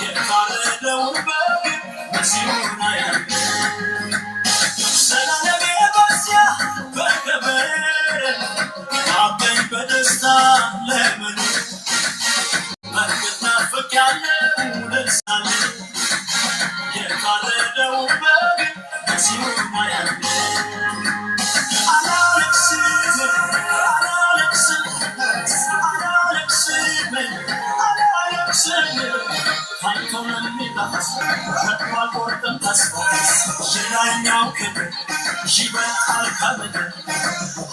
የታረደውን በግ መሲሁን አያለሁ። ዘላለሜ በዚያ በክብር አበኝ በደስታ ለመኖር በእርግጥ ናፍቄያለሁ ልሳለሁ የታረደውን በግ መሲሁን አያለሁ። አላለቅስም፣ አላለቅስም፣ አላለቅስም፣ አላለቅስም። ታይቶ ለሚጠፋ ከቶ አልቆርጥም ተስፋ። የላይኛው ክብር ይበልጣል ከምድር።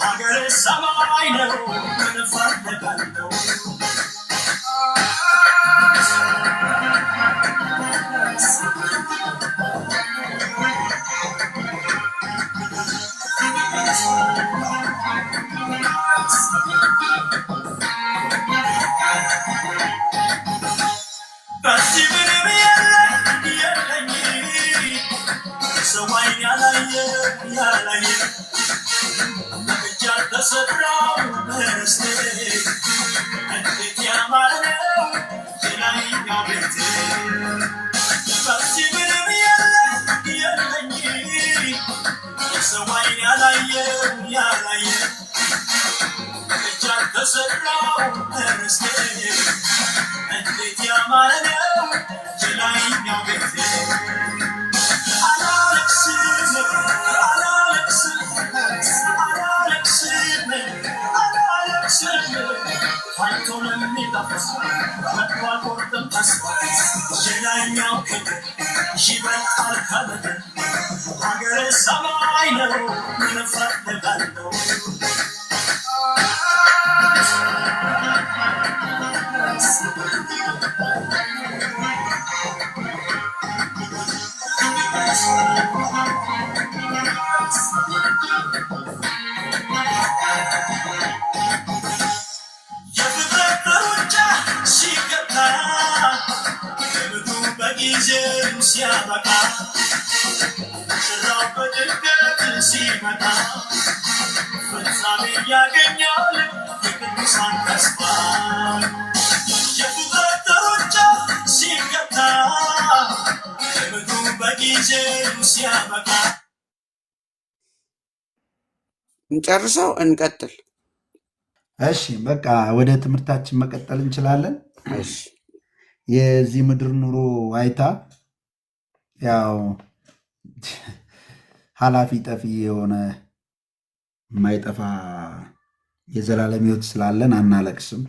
ሀገሬ ሰማይ ነው፣ ምን እፈልጋለሁ? በዚህ ምንም የለኝ የለኝ፣ ሰው ዓይን ያላየ ያላየ፣ በእጅ ያልተሰራው ርስቴ። እንዴት ያማረ ነው የላይኛው ቤቴ። በዚህ ምንም የለኝ የለኝ፣ ሰው ዓይን ያላየ ያላየ፣ በእጅ ያልተሰራው ርስቴ። እንዴት ያማረ ነው የላይኛው ቤቴ። አላለቅስም፣ አላለቅስም፣ አላለቅስም፣ አላለቅስም። ታይቶ ለሚጠፋ ከቶ አልቆርጥም ተስፋ። የላይኛው ክብር ይበልጣል ከምድር። ሀገሬ ሰማይ ነው፣ ምን እፈልጋለሁ? የፍጥረት ሩጫ ሲገታ፣ ገመዱ በጊዜው ሲያበቃ፣ ሙሽራው በድንገት ሲመጣ፣ ፍጻሜ ያገኛል የቅዱሳን ተስፋ። የፍጥረት ሩጫ ሲገታ፣ ገመዱ በጊዜው ሲያበቃ። እንጨርሰው፣ እንቀጥል። እሺ፣ በቃ ወደ ትምህርታችን መቀጠል እንችላለን። እሺ። የዚህ ምድር ኑሮ አይታ ያው ኃላፊ ጠፊ የሆነ የማይጠፋ የዘላለም ሕይወት ስላለን አናለቅስም።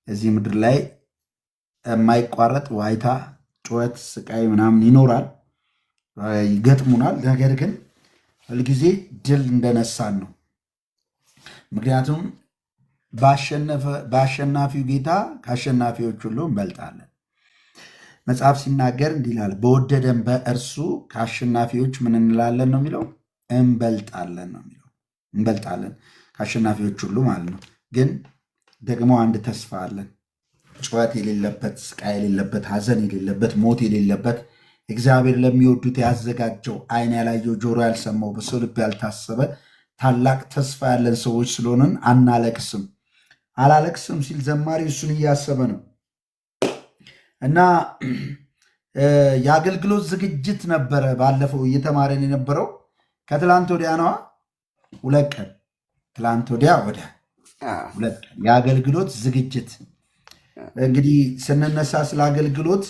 እዚህ ምድር ላይ የማይቋረጥ ዋይታ፣ ጩኸት፣ ስቃይ ምናምን ይኖራል፣ ይገጥሙናል። ነገር ግን ሁልጊዜ ድል እንደነሳን ነው። ምክንያቱም በአሸናፊው ጌታ ከአሸናፊዎች ሁሉ እንበልጣለን። መጽሐፍ ሲናገር እንዲህ ይላል፣ በወደደን በእርሱ ከአሸናፊዎች ምን እንላለን ነው የሚለው? እንበልጣለን ነው የሚለው። እንበልጣለን ከአሸናፊዎች ሁሉ ማለት ነው። ግን ደግሞ አንድ ተስፋ አለን። ጩኸት የሌለበት፣ ስቃይ የሌለበት፣ ሐዘን የሌለበት፣ ሞት የሌለበት፣ እግዚአብሔር ለሚወዱት ያዘጋጀው፣ ዓይን ያላየው፣ ጆሮ ያልሰማው፣ በሰው ልብ ያልታሰበ ታላቅ ተስፋ ያለን ሰዎች ስለሆንን አናለቅስም። አላለቅስም ሲል ዘማሪ እሱን እያሰበ ነው። እና የአገልግሎት ዝግጅት ነበረ ባለፈው እየተማረን የነበረው፣ ከትላንት ወዲያ ነዋ። 2 ቀን፣ ትላንት ወዲያ ወዲያ 2 ቀን የአገልግሎት ዝግጅት። እንግዲህ ስንነሳ ስለ አገልግሎት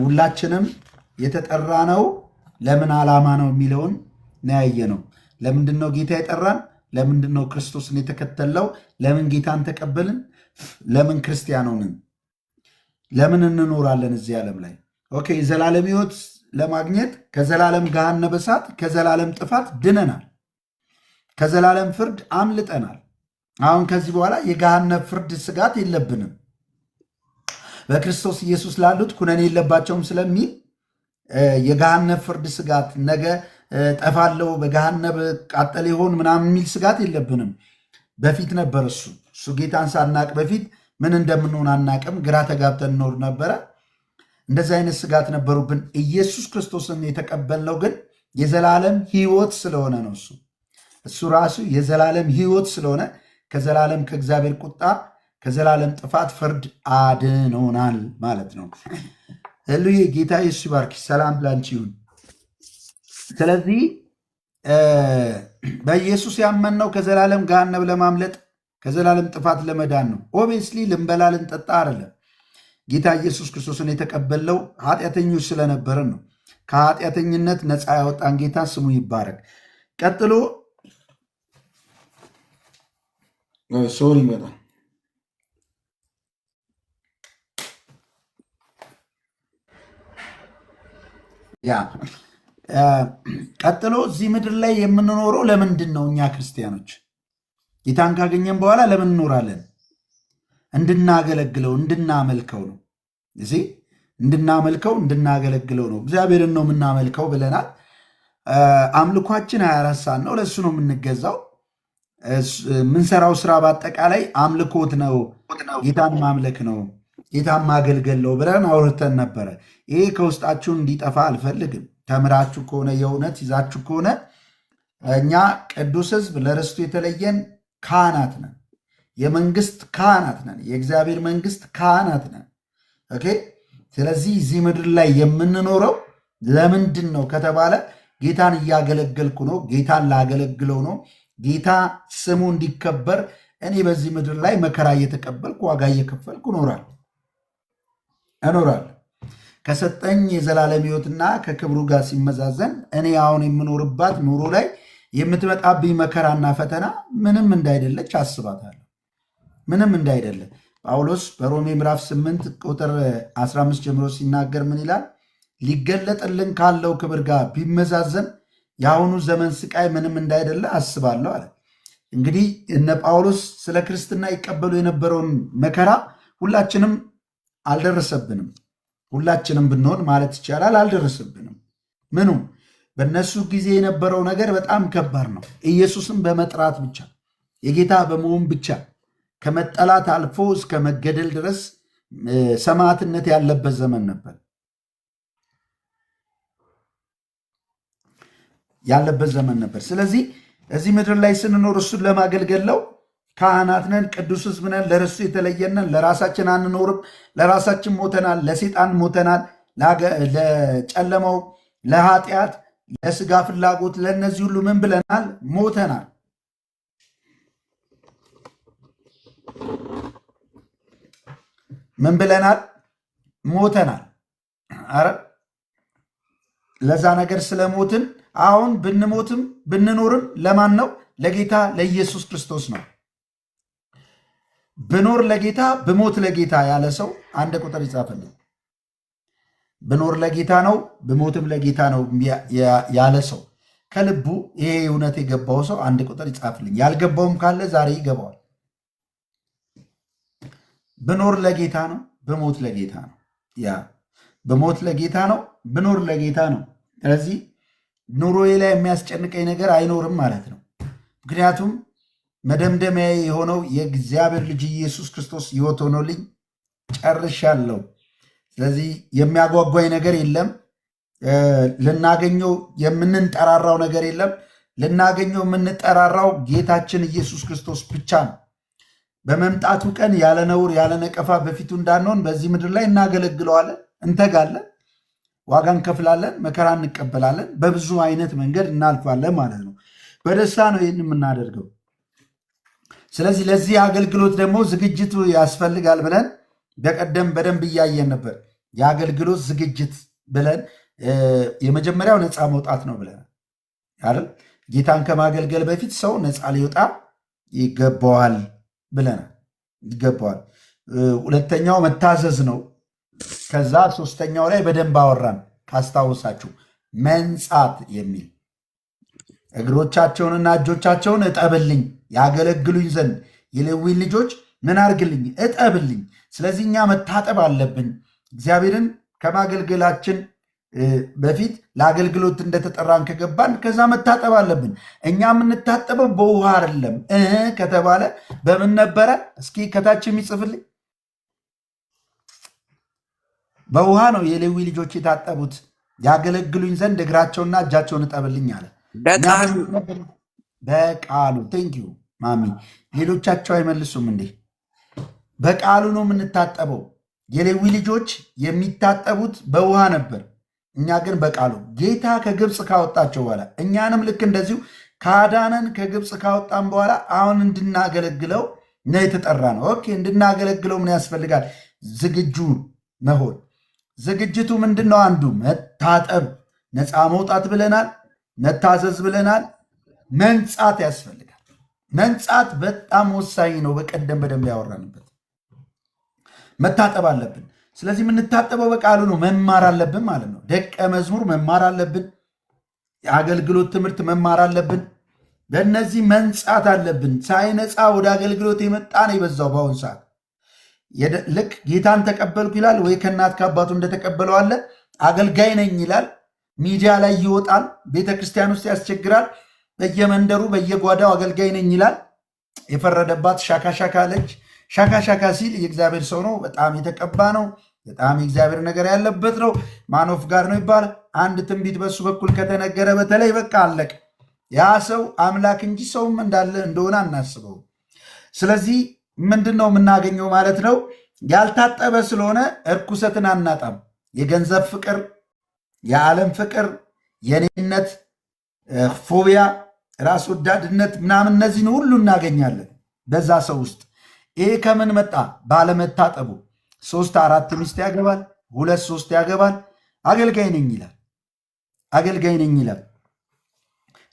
ሁላችንም የተጠራ ነው ለምን ዓላማ ነው የሚለውን ነው ያየነው። ለምንድን ነው ጌታ የጠራን? ለምንድን ነው ክርስቶስን የተከተልነው? ለምን ጌታን ተቀበልን? ለምን ክርስቲያን ሆንን? ለምን እንኖራለን እዚህ ዓለም ላይ? Okay፣ የዘላለም ሕይወት ለማግኘት፣ ከዘላለም ገሃነመ እሳት፣ ከዘላለም ጥፋት ድነናል። ከዘላለም ፍርድ አምልጠናል። አሁን ከዚህ በኋላ የገሃነም ፍርድ ስጋት የለብንም። በክርስቶስ ኢየሱስ ላሉት ኩነኔ የለባቸውም ስለሚል የገሃነም ፍርድ ስጋት፣ ነገ ጠፋለው በገሃነም ቃጠል ይሆን ምናምን የሚል ስጋት የለብንም። በፊት ነበር እሱ። እሱ ጌታን ሳናቅ በፊት ምን እንደምንሆን አናቅም። ግራ ተጋብተን እንኖር ነበረ። እንደዚህ አይነት ስጋት ነበሩብን። ኢየሱስ ክርስቶስን የተቀበልነው ግን የዘላለም ሕይወት ስለሆነ ነው። እሱ ራሱ የዘላለም ሕይወት ስለሆነ ከዘላለም ከእግዚአብሔር ቁጣ፣ ከዘላለም ጥፋት ፍርድ አድኖናል ማለት ነው። ህሉዬ ጌታ ኢየሱስ ይባርክሽ። ሰላም ላንቺ ይሁን። ስለዚህ በኢየሱስ ያመንነው ከዘላለም ገሃነም ለማምለጥ ከዘላለም ጥፋት ለመዳን ነው። Obviously ልንበላ ልንጠጣ አይደለም። ጌታ ኢየሱስ ክርስቶስን የተቀበልነው ኃጢአተኞች ስለነበረን ነው። ከኃጢአተኝነት ነፃ ያወጣን ጌታ ስሙ ይባረክ። ቀጥሎ sorry በጣም ያ ቀጥሎ እዚህ ምድር ላይ የምንኖረው ለምንድን ነው? እኛ ክርስቲያኖች ጌታን ካገኘን በኋላ ለምን እንኖራለን? እንድናገለግለው እንድናመልከው ነው። እዚህ እንድናመልከው እንድናገለግለው ነው። እግዚአብሔርን ነው የምናመልከው ብለናል። አምልኳችን 24 ሰዓት ነው። ለእሱ ነው የምንገዛው። የምንሰራው ስራ በአጠቃላይ አምልኮት ነው። ጌታን ማምለክ ነው፣ ጌታን ማገልገል ነው ብለን አውርተን ነበረ። ይሄ ከውስጣችሁ እንዲጠፋ አልፈልግም። ተምራችሁ ከሆነ የእውነት ይዛችሁ ከሆነ እኛ ቅዱስ ሕዝብ ለርስቱ የተለየን ካህናት ነን። የመንግስት ካህናት ነን። የእግዚአብሔር መንግስት ካህናት ነን። Okay። ስለዚህ እዚህ ምድር ላይ የምንኖረው ለምንድን ነው ከተባለ ጌታን እያገለገልኩ ነው። ጌታን ላገለግለው ነው። ጌታ ስሙ እንዲከበር እኔ በዚህ ምድር ላይ መከራ እየተቀበልኩ ዋጋ እየከፈልኩ እኖራለሁ። ከሰጠኝ የዘላለም ሕይወትና ከክብሩ ጋር ሲመዛዘን እኔ አሁን የምኖርባት ኑሮ ላይ የምትመጣብኝ መከራና ፈተና ምንም እንዳይደለች አስባታለሁ። ምንም እንዳይደለ ጳውሎስ በሮሜ ምዕራፍ 8 ቁጥር 15 ጀምሮ ሲናገር ምን ይላል? ሊገለጥልን ካለው ክብር ጋር ቢመዛዘን የአሁኑ ዘመን ስቃይ ምንም እንዳይደለ አስባለሁ አለ። እንግዲህ እነ ጳውሎስ ስለ ክርስትና ይቀበሉ የነበረውን መከራ ሁላችንም አልደረሰብንም። ሁላችንም ብንሆን ማለት ይቻላል አልደረሰብንም። ምኑም በእነሱ ጊዜ የነበረው ነገር በጣም ከባድ ነው። ኢየሱስን በመጥራት ብቻ የጌታ በመሆን ብቻ ከመጠላት አልፎ እስከ መገደል ድረስ ሰማዕትነት ያለበት ዘመን ነበር ያለበት ዘመን ነበር። ስለዚህ እዚህ ምድር ላይ ስንኖር እሱን ለማገልገል ነው። ካህናት ነን፣ ቅዱስ ሕዝብ ነን፣ ለርሱ የተለየነን። ለራሳችን አንኖርም። ለራሳችን ሞተናል፣ ለሴጣን ሞተናል፣ ለጨለማው፣ ለኃጢአት፣ ለስጋ ፍላጎት፣ ለእነዚህ ሁሉ ምን ብለናል? ሞተናል። ምን ብለናል? ሞተናል። አረ ለዛ ነገር ስለሞትን አሁን ብንሞትም ብንኖርም ለማን ነው? ለጌታ ለኢየሱስ ክርስቶስ ነው። ብኖር ለጌታ ብሞት ለጌታ ያለ ሰው አንድ ቁጥር ይጻፍልኝ። ብኖር ለጌታ ነው ብሞትም ለጌታ ነው ያለ ሰው ከልቡ ይሄ እውነት የገባው ሰው አንድ ቁጥር ይጻፍልኝ። ያልገባውም ካለ ዛሬ ይገባዋል። ብኖር ለጌታ ነው ብሞት ለጌታ ነው። ያ ብሞት ለጌታ ነው ብኖር ለጌታ ነው። ስለዚህ ኑሮዬ ላይ የሚያስጨንቀኝ ነገር አይኖርም ማለት ነው። ምክንያቱም መደምደሚያ የሆነው የእግዚአብሔር ልጅ ኢየሱስ ክርስቶስ ሕይወት ሆኖልኝ ጨርሻለሁ። ስለዚህ የሚያጓጓኝ ነገር የለም። ልናገኘው የምንንጠራራው ነገር የለም። ልናገኘው የምንጠራራው ጌታችን ኢየሱስ ክርስቶስ ብቻ ነው። በመምጣቱ ቀን ያለ ነውር ያለ ነቀፋ በፊቱ እንዳንሆን በዚህ ምድር ላይ እናገለግለዋለን፣ እንተጋለን፣ ዋጋ እንከፍላለን፣ መከራ እንቀበላለን፣ በብዙ አይነት መንገድ እናልፋለን ማለት ነው። በደስታ ነው ይህን የምናደርገው። ስለዚህ ለዚህ አገልግሎት ደግሞ ዝግጅቱ ያስፈልጋል ብለን በቀደም በደንብ እያየን ነበር። የአገልግሎት ዝግጅት ብለን የመጀመሪያው ነፃ መውጣት ነው ብለን አይደል? ጌታን ከማገልገል በፊት ሰው ነፃ ሊወጣ ይገባዋል ብለናል፣ ይገባዋል። ሁለተኛው መታዘዝ ነው። ከዛ ሶስተኛው ላይ በደንብ አወራን ካስታወሳችሁ፣ መንጻት የሚል እግሮቻቸውንና እጆቻቸውን እጠብልኝ ያገለግሉኝ ዘንድ የሌዊን ልጆች ምን አርግልኝ? እጠብልኝ። ስለዚህ እኛ መታጠብ አለብን። እግዚአብሔርን ከማገልገላችን በፊት ለአገልግሎት እንደተጠራን ከገባን ከዛ መታጠብ አለብን። እኛ የምንታጠበው በውሃ አይደለም ከተባለ በምን ነበረ? እስኪ ከታች የሚጽፍልኝ። በውሃ ነው የሌዊ ልጆች የታጠቡት። ያገለግሉኝ ዘንድ እግራቸውና እጃቸውን እጠብልኝ አለ። በቃሉ በቃሉ። Thank you ማሚ። ሌሎቻቸው አይመልሱም እንዴ? በቃሉ ነው የምንታጠበው። የሌዊ ልጆች የሚታጠቡት በውሃ ነበር፣ እኛ ግን በቃሉ። ጌታ ከግብፅ ካወጣቸው በኋላ እኛንም ልክ እንደዚሁ ካዳነን ከግብፅ ካወጣን በኋላ አሁን እንድናገለግለው ነው የተጠራ ነው። Okay፣ እንድናገለግለው ምን ያስፈልጋል? ዝግጁ መሆን። ዝግጅቱ ምንድን ነው? አንዱ መታጠብ፣ ነፃ መውጣት ብለናል፣ መታዘዝ ብለናል። መንጻት ያስፈልጋል። መንጻት በጣም ወሳኝ ነው። በቀደም በደንብ ያወራንበት መታጠብ አለብን። ስለዚህ የምንታጠበው በቃሉ ነው። መማር አለብን ማለት ነው። ደቀ መዝሙር መማር አለብን። የአገልግሎት ትምህርት መማር አለብን። በእነዚህ መንጻት አለብን። ሳይነጻ ወደ አገልግሎት የመጣ ነው የበዛው በአሁን ሰዓት። ልክ ጌታን ተቀበልኩ ይላል ወይ ከእናት ከአባቱ እንደተቀበለው አለ። አገልጋይ ነኝ ይላል። ሚዲያ ላይ ይወጣል። ቤተክርስቲያን ውስጥ ያስቸግራል። በየመንደሩ በየጓዳው አገልጋይ ነኝ ይላል። የፈረደባት ሻካሻካ አለች። ሻካሻካ ሲል የእግዚአብሔር ሰው ነው፣ በጣም የተቀባ ነው፣ በጣም የእግዚአብሔር ነገር ያለበት ነው፣ man of God ነው ይባላል። አንድ ትንቢት በሱ በኩል ከተነገረ በተለይ በቃ አለቀ። ያ ሰው አምላክ እንጂ ሰውም እንዳለ እንደሆነ አናስበውም። ስለዚህ ምንድን ነው የምናገኘው ማለት ነው? ያልታጠበ ስለሆነ እርኩሰትን አናጣም። የገንዘብ ፍቅር፣ የዓለም ፍቅር፣ የኔነት ፎቢያ፣ ራስ ወዳድነት ምናምን እነዚህን ሁሉ እናገኛለን በዛ ሰው ውስጥ። ይሄ ከምን መጣ? ባለመታጠቡ። 3 4 ሚስት ያገባል፣ 2 3 ያገባል። አገልጋይ ነኝ ይላል፣ አገልጋይ ነኝ ይላል።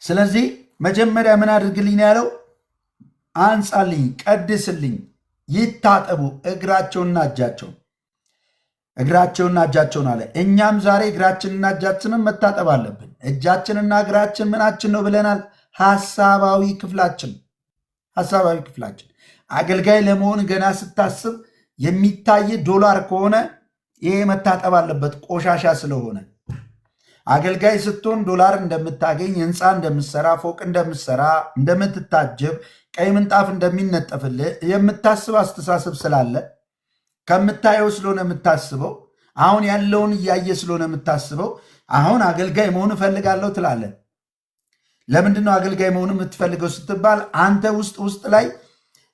ስለዚህ መጀመሪያ ምን አድርግልኝ ነው ያለው? አንጻልኝ፣ ቀድስልኝ፣ ይታጠቡ እግራቸውና እጃቸውን፣ እግራቸውና እጃቸውን አለ። እኛም ዛሬ እግራችንና እጃችንን መታጠብ አለብን። እጃችንና እግራችን ምናችን ነው ብለናል? ሐሳባዊ ክፍላችን፣ ሐሳባዊ ክፍላችን። አገልጋይ ለመሆን ገና ስታስብ የሚታይ ዶላር ከሆነ ይሄ መታጠብ አለበት፣ ቆሻሻ ስለሆነ። አገልጋይ ስትሆን ዶላር እንደምታገኝ፣ ህንፃ እንደምትሰራ፣ ፎቅ እንደምትሰራ፣ እንደምትታጀብ፣ ቀይ ምንጣፍ እንደሚነጠፍልህ የምታስብ አስተሳሰብ ስላለ ከምታየው ስለሆነ የምታስበው፣ አሁን ያለውን እያየ ስለሆነ የምታስበው፣ አሁን አገልጋይ መሆን እፈልጋለሁ ትላለህ። ለምንድን ነው አገልጋይ መሆን የምትፈልገው ስትባል አንተ ውስጥ ውስጥ ላይ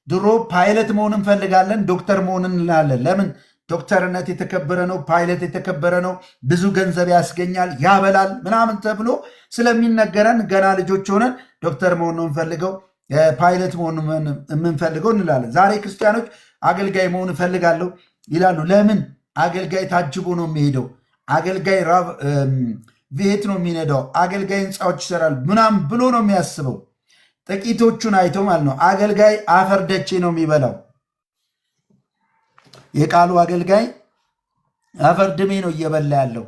ድሮ ፓይለት መሆን እንፈልጋለን፣ ዶክተር መሆን እንላለን። ለምን? ዶክተርነት የተከበረ ነው፣ ፓይለት የተከበረ ነው፣ ብዙ ገንዘብ ያስገኛል፣ ያበላል ምናምን ተብሎ ስለሚነገረን ገና ልጆች ሆነን ዶክተር መሆን ነው የምንፈልገው፣ ፓይለት መሆን የምንፈልገው እንላለን። ዛሬ ክርስቲያኖች አገልጋይ መሆን እፈልጋለሁ ይላሉ። ለምን? አገልጋይ ታጅቦ ነው የሚሄደው። አገልጋይ ቤት ነው የሚነዳው። አገልጋይ ህንፃዎች ይሰራል ምናምን ብሎ ነው የሚያስበው። ጥቂቶቹን አይቶ ማለት ነው። አገልጋይ አፈር ደቼ ነው የሚበላው። የቃሉ አገልጋይ አፈር ድሜ ነው እየበላ ያለው።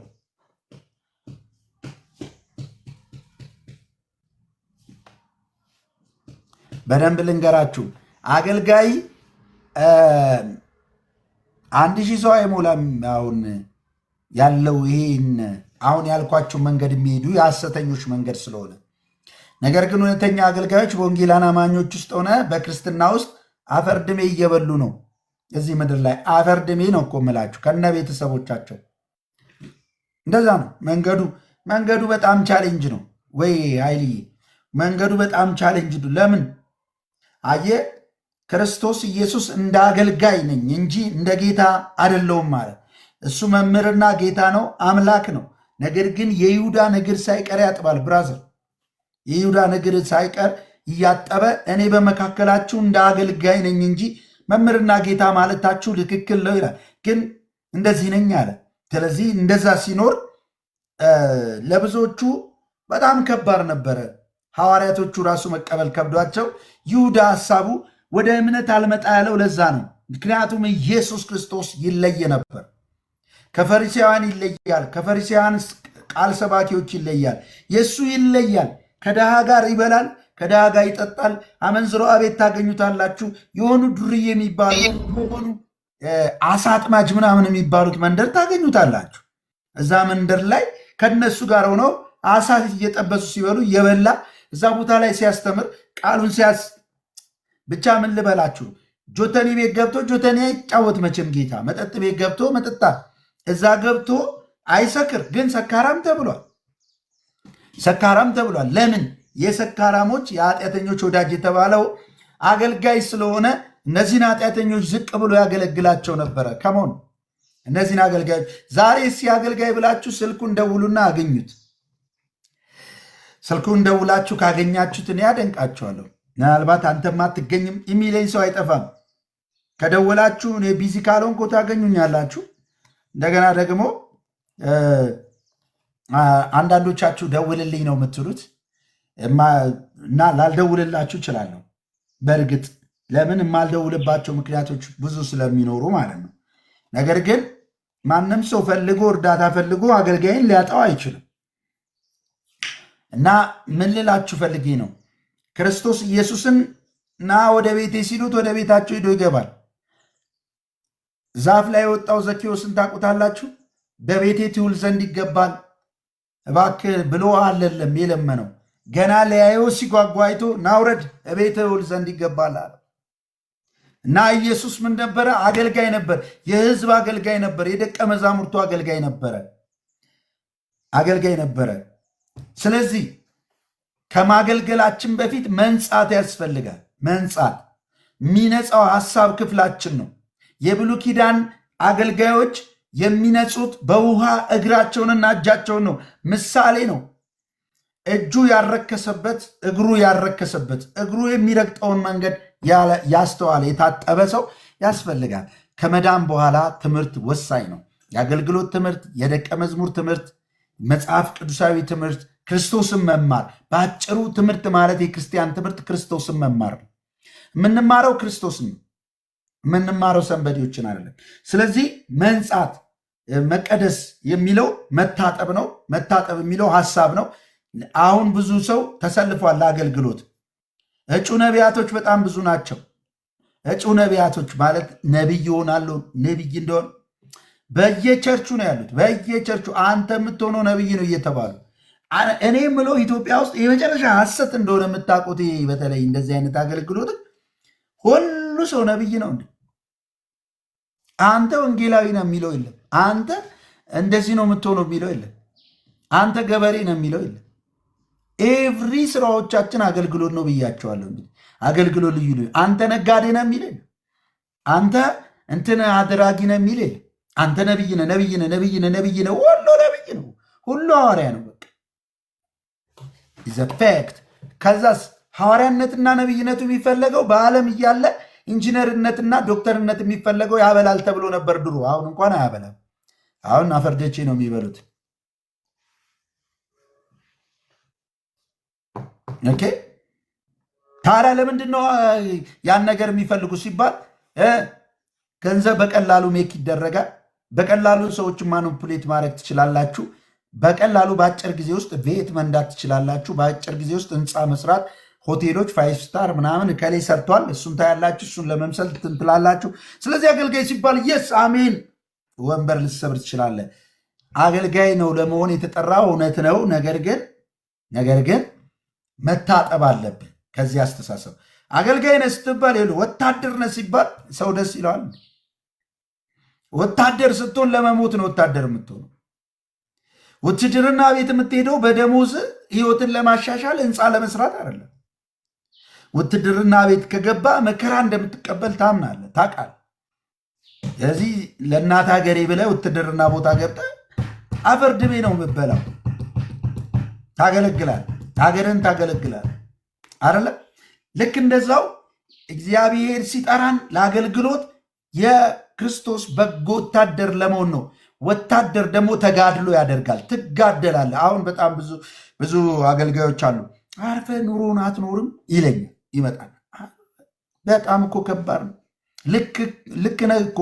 በደንብ ልንገራችሁ፣ አገልጋይ 1000 ሰው አይሞላም። አሁን ያለው ይሄን አሁን ያልኳቸው መንገድ የሚሄዱ የሐሰተኞች መንገድ ስለሆነ፣ ነገር ግን እውነተኛ አገልጋዮች በወንጌላን አማኞች ውስጥ ሆነ በክርስትና ውስጥ አፈር ድሜ እየበሉ ነው። እዚህ ምድር ላይ አፈር ድሜ ነው እኮ የምላችሁ ከነ ቤተሰቦቻቸው። እንደዛ ነው መንገዱ። መንገዱ በጣም challenge ነው ወይ ኃይልዬ? መንገዱ በጣም challenge ነው። ለምን አየህ? ክርስቶስ ኢየሱስ እንደ አገልጋይ ነኝ እንጂ እንደ ጌታ አይደለሁም ማለት። እሱ መምህርና ጌታ ነው፣ አምላክ ነው። ነገር ግን የይሁዳን እግር ሳይቀር ያጥባል። Brother፣ የይሁዳን እግር ሳይቀር እያጠበ እኔ በመካከላችሁ እንደ አገልጋይ ነኝ እንጂ መምህርና ጌታ ማለታችሁ ትክክል ነው ይላል። ግን እንደዚህ ነኝ አለ። ስለዚህ እንደዛ ሲኖር ለብዙዎቹ በጣም ከባድ ነበረ። ሐዋርያቶቹ ራሱ መቀበል ከብዷቸው ይሁዳ ሐሳቡ ወደ እምነት አልመጣ ያለው ለዛ ነው። ምክንያቱም ኢየሱስ ክርስቶስ ይለየ ነበር። ከፈሪሳውያን ይለያል። ከፈሪሳውያን ቃል ሰባኪዎች ይለያል። የእሱ ይለያል። ከድሃ ጋር ይበላል፣ ከድሃ ጋር ይጠጣል። አመንዝሮ አቤት ታገኙታላችሁ። የሆኑ ዱርዬ የሚባሉ የሆኑ አሳ አጥማጅ ምናምን የሚባሉት መንደር ታገኙታላችሁ። እዛ መንደር ላይ ከነሱ ጋር ሆነው አሳ እየጠበሱ ሲበሉ እየበላ እዛ ቦታ ላይ ሲያስተምር ቃሉን ሲያስ ብቻ ምን ልበላችሁ፣ ጆተኒ ቤት ገብቶ ጆተኒ አይጫወት መቼም ጌታ። መጠጥ ቤት ገብቶ መጠጣ እዛ ገብቶ አይሰክር፣ ግን ሰካራም ተብሏል። ሰካራም ተብሏል። ለምን? የሰካራሞች የኃጢአተኞች ወዳጅ የተባለው አገልጋይ ስለሆነ እነዚህን ኃጢአተኞች ዝቅ ብሎ ያገለግላቸው ነበረ። Come on፣ እነዚህን አገልጋዮች ዛሬ እስኪ አገልጋይ ብላችሁ ስልኩን ደውሉና አገኙት። ስልኩን ደውላችሁ ካገኛችሁት እኔ አደንቃችኋለሁ። ምናልባት አንተም አትገኝም የሚለኝ ሰው አይጠፋም። ከደወላችሁ እኔ busy ካልሆንኩ ታገኙኛላችሁ። እንደገና ደግሞ አንዳንዶቻችሁ ደውልልኝ ነው የምትሉት እና ላልደውልላችሁ እችላለሁ። በእርግጥ ለምን የማልደውልባቸው ምክንያቶች ብዙ ስለሚኖሩ ማለት ነው። ነገር ግን ማንም ሰው ፈልጎ፣ እርዳታ ፈልጎ አገልጋይን ሊያጣው አይችልም። እና ምን ልላችሁ ፈልጌ ነው፣ ክርስቶስ ኢየሱስን ና ወደ ቤቴ ሲሉት ወደ ቤታቸው ሄዶ ይገባል። ዛፍ ላይ የወጣው ዘኬዎስን ታውቁታላችሁ። በቤቴ ትውል ዘንድ ይገባል እባክህ ብሎ አለለም የለመነው። ገና ሊያየው ሲጓጓ አይቶ ና ውረድ፣ እቤትህ እውል ዘንድ ይገባል አለ። እና ኢየሱስ ምን ነበረ? አገልጋይ ነበር። የህዝብ አገልጋይ ነበር። የደቀ መዛሙርቱ አገልጋይ ነበረ። አገልጋይ ነበረ። ስለዚህ ከማገልገላችን በፊት መንጻት ያስፈልጋል። መንጻት የሚነጻው ሐሳብ ክፍላችን ነው። የብሉይ ኪዳን አገልጋዮች የሚነጹት በውሃ እግራቸውንና እጃቸውን ነው። ምሳሌ ነው። እጁ ያረከሰበት፣ እግሩ ያረከሰበት፣ እግሩ የሚረግጠውን መንገድ ያስተዋለ የታጠበ ሰው ያስፈልጋል። ከመዳን በኋላ ትምህርት ወሳኝ ነው። የአገልግሎት ትምህርት፣ የደቀ መዝሙር ትምህርት፣ መጽሐፍ ቅዱሳዊ ትምህርት፣ ክርስቶስን መማር። በአጭሩ ትምህርት ማለት የክርስቲያን ትምህርት ክርስቶስን መማር ነው። የምንማረው ክርስቶስን ነው። የምንማረው somebody ዎችን አይደለም። ስለዚህ መንጻት፣ መቀደስ የሚለው መታጠብ ነው። መታጠብ የሚለው ሀሳብ ነው። አሁን ብዙ ሰው ተሰልፏል ለአገልግሎት። እጩ ነቢያቶች በጣም ብዙ ናቸው። እጩ ነቢያቶች ማለት ነቢይ ይሆናሉ። ነቢይ እንደሆን በየቸርቹ ነው ያሉት። በየቸርቹ አንተ የምትሆነው ነቢይ ነው እየተባሉ፣ እኔ የምለው ኢትዮጵያ ውስጥ የመጨረሻ ሐሰት እንደሆነ የምታውቁት በተለይ እንደዚህ አይነት አገልግሎት ሁሉ ሰው ነቢይ ነው እንዴ? አንተ ወንጌላዊ ነው የሚለው የለም። አንተ እንደዚህ ነው የምትሆነው የሚለው የለም። አንተ ገበሬ ነው የሚለው የለም። Every ስራዎቻችን አገልግሎት ነው ብያቸዋለሁ። እንግዲህ አገልግሎት ልዩ ልዩ፣ አንተ ነጋዴ ነው የሚል የለም። አንተ እንትን አድራጊ ነው የሚል የለም። አንተ ነብይ ነህ፣ ነብይ ነህ፣ ነብይ ነህ፣ ነብይ ነህ። ሁሉ ነብይ ነው። ሁሉ ሐዋርያ ነው። በቃ fact። ከዛስ ሐዋርያነትና ነብይነቱ የሚፈለገው በዓለም እያለ ኢንጂነርነትና ዶክተርነት የሚፈለገው ያበላል ተብሎ ነበር ድሮ። አሁን እንኳን አያበላም። አሁን አፈርደቼ ነው የሚበሉት። Okay፣ ታዲያ ለምንድን ነው ያን ነገር የሚፈልጉ ሲባል ገንዘብ በቀላሉ make ይደረጋል። በቀላሉ ሰዎች manipulate ማድረግ ትችላላችሁ። በቀላሉ በአጭር ጊዜ ውስጥ ቤት መንዳት ትችላላችሁ። በአጭር ጊዜ ውስጥ ህንፃ መስራት፣ ሆቴሎች five star ምናምን እከሌ ሰርቷል፣ እሱን ታያላችሁ፣ እሱን ለመምሰል ትንትላላችሁ። ስለዚህ አገልጋይ ሲባል yes፣ አሜን፣ ወንበር ልትሰብር ትችላለህ። አገልጋይ ነው ለመሆን የተጠራው እውነት ነው። ነገር ግን መታጠብ አለብህ ከዚህ አስተሳሰብ። አገልጋይ ነህ ስትባል፣ ወታደር ነህ ሲባል ሰው ደስ ይለዋል። ወታደር ስትሆን ለመሞት ነው ወታደር የምትሆነው። ውትድርና ቤት የምትሄደው በደሞዝ ህይወትን ለማሻሻል፣ ህንፃ ለመስራት አይደለም። ውትድርና ቤት ከገባ መከራ እንደምትቀበል ታምናለህ፣ ታውቃለህ። ስለዚህ ለእናት ሀገሬ ብለህ ውትድርና ቦታ ገብተህ አፈር ድሜ ነው የምበላው። ታገለግላለህ፣ ሀገርን ታገለግላለህ አይደለ? ልክ እንደዛው እግዚአብሔር ሲጠራን ለአገልግሎት የክርስቶስ በጎ ወታደር ለመሆን ነው። ወታደር ደግሞ ተጋድሎ ያደርጋል። ትጋደላለህ። አሁን በጣም ብዙ ብዙ አገልጋዮች አሉ። አርፈህ ኑሮን አትኖርም ይለኛል፣ ይመጣል። በጣም እኮ ከባድ ነው። ልክ ነህ እኮ፣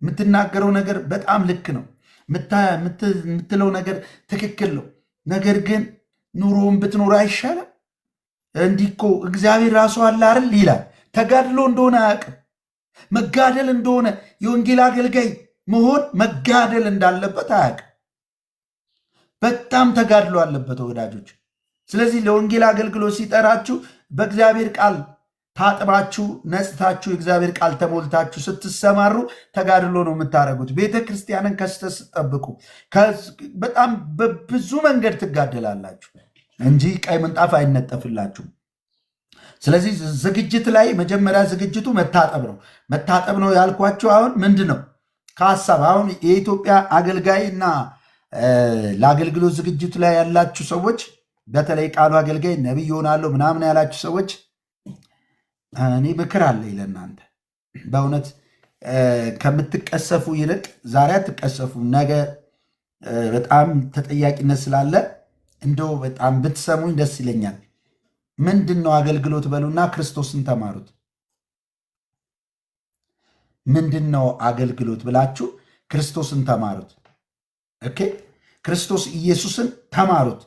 የምትናገረው ነገር በጣም ልክ ነው። የምትለው ነገር ትክክል ነው። ነገር ግን ኑሮውን ብትኖር አይሻልም? እንዲህ እኮ እግዚአብሔር ራሱ አለ አይደል ይላል። ተጋድሎ እንደሆነ አያውቅም። መጋደል እንደሆነ፣ የወንጌል አገልጋይ መሆን መጋደል እንዳለበት አያውቅም። በጣም ተጋድሎ አለበት ወዳጆች። ስለዚህ ለወንጌል አገልግሎት ሲጠራችሁ በእግዚአብሔር ቃል ታጥባችሁ፣ ነጽታችሁ፣ የእግዚአብሔር ቃል ተሞልታችሁ ስትሰማሩ ተጋድሎ ነው የምታደርጉት። ቤተ ክርስቲያንን ከስተት ስትጠብቁ በጣም በብዙ መንገድ ትጋደላላችሁ እንጂ ቀይ ምንጣፍ አይነጠፍላችሁም። ስለዚህ ዝግጅት ላይ መጀመሪያ ዝግጅቱ መታጠብ ነው። መታጠብ ነው ያልኳቸው አሁን ምንድን ነው ከሀሳብ አሁን የኢትዮጵያ አገልጋይ እና ለአገልግሎት ዝግጅቱ ላይ ያላችሁ ሰዎች፣ በተለይ ቃሉ አገልጋይ ነቢይ ይሆናለሁ ምናምን ያላችሁ ሰዎች፣ እኔ ምክር አለኝ ለእናንተ። በእውነት ከምትቀሰፉ ይልቅ ዛሬ አትቀሰፉ፣ ነገ በጣም ተጠያቂነት ስላለ እንደው በጣም ብትሰሙኝ ደስ ይለኛል። ምንድን ነው አገልግሎት በሉና ክርስቶስን ተማሩት። ምንድን ነው አገልግሎት ብላችሁ ክርስቶስን ተማሩት። Okay፣ ክርስቶስ ኢየሱስን ተማሩት።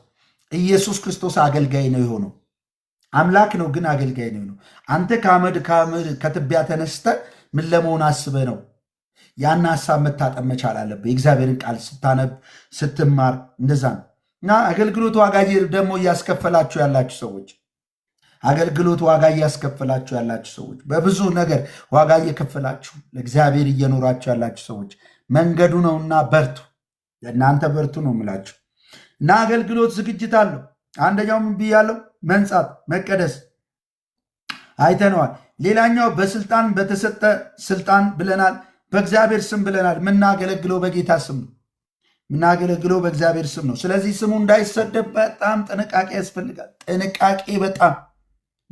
ኢየሱስ ክርስቶስ አገልጋይ ነው የሆነው። አምላክ ነው ግን አገልጋይ ነው የሆነው። አንተ ከአመድ ከትቢያ ተነስተህ ምን ለመሆን አስበህ ነው? ያን ሀሳብ መታጠብ መቻል አለብህ። የእግዚአብሔርን ቃል ስታነብ ስትማር እንደዛ ነው። እና አገልግሎት ዋጋ ደግሞ እያስከፈላችሁ ያላችሁ ሰዎች፣ አገልግሎት ዋጋ እያስከፈላችሁ ያላችሁ ሰዎች፣ በብዙ ነገር ዋጋ እየከፈላችሁ ለእግዚአብሔር እየኖራችሁ ያላችሁ ሰዎች መንገዱ ነውና በርቱ። ለእናንተ በርቱ ነው የምላችሁ። እና አገልግሎት ዝግጅት አለው። አንደኛው ምን ብያለሁ? መንጻት፣ መቀደስ አይተነዋል። ሌላኛው በስልጣን በተሰጠ ስልጣን ብለናል። በእግዚአብሔር ስም ብለናል። የምናገለግለው በጌታ ስም ነው። የምናገለግለው በእግዚአብሔር ስም ነው። ስለዚህ ስሙ እንዳይሰደብ በጣም ጥንቃቄ ያስፈልጋል። ጥንቃቄ በጣም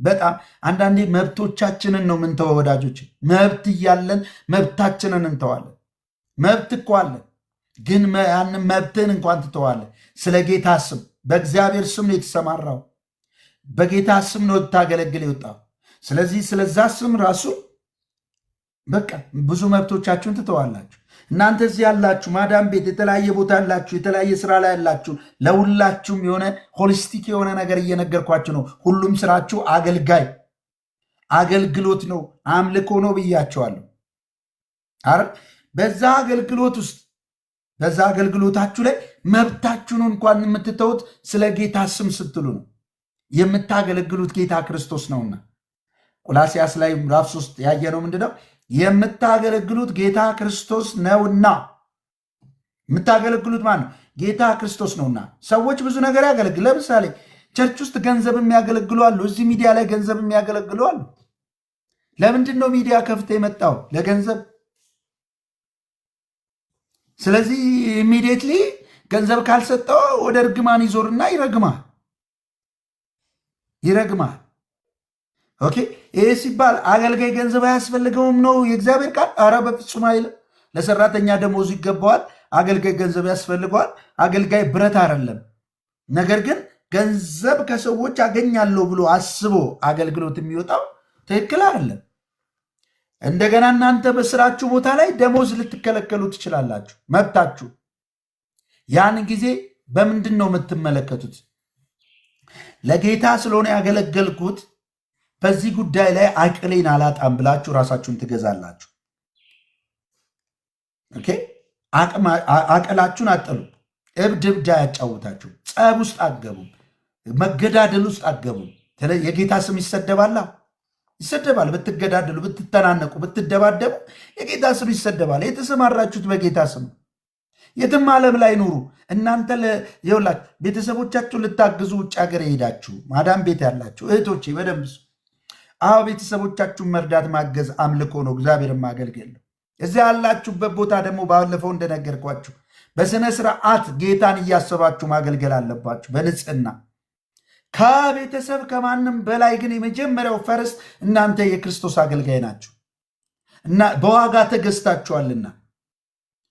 በጣም። አንዳንዴ መብቶቻችንን ነው የምንተወው ወዳጆች። መብት እያለን መብታችንን እንተዋለን። መብት እኮ አለን፣ ግን ያንን መብትን እንኳን ትተዋለን። ስለ ጌታ ስም፣ በእግዚአብሔር ስም ነው የተሰማራው። በጌታ ስም ነው ልታገለግል የወጣው። ስለዚህ ስለዛ ስም ራሱ በቃ ብዙ መብቶቻችሁን ትተዋላችሁ። እናንተ እዚህ ያላችሁ፣ ማዳም ቤት የተለያየ ቦታ ያላችሁ፣ የተለያየ ስራ ላይ ያላችሁ፣ ለሁላችሁም የሆነ holistic የሆነ ነገር እየነገርኳችሁ ነው። ሁሉም ስራችሁ አገልጋይ አገልግሎት ነው፣ አምልኮ ነው ብያችኋለሁ። አረ በዛ አገልግሎት ውስጥ፣ በዛ አገልግሎታችሁ ላይ መብታችሁን እንኳን የምትተውት ስለ ጌታ ስም ስትሉ ነው። የምታገለግሉት ጌታ ክርስቶስ ነውና። ቆላስያስ ላይ ምዕራፍ 3 ያየነው ምንድነው? የምታገለግሉት ጌታ ክርስቶስ ነውና። የምታገለግሉት ማን ነው? ጌታ ክርስቶስ ነውና። ሰዎች ብዙ ነገር ያገለግል። ለምሳሌ church ውስጥ ገንዘብ የሚያገለግሉ አሉ። እዚህ ሚዲያ ላይ ገንዘብ የሚያገለግሉ አሉ። ለምንድን ነው ሚዲያ ከፍተ የመጣው? ለገንዘብ። ስለዚህ immediately ገንዘብ ካልሰጠው ወደ እርግማን ይዞርና ይረግማል፣ ይረግማል። Okay፣ ይህ ሲባል አገልጋይ ገንዘብ አያስፈልገውም ነው የእግዚአብሔር ቃል? ኧረ በፍጹም አይልም። ለሰራተኛ ደሞዙ ይገባዋል። አገልጋይ ገንዘብ ያስፈልገዋል። አገልጋይ ብረት አይደለም። ነገር ግን ገንዘብ ከሰዎች አገኛለሁ ብሎ አስቦ አገልግሎት የሚወጣው ትክክል አይደለም። እንደገና እናንተ በስራችሁ ቦታ ላይ ደሞዝ ልትከለከሉ ትችላላችሁ፣ መብታችሁ። ያን ጊዜ በምንድን ነው የምትመለከቱት? ለጌታ ስለሆነ ያገለገልኩት በዚህ ጉዳይ ላይ አቅሌን አላጣም ብላችሁ ራሳችሁን ትገዛላችሁ። Okay፣ አቅላችሁን አጥሉ። እብድ እብድ አያጫውታችሁ። ጸብ ውስጥ አትገቡም። መገዳደል ውስጥ አትገቡም። የጌታ ስም ይሰደባላ፣ ይሰደባል። ብትገዳደሉ፣ ብትተናነቁ፣ ብትደባደቡ የጌታ ስም ይሰደባል። የተሰማራችሁት በጌታ ስም። የትም ዓለም ላይ ኑሩ። እናንተ ይኸውላችሁ ቤተሰቦቻችሁ ልታግዙ ውጭ ሀገር የሄዳችሁ፣ ማዳም ቤት ያላችሁ እህቶቼ በደንብ፣ አዎ ቤተሰቦቻችሁን መርዳት ማገዝ አምልኮ ነው፣ እግዚአብሔርን ማገልገል ነው። እዚያ ያላችሁበት ቦታ ደግሞ ባለፈው እንደነገርኳችሁ በስነ ስርዓት ጌታን እያሰባችሁ ማገልገል አለባችሁ በንጽህና። ከቤተሰብ ከማንም በላይ ግን የመጀመሪያው first እናንተ የክርስቶስ አገልጋይ ናችሁ እና በዋጋ ተገዝታችኋልና፣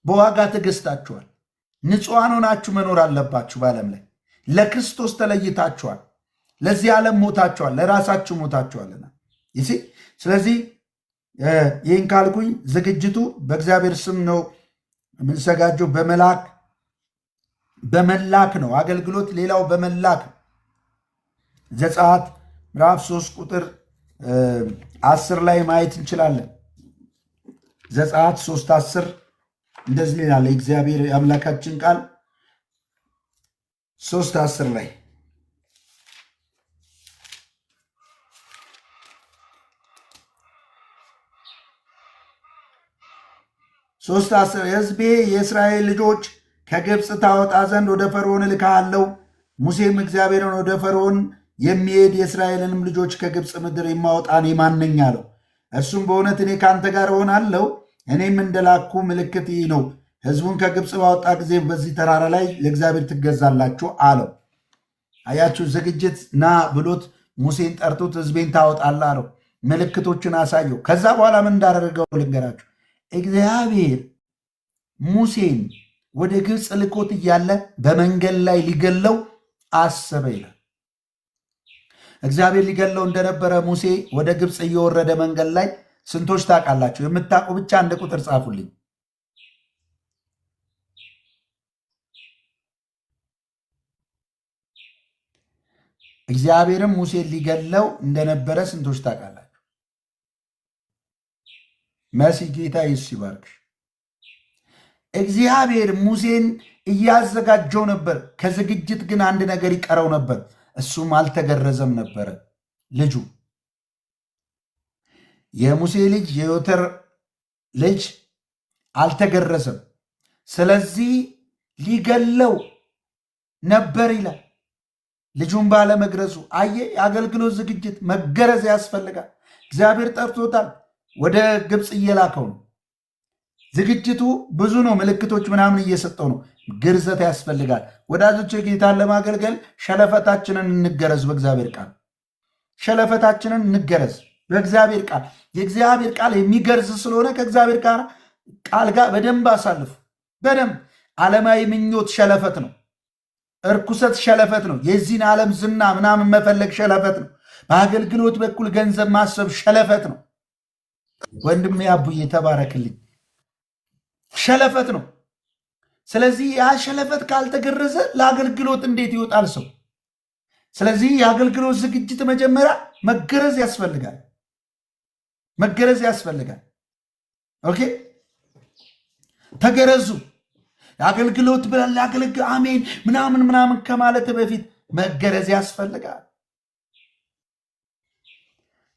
በዋጋ ተገዝታችኋል። ንጹሐን ሆናችሁ መኖር አለባችሁ። በዓለም ላይ ለክርስቶስ ተለይታችኋል። ለዚህ ዓለም ሞታችኋል፣ ለራሳችሁ ሞታችኋልና። You see፣ ስለዚህ ይህን ካልኩኝ ዝግጅቱ በእግዚአብሔር ስም ነው የምንዘጋጀው፣ በመላክ በመላክ ነው አገልግሎት። ሌላው በመላክ፣ ዘጸአት ምዕራፍ 3 ቁጥር 10 ላይ ማየት እንችላለን። ዘጸአት 3:10 እንደዚህ ይላል የእግዚአብሔር የአምላካችን ቃል 3:10 ላይ። 3:10 የሕዝቤ የእስራኤል ልጆች ከግብፅ ታወጣ ዘንድ ወደ ፈርዖን እልክሃለሁ። ሙሴም እግዚአብሔርን ወደ ፈርዖን የሚሄድ የእስራኤልንም ልጆች ከግብፅ ምድር የማወጣ እኔ ማን ነኝ አለው። እርሱም በእውነት እኔ ከአንተ ጋር እሆናለሁ፣ እኔም እንደላኩ ምልክት ይህ ነው፣ ሕዝቡን ከግብፅ ባወጣ ጊዜ በዚህ ተራራ ላይ ለእግዚአብሔር ትገዛላችሁ አለው። አያችሁ፣ ዝግጅት ና ብሎት ሙሴን ጠርቶት ሕዝቤን ታወጣለህ አለው። ምልክቶችን አሳየው። ከዛ በኋላ ምን እንዳደረገው ልንገራችሁ። እግዚአብሔር ሙሴን ወደ ግብፅ ልኮት እያለ በመንገድ ላይ ሊገለው አሰበ ይላል። እግዚአብሔር ሊገለው እንደነበረ ሙሴ ወደ ግብፅ እየወረደ መንገድ ላይ ስንቶች ታውቃላችሁ? የምታውቁ ብቻ አንድ ቁጥር ጻፉልኝ። እግዚአብሔርም ሙሴን ሊገለው እንደነበረ ስንቶች ታውቃላችሁ? መሲ ጌታ ኢየሱስ ይባርክሽ። እግዚአብሔር ሙሴን እያዘጋጀው ነበር። ከዝግጅት ግን አንድ ነገር ይቀረው ነበር። እሱም አልተገረዘም ነበረ። ልጁ የሙሴ ልጅ የዮተር ልጅ አልተገረዘም። ስለዚህ ሊገለው ነበር ይላል። ልጁን ባለመግረዙ አየ። የአገልግሎት ዝግጅት መገረዝ ያስፈልጋል። እግዚአብሔር ጠርቶታል። ወደ ግብፅ እየላከው ነው። ዝግጅቱ ብዙ ነው። ምልክቶች ምናምን እየሰጠው ነው። ግርዘት ያስፈልጋል። ወዳጆች ጌታን ለማገልገል ሸለፈታችንን እንገረዝ በእግዚአብሔር ቃል። ሸለፈታችንን እንገረዝ በእግዚአብሔር ቃል። የእግዚአብሔር ቃል የሚገርዝ ስለሆነ ከእግዚአብሔር ቃል ጋር በደንብ አሳልፉ። በደንብ ዓለማዊ ምኞት ሸለፈት ነው። እርኩሰት ሸለፈት ነው። የዚህን ዓለም ዝና ምናምን መፈለግ ሸለፈት ነው። በአገልግሎት በኩል ገንዘብ ማሰብ ሸለፈት ነው። ወንድሜ አቡዬ ተባረክልኝ። ሸለፈት ነው። ስለዚህ ያ ሸለፈት ካልተገረዘ ለአገልግሎት እንዴት ይወጣል ሰው? ስለዚህ የአገልግሎት ዝግጅት መጀመሪያ መገረዝ ያስፈልጋል። መገረዝ ያስፈልጋል። Okay፣ ተገረዙ። የአገልግሎት ብለን ላገለግል አሜን ምናምን ምናምን ከማለት በፊት መገረዝ ያስፈልጋል።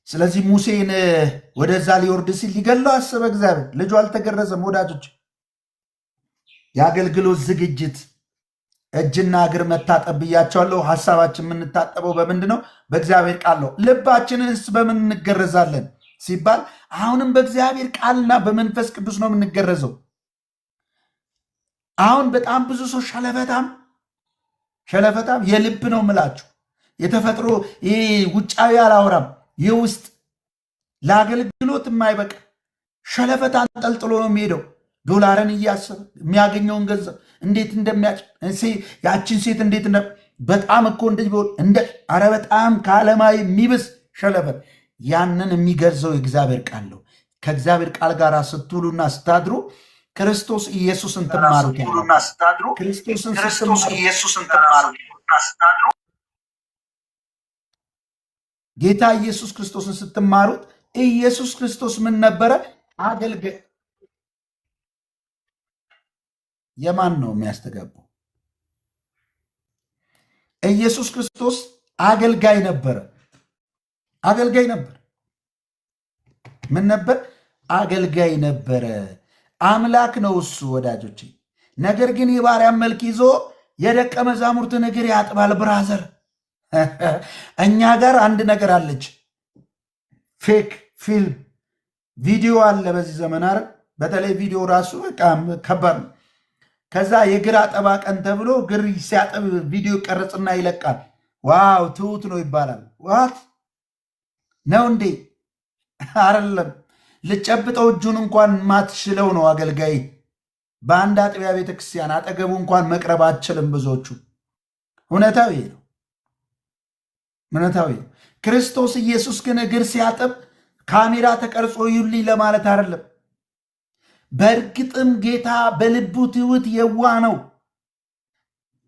ስለዚህ ሙሴን ወደዛ ሊወርድ ሲል ሊገለው አሰበ እግዚአብሔር። ልጁ አልተገረዘም። ወዳጆች የአገልግሎት ዝግጅት እጅና እግር መታጠብ ብያቸዋለሁ። ሀሳባችን የምንታጠበው በምንድን ነው? በእግዚአብሔር ቃል ነው። ልባችንንስ በምን እንገረዛለን ሲባል አሁንም በእግዚአብሔር ቃልና በመንፈስ ቅዱስ ነው የምንገረዘው። አሁን በጣም ብዙ ሰው ሸለፈታም ሸለፈታም የልብ ነው ምላችሁ የተፈጥሮ ይሄ ውጫዊ አላወራም፣ የውስጥ ለአገልግሎት የማይበቃ ሸለፈት አንጠልጥሎ ነው የሚሄደው። ዶላርን እያሰበ የሚያገኘውን ገንዘብ እንዴት እንደሚያጭ ያችን ሴት እንዴት በጣም እኮ እንደዚህ ቢሆን እንደ ኧረ በጣም ከዓለማዊ የሚብስ ሸለፈት። ያንን የሚገርዘው የእግዚአብሔር ቃል ነው። ከእግዚአብሔር ቃል ጋር ስትውሉና ስታድሩ ክርስቶስ ኢየሱስን ትማሩት ያላችሁ። ክርስቶስን ስትማሩት ጌታ ኢየሱስ ክርስቶስን ስትማሩት ኢየሱስ ክርስቶስ ምን ነበረ? አገልጋይ። የማን ነው የሚያስተጋባው? ኢየሱስ ክርስቶስ አገልጋይ ነበረ። አገልጋይ ነበር። ምን ነበር? አገልጋይ ነበረ። አምላክ ነው እሱ ወዳጆቼ። ነገር ግን የባሪያን መልክ ይዞ የደቀ መዛሙርትን እግር ያጥባል። Brother፣ እኛ ጋር አንድ ነገር አለች። Fake ፊልም ቪዲዮ አለ በዚህ ዘመን አይደል? በተለይ ቪዲዮ ራሱ በቃ ከባድ ነው። ከዛ የእግር አጠባ ቀን ተብሎ እግር ሲያጠብ ቪዲዮ ቀረጽና ይለቃል። Wow ትሁት ነው ይባላል። What ነው እንዴ? አይደለም። ልጨብጠው እጁን እንኳን ማትችለው ነው አገልጋይ። በአንድ አጥቢያ ቤተክርስቲያን አጠገቡ እንኳን መቅረብ አትችልም ብዙዎቹ። እውነታዊ ነው። እውነታዊ ነው። ክርስቶስ ኢየሱስ ግን እግር ሲያጥብ ካሜራ ተቀርጾ ይዩልኝ ለማለት አይደለም። በእርግጥም ጌታ በልቡ ትሑት የዋህ ነው።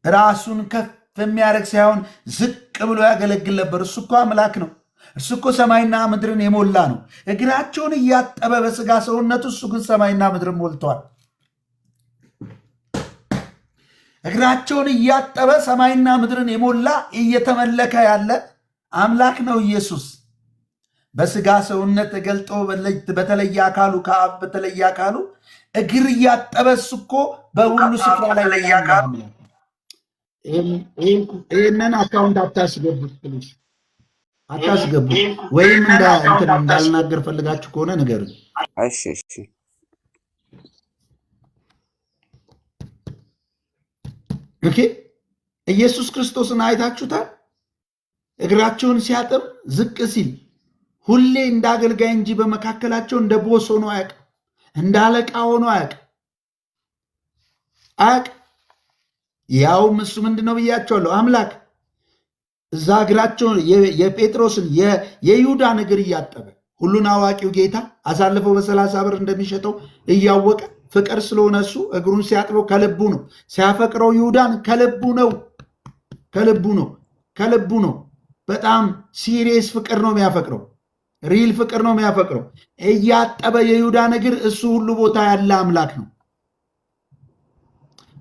ራሱን ከፍ የሚያደርግ ሳይሆን ዝቅ ብሎ ያገለግል ነበር። እሱ እኮ አምላክ ነው። እርሱ እኮ ሰማይና ምድርን የሞላ ነው። እግራቸውን እያጠበ በስጋ ሰውነቱ፣ እሱ ግን ሰማይና ምድርን ሞልቷል። እግራቸውን እያጠበ ሰማይና ምድርን የሞላ እየተመለከ ያለ አምላክ ነው ኢየሱስ። በስጋ ሰውነት ተገልጦ በተለየ አካሉ ከአብ በተለየ አካሉ እግር እያጠበ እሱ እኮ በሁሉ ስፍራ ላይ ያለ አምላክ። ይህንን account አታስገቡት please። አታስገቡ። ወይም እንትን እንዳልናገር ፈልጋችሁ ከሆነ ንገሩኝ። እሺ እሺ። Okay፣ ኢየሱስ ክርስቶስን አይታችሁታል? እግራቸውን ሲያጥብ ዝቅ ሲል ሁሌ እንደ አገልጋይ እንጂ በመካከላቸው እንደ boss ሆኖ አያውቅም። እንደ አለቃ ሆኖ አያውቅም አያውቅም። ያውም እሱ ምንድን ነው ብያቸዋለሁ፣ አምላክ እዛ እግራቸውን የጴጥሮስን የይሁዳን እግር እያጠበ ሁሉን አዋቂው ጌታ አሳልፈው በ30 ብር እንደሚሸጠው እያወቀ ፍቅር ስለሆነ እሱ እግሩን ሲያጥበው ከልቡ ነው። ሲያፈቅረው ይሁዳን ከልቡ ነው፣ ከልቡ ነው፣ ከልቡ ነው። በጣም serious ፍቅር ነው የሚያፈቅረው፣ real ፍቅር ነው የሚያፈቅረው። እያጠበ የይሁዳን እግር እሱ ሁሉ ቦታ ያለ አምላክ ነው።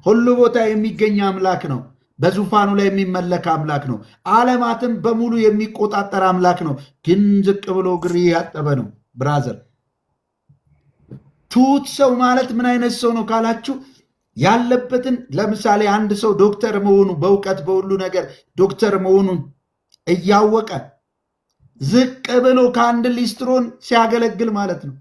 ሁሉ ቦታ የሚገኝ አምላክ ነው። በዙፋኑ ላይ የሚመለክ አምላክ ነው። ዓለማትን በሙሉ የሚቆጣጠር አምላክ ነው። ግን ዝቅ ብሎ እግር እያጠበ ነው። Brother፣ ትሁት ሰው ማለት ምን አይነት ሰው ነው ካላችሁ ያለበትን ለምሳሌ አንድ ሰው ዶክተር መሆኑ በእውቀት በሁሉ ነገር ዶክተር መሆኑን እያወቀ ዝቅ ብሎ ከአንድ ሊስትሮን ሲያገለግል ማለት ነው።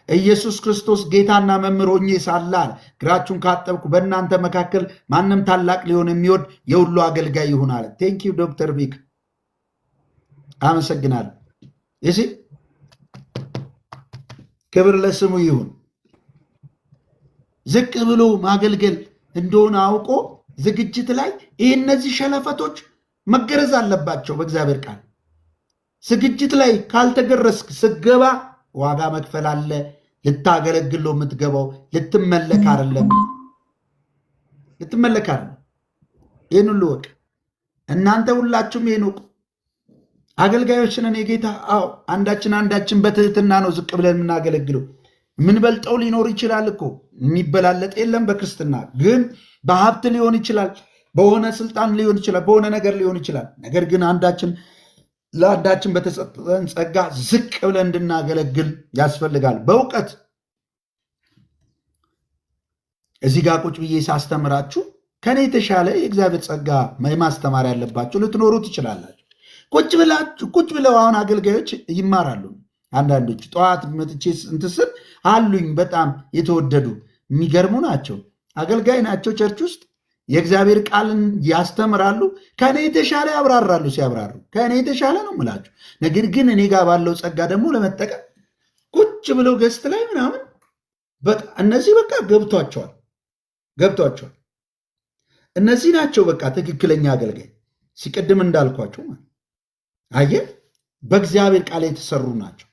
ኢየሱስ ክርስቶስ ጌታና መምህር ሆኜ ሳለ አለ እግራችሁን ካጠብኩ በእናንተ መካከል ማንም ታላቅ ሊሆን የሚወድ የሁሉ አገልጋይ ይሁን አለ። Thank you ዶክተር ቢክ አመሰግናለሁ። እሺ ክብር ለስሙ ይሁን። ዝቅ ብሎ ማገልገል እንደሆነ አውቆ ዝግጅት ላይ ይህ እነዚህ ሸለፈቶች መገረዝ አለባቸው። በእግዚአብሔር ቃል ዝግጅት ላይ ካልተገረዝክ ስገባ ዋጋ መክፈል አለ። ልታገለግል ነው የምትገባው፣ ልትመለክ አይደለም። ልትመለክ አይደለም። ይህን ሁሉ ወቅ እናንተ ሁላችሁም ይህን ወቁ። አገልጋዮች ነን የጌታ። አዎ አንዳችን አንዳችን በትህትና ነው ዝቅ ብለን የምናገለግለው። የምንበልጠው ሊኖር ይችላል እኮ የሚበላለጥ የለም በክርስትና ግን በሀብት ሊሆን ይችላል፣ በሆነ ስልጣን ሊሆን ይችላል፣ በሆነ ነገር ሊሆን ይችላል። ነገር ግን አንዳችን ለአንዳችን በተሰጠን ጸጋ ዝቅ ብለን እንድናገለግል ያስፈልጋል። በእውቀት እዚህ ጋር ቁጭ ብዬ ሳስተምራችሁ ከኔ የተሻለ የእግዚአብሔር ጸጋ የማስተማር ያለባችሁ ልትኖሩ ትችላላችሁ። ቁጭ ብለው አሁን አገልጋዮች ይማራሉ። አንዳንዶች ጠዋት መጥቼ እንትን ስል አሉኝ በጣም የተወደዱ የሚገርሙ ናቸው። አገልጋይ ናቸው። Church ውስጥ የእግዚአብሔር ቃልን ያስተምራሉ። ከእኔ የተሻለ ያብራራሉ። ሲያብራሩ ከእኔ የተሻለ ነው የምላችሁ። ነገር ግን እኔ ጋር ባለው ጸጋ ደግሞ ለመጠቀም ቁጭ ብለው guest ላይ ምናምን እነዚህ በቃ ገብቷቸዋል ገብቷቸዋል። እነዚህ ናቸው በቃ ትክክለኛ አገልጋይ። ሲቀድም እንዳልኳቸው ማለት አየህ፣ በእግዚአብሔር ቃል የተሰሩ ናቸው።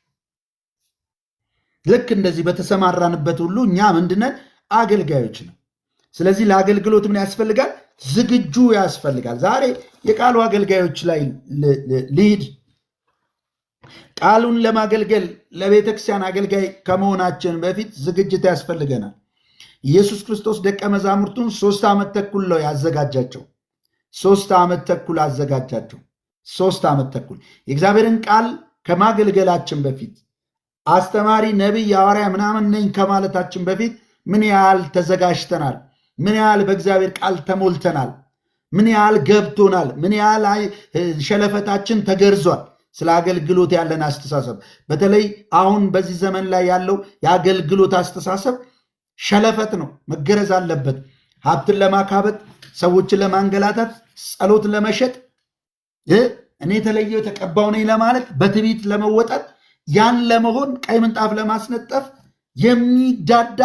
ልክ እንደዚህ በተሰማራንበት ሁሉ እኛ ምንድነን? አገልጋዮች ነው። ስለዚህ ለአገልግሎት ምን ያስፈልጋል? ዝግጁ ያስፈልጋል። ዛሬ የቃሉ አገልጋዮች ላይ ልሂድ። ቃሉን ለማገልገል ለቤተክርስቲያን አገልጋይ ከመሆናችን በፊት ዝግጅት ያስፈልገናል። ኢየሱስ ክርስቶስ ደቀ መዛሙርቱን 3 ዓመት ተኩል ነው ያዘጋጃቸው። 3 ዓመት ተኩል አዘጋጃቸው። 3 ዓመት ተኩል የእግዚአብሔርን ቃል ከማገልገላችን በፊት አስተማሪ፣ ነቢይ፣ ሐዋርያ ምናምን ነኝ ከማለታችን በፊት ምን ያህል ተዘጋጅተናል? ምን ያህል በእግዚአብሔር ቃል ተሞልተናል? ምን ያህል ገብቶናል? ምን ያህል ሸለፈታችን ተገርዟል? ስለ አገልግሎት ያለን አስተሳሰብ በተለይ አሁን በዚህ ዘመን ላይ ያለው የአገልግሎት አስተሳሰብ ሸለፈት ነው፣ መገረዝ አለበት። ሀብትን ለማካበት፣ ሰዎችን ለማንገላታት፣ ጸሎት ለመሸጥ፣ እኔ የተለየው የተቀባው ነኝ ለማለት፣ በትዕቢት ለመወጠር፣ ያን ለመሆን ቀይ ምንጣፍ ለማስነጠፍ የሚዳዳ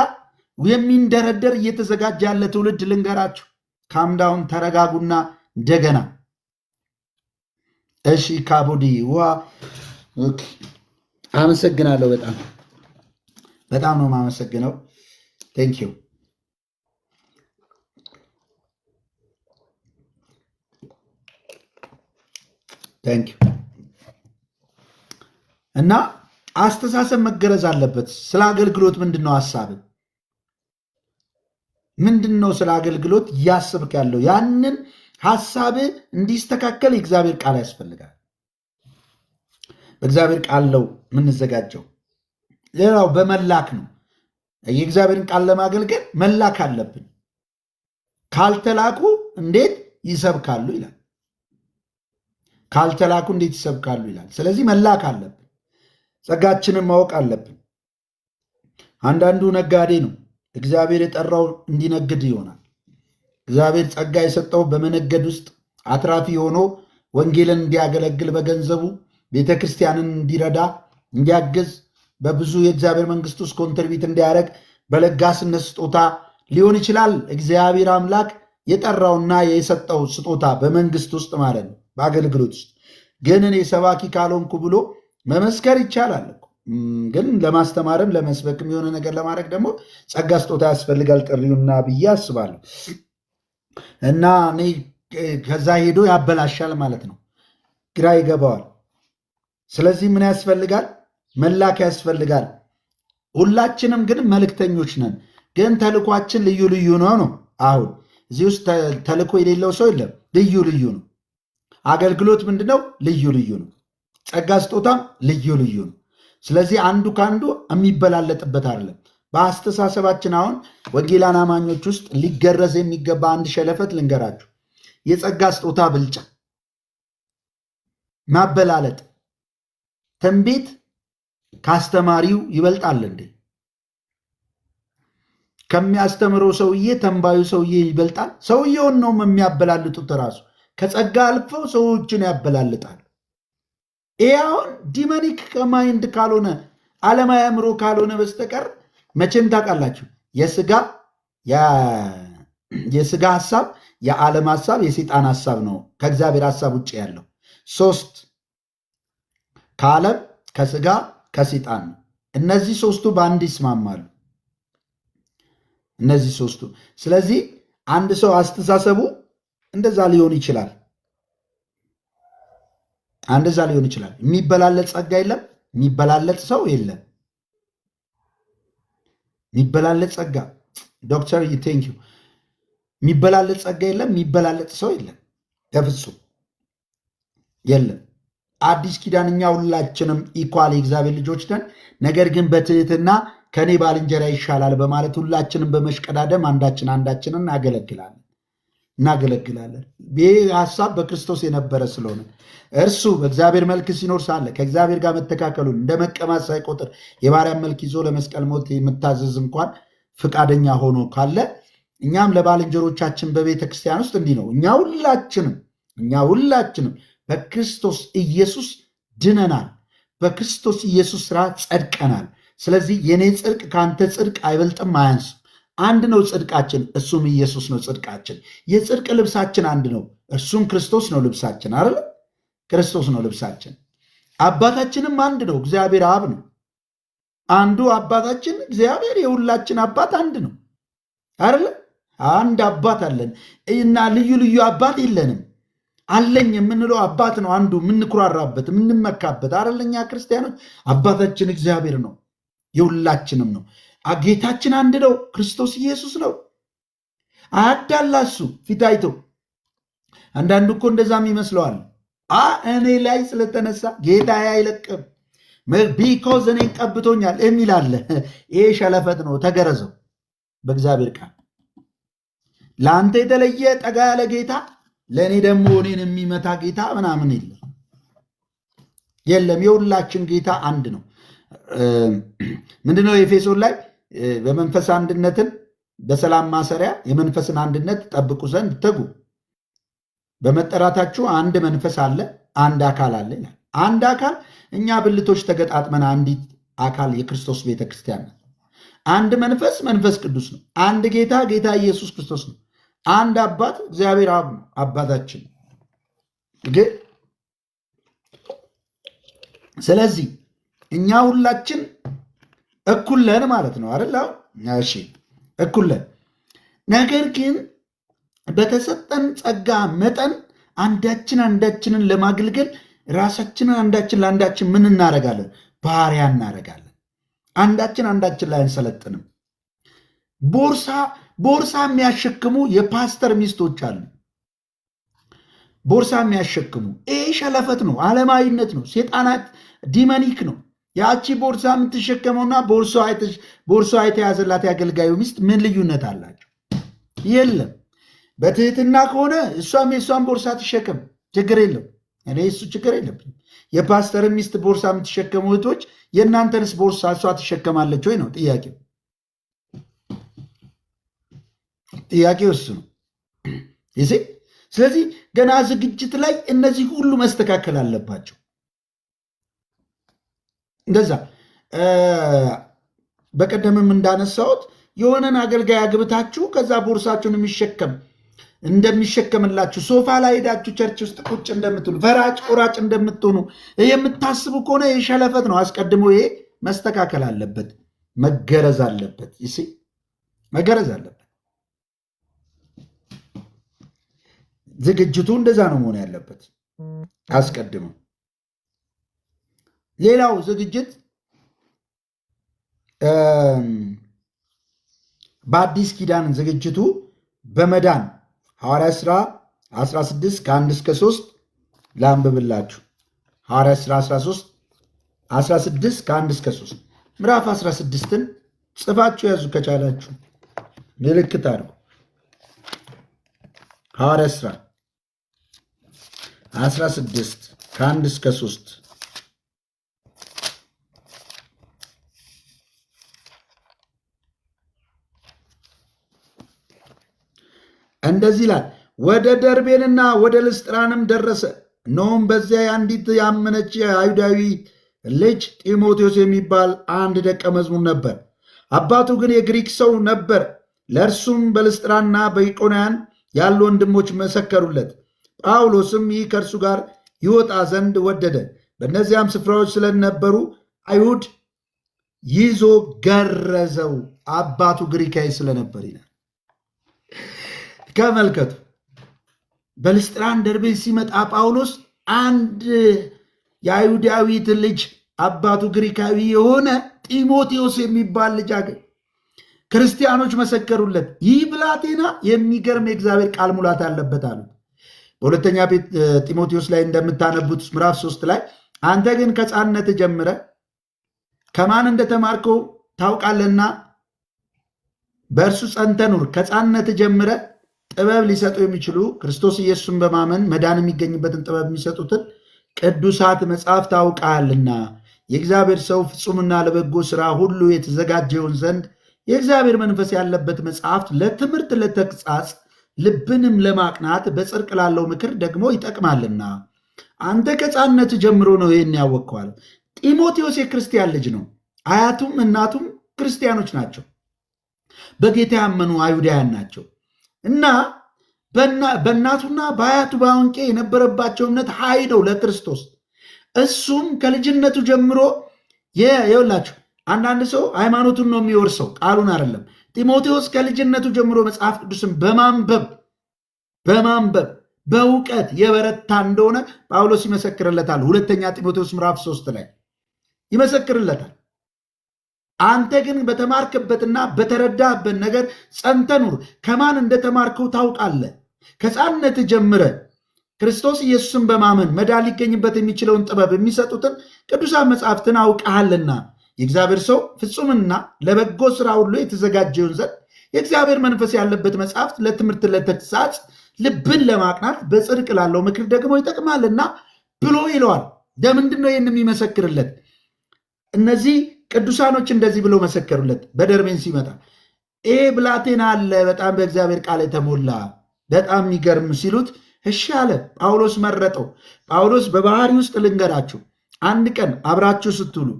የሚንደረደር እየተዘጋጀ ያለ ትውልድ ልንገራችሁ። ካምዳውን ተረጋጉና እንደገና እሺ። ካቦዲ ዋ አመሰግናለሁ። በጣም በጣም ነው የማመሰግነው። Thank you thank you። እና አስተሳሰብ መገረዝ አለበት። ስለ አገልግሎት ምንድን ነው ሀሳብ? ምንድን ነው ስለ አገልግሎት እያስብክ ያለው? ያንን ሀሳብ እንዲስተካከል የእግዚአብሔር ቃል ያስፈልጋል። በእግዚአብሔር ቃል ነው የምንዘጋጀው። ሌላው በመላክ ነው። የእግዚአብሔርን ቃል ለማገልገል መላክ አለብን። ካልተላኩ እንዴት ይሰብካሉ ይላል። ካልተላኩ እንዴት ይሰብካሉ ይላል። ስለዚህ መላክ አለብን። ጸጋችንን ማወቅ አለብን። አንዳንዱ ነጋዴ ነው። እግዚአብሔር የጠራው እንዲነግድ ይሆናል። እግዚአብሔር ጸጋ የሰጠው በመነገድ ውስጥ አትራፊ ሆኖ ወንጌልን እንዲያገለግል በገንዘቡ ቤተ ክርስቲያንን እንዲረዳ እንዲያግዝ በብዙ የእግዚአብሔር መንግስት ውስጥ contribute እንዲያደርግ በለጋስነት ስጦታ ሊሆን ይችላል። እግዚአብሔር አምላክ የጠራውና የሰጠው ስጦታ በመንግስት ውስጥ ማለት ነው፣ በአገልግሎት ውስጥ ግን እኔ ሰባኪ ካልሆንኩ ብሎ መመስከር ይቻላል እኮ። ግን ለማስተማርም ለመስበክም የሆነ ነገር ለማድረግ ደግሞ ጸጋ ስጦታ ያስፈልጋል ጥሪውና ብዬ አስባለሁ። እና እኔ ከዛ ሄዶ ያበላሻል ማለት ነው፣ ግራ ይገባዋል። ስለዚህ ምን ያስፈልጋል? መላክ ያስፈልጋል። ሁላችንም ግን መልእክተኞች ነን። ግን ተልኳችን ልዩ ልዩ ነው። አሁን እዚህ ውስጥ ተልኮ የሌለው ሰው የለም። ልዩ ልዩ ነው። አገልግሎት ምንድነው? ልዩ ልዩ ነው። ጸጋ ስጦታም ልዩ ልዩ ነው። ስለዚህ አንዱ ከአንዱ የሚበላለጥበት አይደለም። በአስተሳሰባችን አሁን ወንጌላን አማኞች ውስጥ ሊገረዝ የሚገባ አንድ ሸለፈት ልንገራችሁ። የጸጋ ስጦታ ብልጫ፣ ማበላለጥ። ትንቢት ካስተማሪው ይበልጣል እንዴ? ከሚያስተምረው ሰውዬ ተንባዩ ሰውዬ ይበልጣል? ሰውየውን ነው የሚያበላልጡት። ራሱ ከጸጋ አልፈው ሰዎችን ያበላልጣል። ይሄ አሁን demonic mind ካልሆነ ዓለማዊ አእምሮ ካልሆነ በስተቀር መቼም ታውቃላችሁ የስጋ ሐሳብ፣ የዓለም ሐሳብ፣ የሰይጣን ሐሳብ ነው ከእግዚአብሔር ሐሳብ ውጭ ያለው። ሶስት ከዓለም ከስጋ ከሰይጣን ነው። እነዚህ ሶስቱ በአንድ ይስማማሉ። እነዚህ ሶስቱ። ስለዚህ አንድ ሰው አስተሳሰቡ እንደዛ ሊሆን ይችላል። እንደዛ ሊሆን ይችላል። የሚበላለጥ ጸጋ የለም። የሚበላለጥ ሰው የለም። የሚበላለጥ ጸጋ ዶክተር thank you። የሚበላለጥ ጸጋ የለም። የሚበላለጥ ሰው የለም። በፍጹም የለም። አዲስ ኪዳን እኛ ሁላችንም equal የእግዚአብሔር ልጆች ነን። ነገር ግን በትህትና ከኔ ባልንጀራ ይሻላል በማለት ሁላችንም በመሽቀዳደም አንዳችን አንዳችንን እናገለግላለን። ይህ ሐሳብ በክርስቶስ የነበረ ስለሆነ እርሱ በእግዚአብሔር መልክ ሲኖር ሳለ ከእግዚአብሔር ጋር መተካከሉን እንደ መቀማት ሳይቆጥር የባሪያን መልክ ይዞ ለመስቀል ሞት የምታዘዝ እንኳን ፍቃደኛ ሆኖ ካለ እኛም ለባልንጀሮቻችን በቤተ ክርስቲያን ውስጥ እንዲህ ነው። እኛ ሁላችንም በክርስቶስ ኢየሱስ ድነናል። በክርስቶስ ኢየሱስ ስራ ጸድቀናል። ስለዚህ የኔ ጽድቅ ከአንተ ጽድቅ አይበልጥም፣ አያንስም። አንድ ነው ጽድቃችን፣ እሱም ኢየሱስ ነው ጽድቃችን። የጽድቅ ልብሳችን አንድ ነው፣ እርሱም ክርስቶስ ነው ልብሳችን አይደለ? ክርስቶስ ነው ልብሳችን። አባታችንም አንድ ነው፣ እግዚአብሔር አብ ነው። አንዱ አባታችን እግዚአብሔር የሁላችን አባት አንድ ነው አይደለ? አንድ አባት አለን እና ልዩ ልዩ አባት የለንም። አለኝ የምንለው አባት ነው አንዱ የምንኩራራበት የምንመካበት አይደለ? እኛ ክርስቲያኖች አባታችን እግዚአብሔር ነው፣ የሁላችንም ነው። ጌታችን አንድ ነው፣ ክርስቶስ ኢየሱስ ነው። አያዳላ እሱ ፊት አይቶ። አንዳንዱ እኮ እንደዛም ይመስለዋል። እኔ ላይ ስለተነሳ ጌታ አይለቅም because እኔን ቀብቶኛል የሚል አለ። ይሄ ሸለፈት ነው። ተገረዘው በእግዚአብሔር ቃል። ለአንተ የተለየ ጠጋ ያለ ጌታ፣ ለእኔ ደግሞ እኔን የሚመታ ጌታ ምናምን የለም የለም። የሁላችን ጌታ አንድ ነው። ምንድነው ኤፌሶን ላይ በመንፈስ አንድነትን በሰላም ማሰሪያ የመንፈስን አንድነት ጠብቁ ዘንድ ትጉ። በመጠራታችሁ አንድ መንፈስ አለ፣ አንድ አካል አለ ይላል። አንድ አካል እኛ ብልቶች ተገጣጥመን አንዲት አካል የክርስቶስ ቤተክርስቲያን ናት። አንድ መንፈስ መንፈስ ቅዱስ ነው። አንድ ጌታ ጌታ ኢየሱስ ክርስቶስ ነው። አንድ አባት እግዚአብሔር አብ ነው አባታችን። ግን ስለዚህ እኛ ሁላችን እኩል ነን ማለት ነው አይደል? እሺ እኩል ነን። ነገር ግን በተሰጠን ጸጋ መጠን አንዳችን አንዳችንን ለማገልገል ራሳችንን አንዳችን ለአንዳችን ምን እናደርጋለን? ባሪያ እናደርጋለን። አንዳችን አንዳችን ላይ አንሰለጥንም። ቦርሳ ቦርሳ የሚያሸክሙ የፓስተር ሚስቶች አሉ። ቦርሳ የሚያሸክሙ ይህ ሸለፈት ነው፣ ዓለማዊነት ነው፣ ሴጣናት demonic ነው። ያቺ ቦርሳ የምትሸከመውና ቦርሳ የተያዘላት የአገልጋዩ ሚስት ምን ልዩነት አላቸው? የለም። በትህትና ከሆነ እሷም የእሷን ቦርሳ ትሸከም፣ ችግር የለም። እኔ እሱ ችግር የለብኝም። የፓስተር ሚስት ቦርሳ የምትሸከሙ እህቶች የእናንተንስ ቦርሳ እሷ ትሸከማለች ወይ ነው ጥያቄው። ጥያቄው እሱ ነው። ይዜ ስለዚህ ገና ዝግጅት ላይ እነዚህ ሁሉ መስተካከል አለባቸው። እንደዛ በቀደምም እንዳነሳሁት የሆነን አገልጋይ አግብታችሁ ከዛ ቦርሳችሁን የሚሸከም እንደሚሸከምላችሁ ሶፋ ላይ ሄዳችሁ church ውስጥ ቁጭ እንደምትሉ ፈራጭ ቆራጭ እንደምትሆኑ የምታስቡ ከሆነ የሸለፈት ነው። አስቀድሞ ይሄ መስተካከል አለበት፣ መገረዝ አለበት። ይሲ መገረዝ አለበት። ዝግጅቱ እንደዛ ነው መሆን ያለበት አስቀድሞ። ሌላው ዝግጅት በአዲስ ኪዳን ዝግጅቱ በመዳን ሐዋርያት ሥራ 16 ከ1 እስከ 3 ላንብብላችሁ። ሐዋርያት ሥራ 16 ከ1 እስከ 3 ምዕራፍ 16ን ጽፋችሁ ያዙ ከቻላችሁ ምልክት አድርጉ። ሐዋርያት ሥራ 16 ከ1 እስከ 3 እንደዚህ ይላል። ወደ ደርቤንና ወደ ልስጥራንም ደረሰ። እነሆም በዚያ የአንዲት ያመነች የአይሁዳዊ ልጅ ጢሞቴዎስ የሚባል አንድ ደቀ መዝሙር ነበር። አባቱ ግን የግሪክ ሰው ነበር። ለእርሱም በልስጥራንና በኢቆንያን ያሉ ወንድሞች መሰከሩለት። ጳውሎስም ይህ ከእርሱ ጋር ይወጣ ዘንድ ወደደ። በእነዚያም ስፍራዎች ስለነበሩ አይሁድ ይዞ ገረዘው፣ አባቱ ግሪካዊ ስለነበር ይላል። ተመልከቱ፣ በልስጥራን ደርቤን ሲመጣ ጳውሎስ አንድ የአይሁዳዊት ልጅ አባቱ ግሪካዊ የሆነ ጢሞቴዎስ የሚባል ልጅ አገኘ። ክርስቲያኖች መሰከሩለት። ይህ ብላቴና የሚገርም የእግዚአብሔር ቃል ሙላት አለበት አሉት። በሁለተኛ ጢሞቴዎስ ላይ እንደምታነቡት ምዕራፍ 3 ላይ አንተ ግን ከሕፃንነት ጀምረህ ከማን እንደተማርከው ታውቃለህና በእርሱ ጸንተህ ኑር። ከሕፃንነት ጀምረህ ጥበብ ሊሰጡ የሚችሉ ክርስቶስ ኢየሱስን በማመን መዳን የሚገኝበትን ጥበብ የሚሰጡትን ቅዱሳት መጽሐፍ ታውቃለህና የእግዚአብሔር ሰው ፍጹምና ለበጎ ሥራ ሁሉ የተዘጋጀውን ዘንድ የእግዚአብሔር መንፈስ ያለበት መጽሐፍት ለትምህርት፣ ለተግሣጽ፣ ልብንም ለማቅናት በጽድቅ ላለው ምክር ደግሞ ይጠቅማልና አንተ ከሕፃንነት ጀምሮ ነው ይህን ያወቅኸው። ጢሞቴዎስ የክርስቲያን ልጅ ነው። አያቱም እናቱም ክርስቲያኖች ናቸው። በጌታ ያመኑ አይሁዳውያን ናቸው። እና በእናቱና በአያቱ በአውንቄ የነበረባቸው እምነት ሀይደው ለክርስቶስ። እሱም ከልጅነቱ ጀምሮ ይኸውላችሁ፣ አንዳንድ ሰው ሃይማኖቱን ነው የሚወርሰው ቃሉን አይደለም። ጢሞቴዎስ ከልጅነቱ ጀምሮ መጽሐፍ ቅዱስን በማንበብ በእውቀት የበረታ እንደሆነ ጳውሎስ ይመሰክርለታል። ሁለተኛ ጢሞቴዎስ ምዕራፍ 3 ላይ ይመሰክርለታል። አንተ ግን በተማርክበትና በተረዳህበት ነገር ጸንተህ ኑር። ከማን እንደተማርከው ታውቃለህ። ከሕፃንነት ጀምረህ ክርስቶስ ኢየሱስን በማመን መዳን ሊገኝበት የሚችለውን ጥበብ የሚሰጡትን ቅዱሳን መጽሐፍትን አውቀሃልና የእግዚአብሔር ሰው ፍጹምና ለበጎ ሥራ ሁሉ የተዘጋጀውን ዘንድ የእግዚአብሔር መንፈስ ያለበት መጽሐፍት ለትምህርት፣ ለተግሣጽ፣ ልብን ለማቅናት በጽድቅ ላለው ምክር ደግሞ ይጠቅማልና ብሎ ይለዋል። ለምንድን ነው ይህን የሚመሰክርለት? እነዚህ ቅዱሳኖች እንደዚህ ብለው መሰከሩለት። በደርቤን ሲመጣ ይሄ ብላቴና አለ በጣም በእግዚአብሔር ቃል የተሞላ በጣም የሚገርም ሲሉት እሺ አለ። ጳውሎስ መረጠው። ጳውሎስ በባህሪ ውስጥ ልንገራችሁ፣ አንድ ቀን አብራችሁ ስትውሉ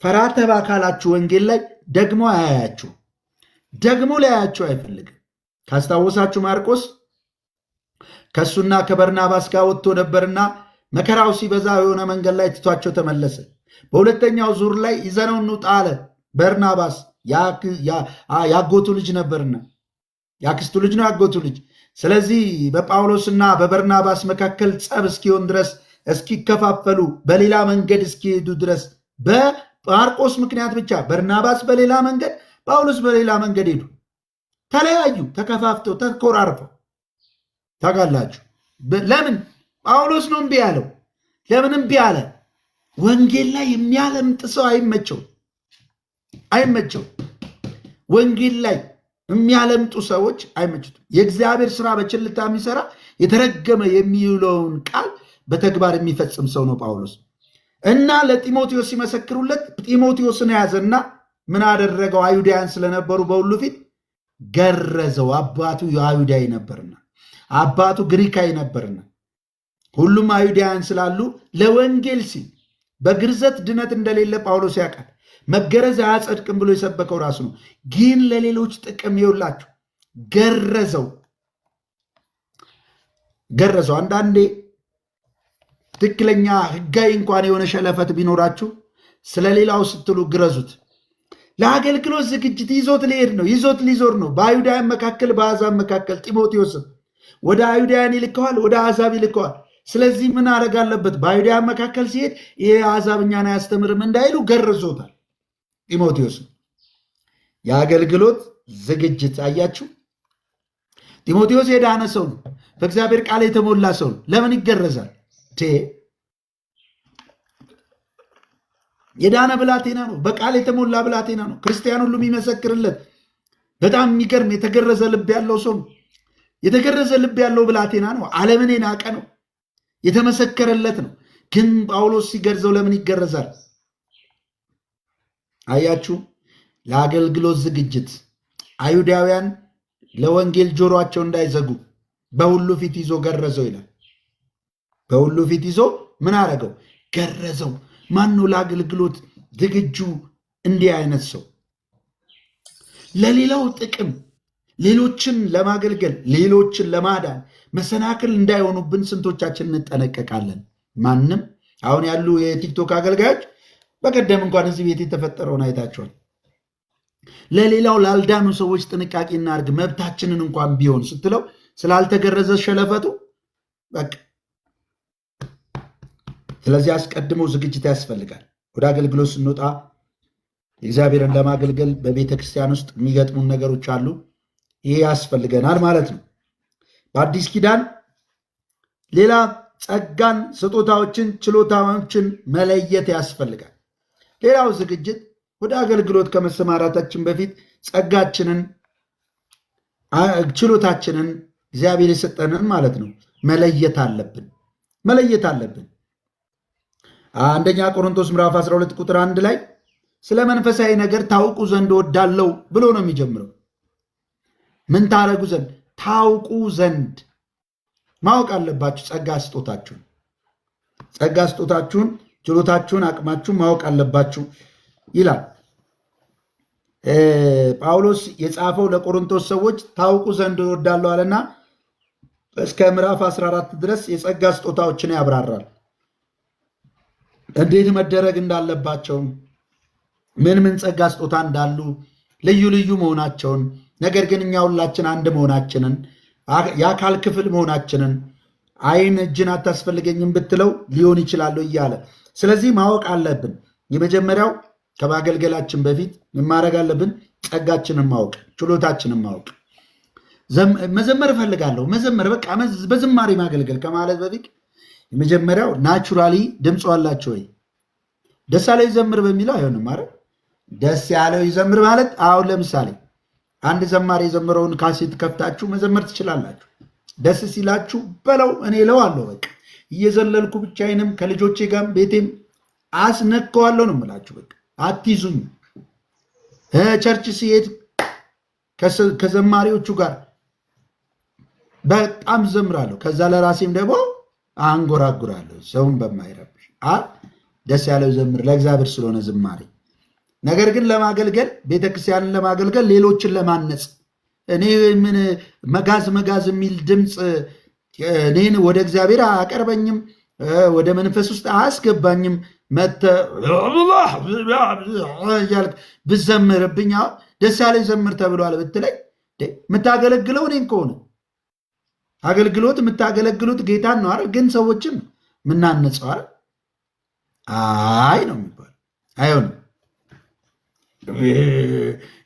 ፈራ ተባ ካላችሁ ወንጌል ላይ ደግሞ አያያችሁ፣ ደግሞ ሊያያችሁ አይፈልግም። ካስታወሳችሁ ማርቆስ ከእሱና ከበርናባስ ጋር ወጥቶ ነበርና መከራው ሲበዛ የሆነ መንገድ ላይ ትቷቸው ተመለሰ። በሁለተኛው ዙር ላይ ይዘነው እንውጣ አለ። በርናባስ ያጎቱ ልጅ ነበርና ያክስቱ ልጅ ነው ያጎቱ ልጅ። ስለዚህ በጳውሎስና በበርናባስ መካከል ጸብ እስኪሆን ድረስ እስኪከፋፈሉ በሌላ መንገድ እስኪሄዱ ድረስ በማርቆስ ምክንያት ብቻ በርናባስ በሌላ መንገድ፣ ጳውሎስ በሌላ መንገድ ሄዱ። ተለያዩ፣ ተከፋፍተው ተኮራርፈው። ታውቃላችሁ ለምን? ጳውሎስ ነው እምቢ ያለው። ለምን እምቢ አለ? ወንጌል ላይ የሚያለምጥ ሰው አይመቸው አይመቸው። ወንጌል ላይ የሚያለምጡ ሰዎች አይመቹትም። የእግዚአብሔር ስራ በችልታ የሚሰራ የተረገመ የሚውለውን ቃል በተግባር የሚፈጽም ሰው ነው ጳውሎስ። እና ለጢሞቴዎስ ሲመሰክሩለት ጢሞቴዎስን ያዘና ምን አደረገው? አይሁዳውያን ስለነበሩ በሁሉ ፊት ገረዘው። አባቱ አይሁዳዊ ነበርና፣ አባቱ ግሪካዊ ነበርና፣ ሁሉም አይሁዳውያን ስላሉ ለወንጌል ሲል በግርዘት ድነት እንደሌለ ጳውሎስ ያውቃል። መገረዝ አያጸድቅም ብሎ የሰበከው ራሱ ነው። ግን ለሌሎች ጥቅም ይውላችሁ ገረዘው ገረዘው። አንዳንዴ ትክክለኛ ሕጋዊ እንኳን የሆነ ሸለፈት ቢኖራችሁ ስለሌላው ስትሉ ግረዙት። ለአገልግሎት ዝግጅት ይዞት ሊሄድ ነው፣ ይዞት ሊዞር ነው። በአይሁዳውያን መካከል፣ በአሕዛብ መካከል ጢሞቴዎስን ወደ አይሁዳውያን ይልከዋል፣ ወደ አሕዛብ ይልከዋል። ስለዚህ ምን አደረግ አለበት? በአይሁዳውያን መካከል ሲሄድ ይሄ አሕዛብ እኛን አያስተምርም እንዳይሉ ገርዞታል ጢሞቴዎስን። የአገልግሎት ዝግጅት አያችሁ። ጢሞቴዎስ የዳነ ሰው ነው። በእግዚአብሔር ቃል የተሞላ ሰው ነው። ለምን ይገረዛል? የዳነ ብላቴና ነው። በቃል የተሞላ ብላቴና ነው። ክርስቲያን ሁሉ የሚመሰክርለት በጣም የሚገርም የተገረዘ ልብ ያለው ሰው ነው። የተገረዘ ልብ ያለው ብላቴና ነው። ዓለምን የናቀ ነው። የተመሰከረለት ነው። ግን ጳውሎስ ሲገርዘው ለምን ይገረዛል? አያችሁ፣ ለአገልግሎት ዝግጅት አይሁዳውያን ለወንጌል ጆሮአቸው እንዳይዘጉ በሁሉ ፊት ይዞ ገረዘው ይላል። በሁሉ ፊት ይዞ ምን አረገው? ገረዘው። ማን ነው ለአገልግሎት ዝግጁ? እንዲህ አይነት ሰው ለሌላው ጥቅም፣ ሌሎችን ለማገልገል፣ ሌሎችን ለማዳን መሰናክል እንዳይሆኑብን ስንቶቻችን እንጠነቀቃለን? ማንም አሁን ያሉ የቲክቶክ አገልጋዮች በቀደም እንኳን እዚህ ቤት የተፈጠረውን አይታቸዋል። ለሌላው ላልዳኑ ሰዎች ጥንቃቄ እናድርግ መብታችንን እንኳን ቢሆን ስትለው ስላልተገረዘ ሸለፈቱ በቃ። ስለዚህ አስቀድሞ ዝግጅት ያስፈልጋል። ወደ አገልግሎት ስንወጣ እግዚአብሔርን ለማገልገል በቤተ ክርስቲያን ውስጥ የሚገጥሙን ነገሮች አሉ። ይሄ ያስፈልገናል ማለት ነው። በአዲስ ኪዳን ሌላ ጸጋን፣ ስጦታዎችን፣ ችሎታዎችን መለየት ያስፈልጋል። ሌላው ዝግጅት ወደ አገልግሎት ከመሰማራታችን በፊት ጸጋችንን፣ ችሎታችንን እግዚአብሔር የሰጠንን ማለት ነው መለየት አለብን መለየት አለብን። አንደኛ ቆሮንቶስ ምዕራፍ 12 ቁጥር 1 ላይ ስለ መንፈሳዊ ነገር ታውቁ ዘንድ እወዳለሁ ብሎ ነው የሚጀምረው። ምን ታረጉ ዘንድ? ታውቁ ዘንድ ማወቅ አለባችሁ። ጸጋ ስጦታችሁን ጸጋ ስጦታችሁን፣ ችሎታችሁን፣ አቅማችሁን ማወቅ አለባችሁ ይላል ጳውሎስ። የጻፈው ለቆሮንቶስ ሰዎች ታውቁ ዘንድ እወዳለሁ አለና እስከ ምዕራፍ 14 ድረስ የጸጋ ስጦታዎችን ያብራራል። እንዴት መደረግ እንዳለባቸው፣ ምን ምን ጸጋ ስጦታ እንዳሉ፣ ልዩ ልዩ መሆናቸውን፣ ነገር ግን እኛ ሁላችን አንድ መሆናችንን፣ የአካል ክፍል መሆናችንን፣ ዓይን እጅን አታስፈልገኝም ብትለው ሊሆን ይችላል እያለ። ስለዚህ ማወቅ አለብን። የመጀመሪያው ከማገልገላችን በፊት ምን ማድረግ አለብን? ጸጋችንን ማወቅ፣ ችሎታችንን ማወቅ። መዘመር እፈልጋለሁ፣ መዘመር በቃ በዝማሬ ማገልገል ከማለት በፊት የመጀመሪያው naturally ድምፁ አላቸው ወይ? ደስ ያለው ይዘምር በሚለው አይሆንም አይደል? ደስ ያለው ይዘምር ማለት አሁን ለምሳሌ አንድ ዘማሪ የዘመረውን ካሴት ከፍታችሁ መዘመር ትችላላችሁ። ደስ ሲላችሁ በለው እኔ እለዋለሁ። በቃ እየዘለልኩ ብቻዬንም ከልጆቼ ጋርም ቤቴም አስነከዋለሁ ነው የምላችሁ። በቃ አትይዙኝ። Church ሲሄድ ከዘማሪዎቹ ጋር በጣም ዘምራለሁ። ከዛ ለራሴም ደግሞ አንጎራጉራለሁ፣ ሰውን በማይረብሽ። ደስ ያለው ዘምር ለእግዚአብሔር ስለሆነ ዝማሬ። ነገር ግን ለማገልገል፣ ቤተክርስቲያንን ለማገልገል፣ ሌሎችን ለማነጽ እኔ ምን መጋዝ መጋዝ የሚል ድምፅ እኔን ወደ እግዚአብሔር አያቀርበኝም፣ ወደ መንፈስ ውስጥ አያስገባኝም። መተህ እያልክ ብዘምርብኝ አሁን ደስ ያለ ዘምር ተብሏል ብትለኝ የምታገለግለው እኔን ከሆነ አገልግሎት የምታገለግሉት ጌታን ነው አይደል? ግን ሰዎችን የምናነጸው አይደል? አይ ነው የሚባለው። አይሆንም።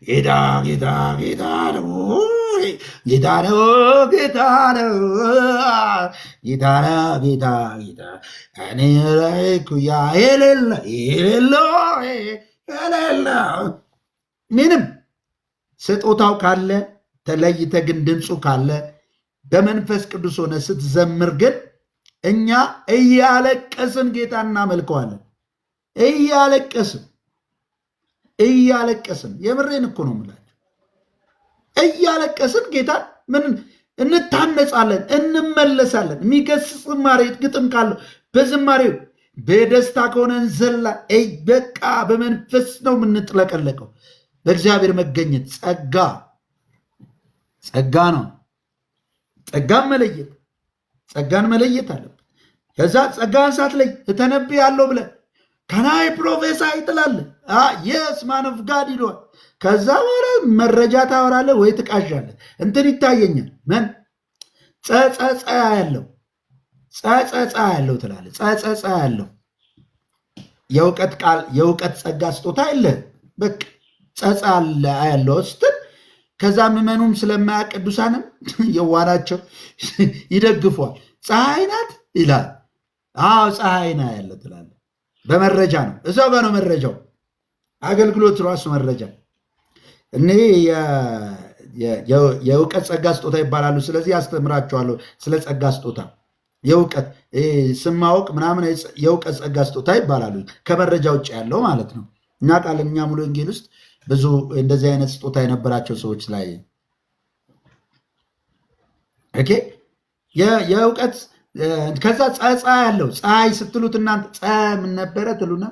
ጌታ ጌታ ጌታ ነው፣ ጌታ ነው፣ ጌታ ነው፣ ጌታ ነው፣ ጌታ ጌታ እኔ ላይ ኩያ የሌለ የሌለ የሌለ ምንም ስጦታው ካለ ተለይተ ግን ድምፁ ካለ በመንፈስ ቅዱስ ሆነ ስትዘምር ግን እኛ እያለቀስን ጌታ እናመልከዋለን። እያለቀስን እያለቀስን፣ የምሬን እኮ ነው የምላቸው። እያለቀስን ጌታ ምን እንታነጻለን፣ እንመለሳለን። የሚገስጽ ዝማሬ ግጥም ካለው በዝማሬው በደስታ ከሆነ እንዘላ። በቃ በመንፈስ ነው የምንጥለቀለቀው። በእግዚአብሔር መገኘት ጸጋ ጸጋ ነው። ጸጋን መለየት ጸጋን መለየት አለብን። ከዛ ጸጋን ሳትለይ እተነብያለሁ ብለህ can I prophesy ትላለህ። Yes, man of God ይለዋል። ከዛ በኋላ መረጃ ታወራለህ ወይ ትቃዣለህ። እንትን ይታየኛል ምን ጸጸጸ ያለው ጸጸጸ ያለው ትላለህ። ጸጸጸ ያለው የእውቀት ቃል የእውቀት ጸጋ ስጦታ የለህም። በቃ ጸጸ ያለው ስትል ከዛ ምዕመኑም ስለማያውቅ ቅዱሳንም የዋናቸው ይደግፏል። ፀሐይ ናት ይላል። አዎ ፀሐይ ና ያለ ትላለህ። በመረጃ ነው፣ እዛው ጋር ነው መረጃው። አገልግሎት ራሱ መረጃ። እኔ የእውቀት ጸጋ ስጦታ ይባላሉ። ስለዚህ ያስተምራቸዋለሁ ስለ ጸጋ ስጦታ የእውቀት ስም ማወቅ ምናምን የእውቀት ጸጋ ስጦታ ይባላሉ። ከመረጃ ውጭ ያለው ማለት ነው። እና ቃል እኛ ሙሉ ወንጌል ውስጥ ብዙ እንደዚህ አይነት ስጦታ የነበራቸው ሰዎች ላይ okay የእውቀት ከዛ ጸጻ ያለው ፀሐይ ስትሉት እናንተ ፀ ምን ነበረ ትሉና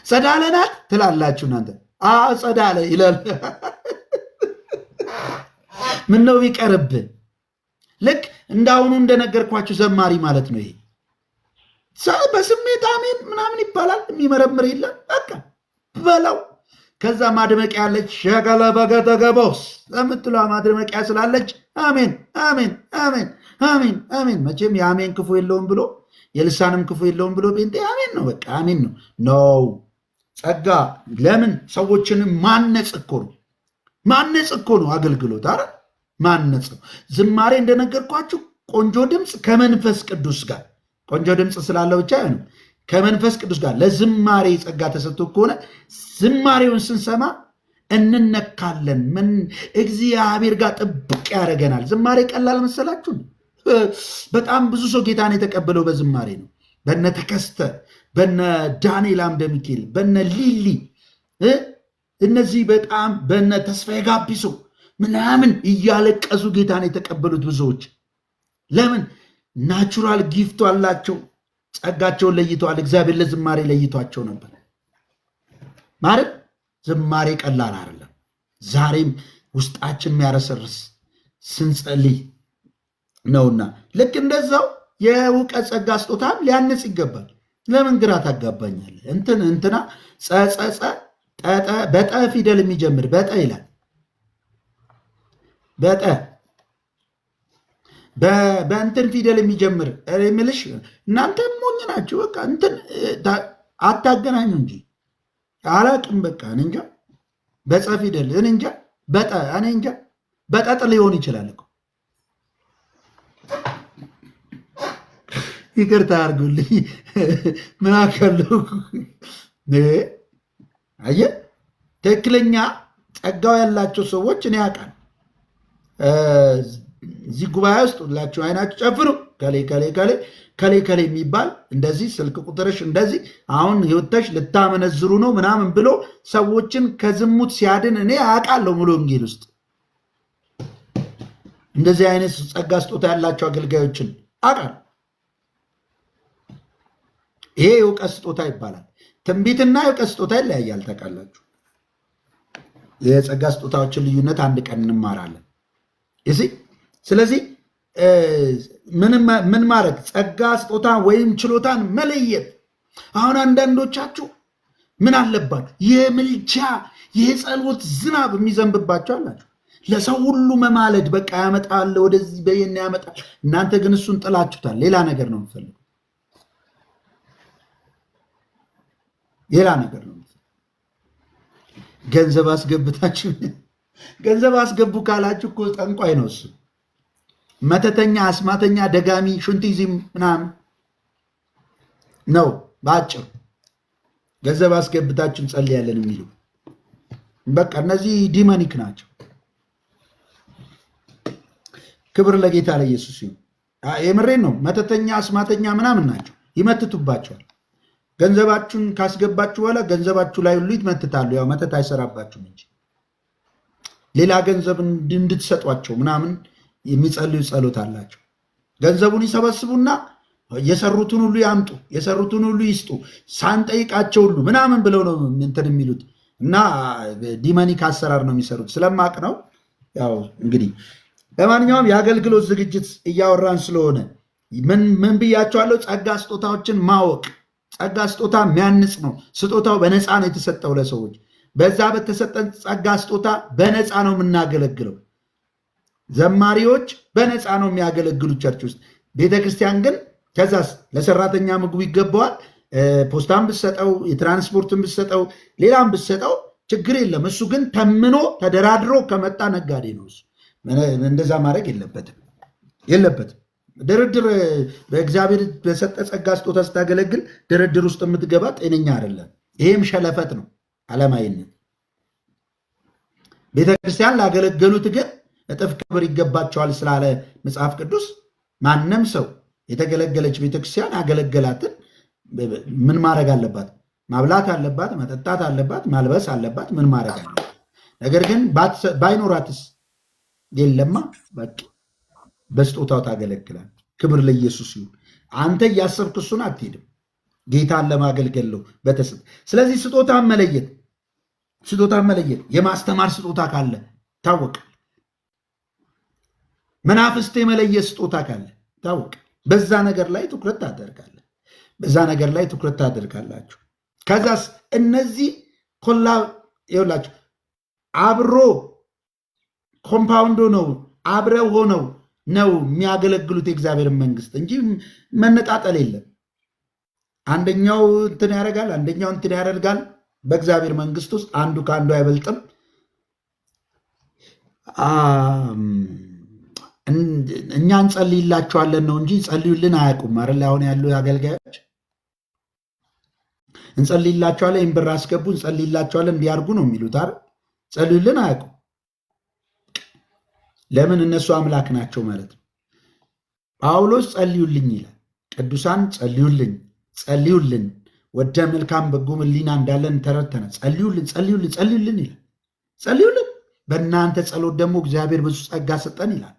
ጸዳለ ናት ትላላችሁ እናንተ። አዎ ጸዳለ ይላል። ምን ነው ቢቀርብህ ልክ እንዳሁኑ እንደነገርኳችሁ ዘማሪ ማለት ነው። ይሄ በስሜት አሜን ምናምን ይባላል። የሚመረምር የለም በቃ በለው። ከዛ ማድመቂያ ያለች ሸቀለ በገተገቦስ የምትለዋ ማድመቂያ ስላለች አሜን አሜን አሜን አሜን አሜን። መቼም የአሜን ክፉ የለውም ብሎ የልሳንም ክፉ የለውም ብሎ ጴንጤ አሜን ነው፣ በቃ አሜን ነው ነው። ጸጋ ለምን ሰዎችንም ማነጽ እኮ ነው፣ ማነጽ እኮ ነው አገልግሎት። አረ ማነጽ ነው። ዝማሬ እንደነገርኳችሁ ቆንጆ ድምፅ ከመንፈስ ቅዱስ ጋር፣ ቆንጆ ድምፅ ስላለው ብቻ አይሆንም። ከመንፈስ ቅዱስ ጋር ለዝማሬ ጸጋ ተሰጥቶ ከሆነ ዝማሬውን ስንሰማ እንነካለን። ምን እግዚአብሔር ጋር ጥብቅ ያደርገናል። ዝማሬ ቀላል መሰላችሁ? በጣም ብዙ ሰው ጌታን የተቀበለው በዝማሬ ነው። በነ ተከስተ፣ በነ ዳንኤል አምደ ሚካኤል፣ በነ ሊሊ፣ እነዚህ በጣም በነ ተስፋዬ ጋቢሶ ምናምን እያለቀሱ ጌታን የተቀበሉት ብዙዎች። ለምን? Natural gift ኡ አላቸው። ጸጋቸውን ለይተዋል። እግዚአብሔር ለዝማሬ ለይቷቸው ነበር። ማለት ዝማሬ ቀላል አይደለም። ዛሬም ውስጣችን የሚያረሰርስ ስንጸልይ ነውና ልክ እንደዛው የእውቀት ጸጋ ስጦታም ሊያንጽ ይገባል። ለምን ግራ ታጋባኛለህ? እንትን እንትና ጸጸጸ ጠጠ በጠ ፊደል የሚጀምር በጠ ይላል። በጠ በእንትን ፊደል የሚጀምር የምልሽ እናንተ ሞኝ ናችሁ። በቃ እንትን አታገናኙ እንጂ አላቅም። በቃ እኔ እንጃ በጸ ፊደል እኔ እንጃ በጠ እኔ እንጃ በጠጥ ሊሆን ይችላል እኮ ይቅርታ አድርጉልኝ። ምን አውቃለሁ። አየህ ትክክለኛ ጸጋው ያላቸው ሰዎች እኔ አውቃለሁ። እዚህ ጉባኤ ውስጥ ሁላችሁ አይናችሁ ጨፍኑ። ከሌ ከሌ ከሌ ከሌ ከሌ የሚባል እንደዚህ ስልክ ቁጥርሽ እንደዚህ አሁን ህይወተሽ ልታመነዝሩ ነው ምናምን ብሎ ሰዎችን ከዝሙት ሲያድን እኔ አውቃለሁ። ሙሉ ወንጌል ውስጥ እንደዚህ አይነት ጸጋ ስጦታ ያላቸው አገልጋዮችን አውቃለሁ። ይሄ የእውቀት ስጦታ ይባላል። ትንቢትና የእውቀት ስጦታ ይለያያል። ታውቃላችሁ። የጸጋ ስጦታዎችን ልዩነት አንድ ቀን እንማራለን። እዚህ ስለዚህ ምን ማድረግ ጸጋ ስጦታ ወይም ችሎታን መለየት። አሁን አንዳንዶቻችሁ ምን አለባችሁ የምልጃ የጸሎት ዝናብ የሚዘንብባቸው አላችሁ። ለሰው ሁሉ መማለድ በቃ ያመጣል፣ ወደዚህ በየና ያመጣል። እናንተ ግን እሱን ጥላችሁታል። ሌላ ነገር ነው የምፈልገው፣ ሌላ ነገር ነው። ገንዘብ አስገብታችሁ ገንዘብ አስገቡ ካላችሁ እኮ ጠንቋይ ነው እሱ። መተተኛ፣ አስማተኛ፣ ደጋሚ፣ ሹንቲዝም ምናምን ነው በአጭሩ። ገንዘብ አስገብታችሁ እንጸልያለን የሚሉ በቃ እነዚህ demonic ናቸው። ክብር ለጌታ ለኢየሱስ ይሁን። የምሬን ነው። መተተኛ አስማተኛ ምናምን ናቸው፣ ይመትቱባቸዋል። ገንዘባችሁን ካስገባችሁ በኋላ ገንዘባችሁ ላይ ሁሉ ይመትታሉ። ያው መተት አይሰራባችሁም እንጂ ሌላ ገንዘብ እንድትሰጧቸው ምናምን የሚጸልዩ ጸሎት አላቸው። ገንዘቡን ይሰበስቡና የሰሩትን ሁሉ ያምጡ፣ የሰሩትን ሁሉ ይስጡ፣ ሳንጠይቃቸው ሁሉ ምናምን ብለው ነው እንትን የሚሉት እና demonic አሰራር ነው የሚሰሩት። ስለማቅ ነው። ያው እንግዲህ ለማንኛውም የአገልግሎት ዝግጅት እያወራን ስለሆነ ምን ብያቸዋለሁ? ጸጋ ስጦታዎችን ማወቅ። ጸጋ ስጦታ የሚያንጽ ነው። ስጦታው በነፃ ነው የተሰጠው ለሰዎች። በዛ በተሰጠን ጸጋ ስጦታ በነፃ ነው የምናገለግለው። ዘማሪዎች በነፃ ነው የሚያገለግሉ church ውስጥ። ቤተክርስቲያን ግን ከዛስ ለሰራተኛ ምግቡ ይገባዋል። ፖስታን ብሰጠው፣ የትራንስፖርትን ብሰጠው፣ ሌላም ብሰጠው ችግር የለም። እሱ ግን ተምኖ ተደራድሮ ከመጣ ነጋዴ ነው እሱ። እንደዛ ማድረግ የለበትም። ድርድር በእግዚአብሔር በሰጠ ጸጋ ስጦታ ስታገለግል ድርድር ውስጥ የምትገባ ጤነኛ አይደለም። ይሄም ሸለፈት ነው፣ ዓለማዊነት። ቤተክርስቲያን ላገለገሉት ግን እጥፍ ክብር ይገባቸዋል ስላለ መጽሐፍ ቅዱስ ማንም ሰው የተገለገለች ቤተክርስቲያን አገለገላትን ምን ማድረግ አለባት? ማብላት አለባት፣ መጠጣት አለባት፣ ማልበስ አለባት፣ ምን ማድረግ አለባት። ነገር ግን ባይኖራትስ የለማ፣ በቃ በስጦታው ታገለግላል። ክብር ለኢየሱስ ይሁን። አንተ እያሰብክ እሱን አትሄድም፣ ጌታን ለማገልገል ነው በተሰጠ። ስለዚህ ስጦታን መለየት ስጦታን መለየት የማስተማር ስጦታ ካለ ታወቅ፣ መናፍስት የመለየት ስጦታ ካለ ታወቅ። በዛ ነገር ላይ ትኩረት ታደርጋለህ። በዛ ነገር ላይ ትኩረት ታደርጋላችሁ። ከዛስ እነዚህ ኮላ ይኸውላችሁ አብሮ compound ነው አብረው ሆነው ነው የሚያገለግሉት የእግዚአብሔርን መንግስት እንጂ መነጣጠል የለም። አንደኛው እንትን ያደርጋል፣ አንደኛው እንትን ያደርጋል። በእግዚአብሔር መንግስት ውስጥ አንዱ ከአንዱ አይበልጥም። እኛ እንጸልይላቸዋለን ነው እንጂ ጸልዩልን አያውቁም አይደል? አሁን ያሉ አገልጋዮች እንጸልይላቸዋለን፣ ይህን ብር አስገቡ፣ እንጸልይላቸዋለን እንዲያርጉ ነው የሚሉት አይደል? ጸልዩልን አያውቁም። ለምን? እነሱ አምላክ ናቸው ማለት ነው። ጳውሎስ ጸልዩልኝ ይላል። ቅዱሳን ጸልዩልኝ፣ ጸልዩልን፣ ወደ መልካም በጎ ሕሊና እንዳለን ተረድተናል። ጸልዩልን፣ ጸልዩልን፣ ጸልዩልን ይላል። ጸልዩልን፣ በእናንተ ጸሎት ደግሞ እግዚአብሔር ብዙ ጸጋ ሰጠን ይላል።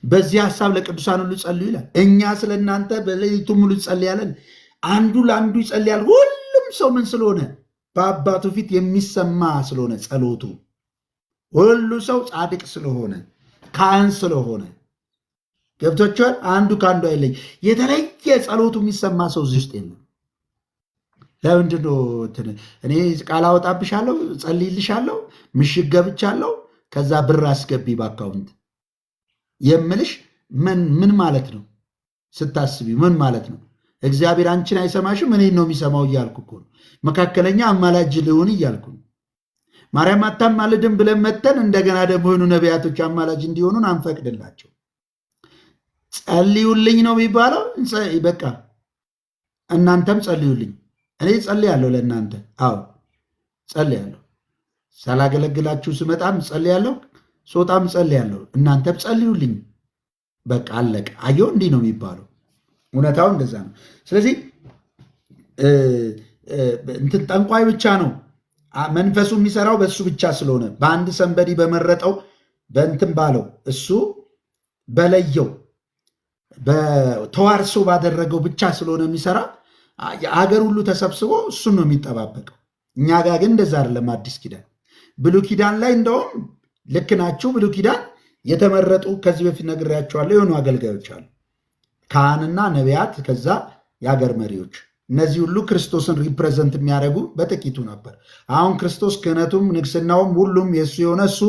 በዚህ ሐሳብ ለቅዱሳን ሁሉ ጸልዩ ይላል። እኛ ስለ እናንተ በሌሊቱ ሙሉ እንጸልያለን። አንዱ ለአንዱ ይጸልያል። ሁሉም ሰው ምን ስለሆነ? በአባቱ ፊት የሚሰማ ስለሆነ ጸሎቱ፣ ሁሉ ሰው ጻድቅ ስለሆነ ካህን ስለሆነ ገብቶችኋል። አንዱ ከአንዱ አይለይ። የተለየ ጸሎቱ የሚሰማ ሰው እዚህ ውስጥ የለም። ለምንድን ነው እኔ ቃል አወጣብሻለሁ፣ ጸልይልሻለሁ፣ ምሽግ ገብቻለሁ፣ ከዛ ብር አስገቢ በ account የምልሽ ምን ምን ማለት ነው? ስታስቢ ምን ማለት ነው? እግዚአብሔር አንቺን አይሰማሽም እኔን ነው የሚሰማው እያልኩ እኮ ነው። መካከለኛ አማላጅ ልሁን እያልኩ ነው። ማርያም አታማልድም ብለን መተን እንደገና ደግሞ የሆኑ ነቢያቶች አማላጅ እንዲሆኑን አንፈቅድላቸው። ጸልዩልኝ ነው የሚባለው። በቃ እናንተም ጸልዩልኝ። እኔ ጸልያለሁ ለእናንተ። አዎ ጸልያለሁ። ሳላገለግላችሁ ስመጣም ጸልያለሁ፣ ስወጣም ጸልያለሁ። እናንተም ጸልዩልኝ። በቃ አለቀ። አየው፣ እንዲህ ነው የሚባለው። እውነታው እንደዛ ነው። ስለዚህ እንትን ጠንቋይ ብቻ ነው መንፈሱ የሚሰራው በእሱ ብቻ ስለሆነ በአንድ somebody በመረጠው በእንትን ባለው እሱ በለየው በተዋርሶ ባደረገው ብቻ ስለሆነ የሚሰራ አገር ሁሉ ተሰብስቦ እሱን ነው የሚጠባበቀው። እኛ ጋር ግን እንደዛ አይደለም። አዲስ ኪዳን ብሉይ ኪዳን ላይ እንደውም ልክ ናችሁ። ብሉይ ኪዳን የተመረጡ ከዚህ በፊት ነግሬያቸዋለሁ የሆኑ አገልጋዮች አሉ፣ ካህንና ነቢያት፣ ከዛ የሀገር መሪዎች። እነዚህ ሁሉ ክርስቶስን represent የሚያደርጉ በጥቂቱ ነበር። አሁን ክርስቶስ ክህነቱም ንግስናውም ሁሉም የእሱ የሆነ እሱ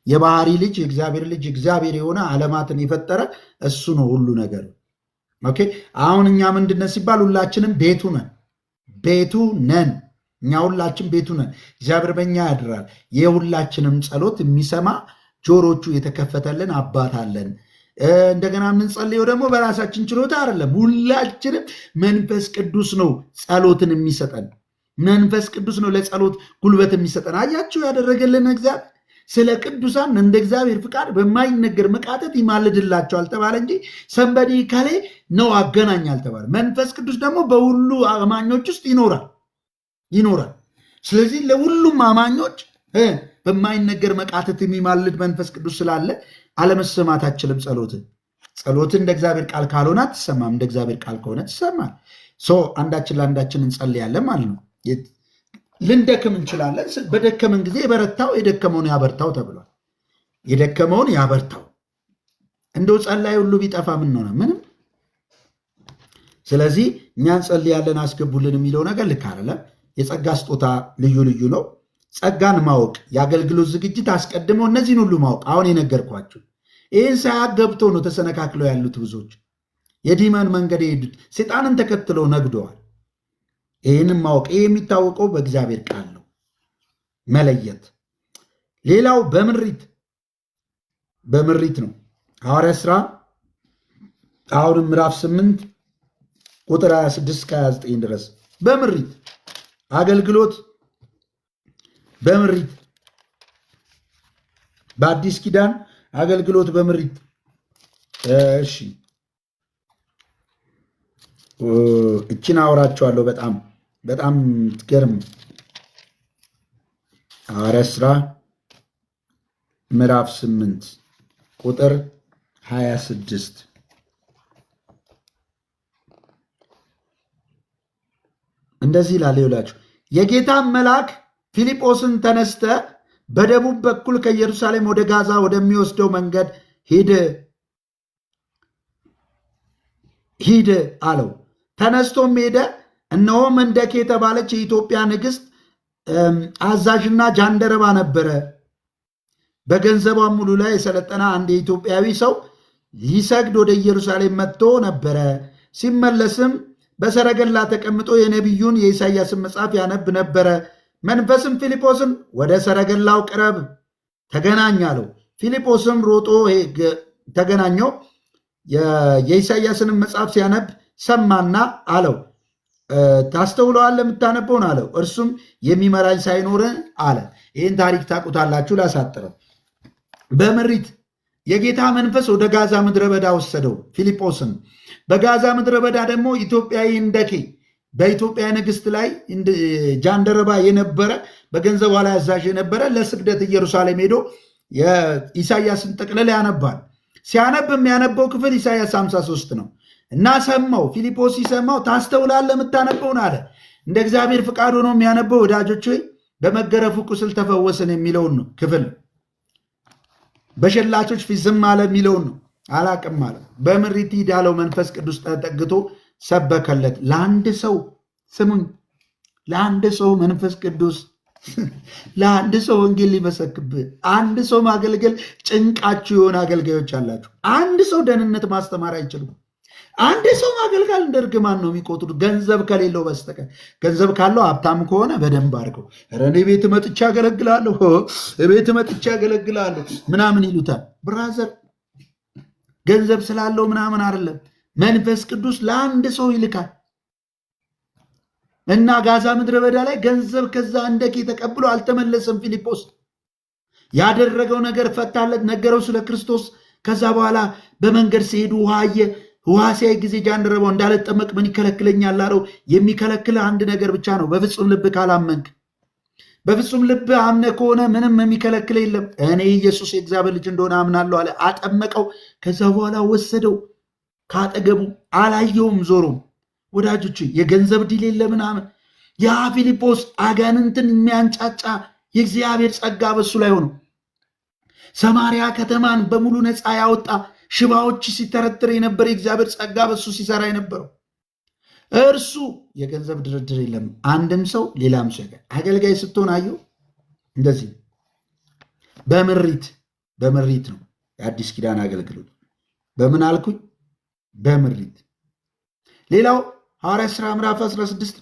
የባህሪ ልጅ የእግዚአብሔር ልጅ እግዚአብሔር የሆነ ዓለማትን የፈጠረ እሱ ነው ሁሉ ነገር። Okay አሁን እኛ ምንድነን ሲባል ሁላችንም ቤቱ ነን፣ ቤቱ ነን። እኛ ሁላችን ቤቱ ነን። እግዚአብሔር በእኛ ያድራል። የሁላችንም ጸሎት የሚሰማ ጆሮቹ የተከፈተልን አባት አለን። እንደገና የምንጸልየው ደግሞ በራሳችን ችሎታ አይደለም። ሁላችንም መንፈስ ቅዱስ ነው ጸሎትን የሚሰጠን። መንፈስ ቅዱስ ነው ለጸሎት ጉልበት የሚሰጠን። አያችሁ ያደረገልን እግዚአብሔር። ስለ ቅዱሳን እንደ እግዚአብሔር ፍቃድ በማይነገር መቃተት ይማልድላቸዋል ተባለ እንጂ somebody ከሌ ነው አገናኝ አልተባለ። መንፈስ ቅዱስ ደግሞ በሁሉ አማኞች ውስጥ ይኖራል ይኖራል። ስለዚህ ለሁሉም አማኞች በማይነገር መቃተት የሚማልድ መንፈስ ቅዱስ ስላለ አለመሰማት አችልም። ጸሎት እንደ እግዚአብሔር ቃል ካልሆነ አትሰማም። እንደ እግዚአብሔር ቃል ከሆነ ትሰማል። So አንዳችን ለአንዳችን እንጸልያለን ማለት ነው። ልንደክም እንችላለን። በደከምን ጊዜ የበረታው የደከመውን ያበርታው ተብሏል። የደከመውን ያበርታው። እንደው ጸላይ ሁሉ ቢጠፋ ምን ሆነ? ምንም። ስለዚህ እኛ እንጸልያለን አስገቡልን የሚለው ነገር ልክ አይደለም። የጸጋ ስጦታ ልዩ ልዩ ነው። ጸጋን ማወቅ፣ የአገልግሎት ዝግጅት አስቀድመው እነዚህን ሁሉ ማወቅ፣ አሁን የነገርኳችሁ ይህን ሳያቅ ገብተው ነው ተሰነካክለው ያሉት ብዙዎች። የ demon መንገድ የሄዱት ሴጣንን ተከትለው ነግደዋል። ይህንም ማወቅ፣ ይህ የሚታወቀው በእግዚአብሔር ቃል ነው፣ መለየት። ሌላው በምሪት ነው። ሐዋርያት ሥራ አሁንም ምዕራፍ 8 ቁጥር 26 እስከ 29 ድረስ በምሪት አገልግሎት፣ በምሪት በአዲስ ኪዳን አገልግሎት በምሪት። እሺ እችን አወራቸዋለሁ። በጣም በጣም ትገርም። ሐዋርያት ሥራ ምዕራፍ 8 ቁጥር 26 እንደዚህ ይላል። ይውላችሁ የጌታን መልአክ ፊልጶስን ተነስተ በደቡብ በኩል ከኢየሩሳሌም ወደ ጋዛ ወደሚወስደው መንገድ ሂድ ሂድ አለው። ተነስቶም ሄደ። እነሆም ህንደኬ የተባለች የኢትዮጵያ ንግሥት አዛዥና ጃንደረባ ነበረ። በገንዘቧም ሙሉ ላይ የሰለጠነ አንድ የኢትዮጵያዊ ሰው ሊሰግድ ወደ ኢየሩሳሌም መጥቶ ነበረ። ሲመለስም በሰረገላ ተቀምጦ የነቢዩን የኢሳይያስን መጽሐፍ ያነብ ነበረ። መንፈስም ፊልጶስን ወደ ሰረገላው ቅረብ ተገናኝ አለው። ፊልጶስም ሮጦ ተገናኘው። የኢሳይያስንም መጽሐፍ ሲያነብ ሰማና አለው፣ ታስተውለዋለህ የምታነበውን አለው። እርሱም የሚመራኝ ሳይኖር አለ። ይህን ታሪክ ታውቁታላችሁ፣ ላሳጥረው። በምሪት የጌታ መንፈስ ወደ ጋዛ ምድረ በዳ ወሰደው ፊልጶስን። በጋዛ ምድረ በዳ ደግሞ ኢትዮጵያዊ ህንደኬ በኢትዮጵያ ንግሥት ላይ ጃንደረባ የነበረ በገንዘቧ ላይ አዛዥ የነበረ ለስግደት ኢየሩሳሌም ሄዶ የኢሳይያስን ጥቅልል ያነባል። ሲያነብ የሚያነበው ክፍል ኢሳይያስ 53 ነው እና ሰማው። ፊልጶስ ሲሰማው ታስተውላለህ የምታነበውን አለ። እንደ እግዚአብሔር ፍቃድ ሆኖ የሚያነበው ወዳጆች ሆይ በመገረፉ ቁስል ተፈወስን የሚለውን ነው ክፍል። በሸላቾች ፊት ዝም አለ የሚለውን ነው። አላቅም አለ። በምሪት ሂድ ያለው መንፈስ ቅዱስ ተጠግቶ ሰበከለት። ለአንድ ሰው ስሙኝ፣ ለአንድ ሰው መንፈስ ቅዱስ ለአንድ ሰው ወንጌል ሊመሰክብህ፣ አንድ ሰው ማገልገል ጭንቃችሁ የሆነ አገልጋዮች አላችሁ። አንድ ሰው ደህንነት ማስተማር አይችሉም። አንድ ሰው ማገልገል እንደ እርግማን ነው የሚቆጥሩት፣ ገንዘብ ከሌለው በስተቀር። ገንዘብ ካለው ሀብታም ከሆነ በደንብ አድርገው ኧረ እኔ ቤት መጥቼ አገለግላለሁ፣ ቤት መጥቼ አገለግላለሁ ምናምን ይሉታል። Brother ገንዘብ ስላለው ምናምን አይደለም። መንፈስ ቅዱስ ለአንድ ሰው ይልካል። እና ጋዛ ምድረ በዳ ላይ ገንዘብ ከዛ ህንደኬ ተቀብሎ አልተመለሰም። ፊልጶስ ያደረገው ነገር ፈታለት፣ ነገረው ስለ ክርስቶስ። ከዛ በኋላ በመንገድ ሲሄዱ ውሃ አየ። ውሃ ሲያይ ጊዜ ጃንደረባው እንዳልጠመቅ ምን ይከለክለኛል አለው። የሚከለክልህ አንድ ነገር ብቻ ነው፣ በፍጹም ልብ ካላመንክ። በፍጹም ልብ አምነህ ከሆነ ምንም የሚከለክል የለም። እኔ ኢየሱስ የእግዚአብሔር ልጅ እንደሆነ አምናለሁ አለ። አጠመቀው። ከዛ በኋላ ወሰደው ካጠገቡ፣ አላየውም ዞሮም። ወዳጆች የገንዘብ deal የለ ምናምን። ያ ፊልጶስ አጋንንትን የሚያንጫጫ የእግዚአብሔር ጸጋ በሱ ላይ ሆኖ ሰማርያ ከተማን በሙሉ ነፃ ያወጣ፣ ሽባዎች ሲተረትር የነበረ የእግዚአብሔር ጸጋ በሱ ሲሰራ የነበረው እርሱ የገንዘብ ድርድር የለም። አንድም ሰው ሌላም ሰው አገልጋይ ስትሆን አየሁ እንደዚህ በምሪት በምሪት ነው የአዲስ ኪዳን አገልግሎት። በምን አልኩኝ? በምሪት። ሌላው ሐዋርያት ሥራ ምዕራፍ 16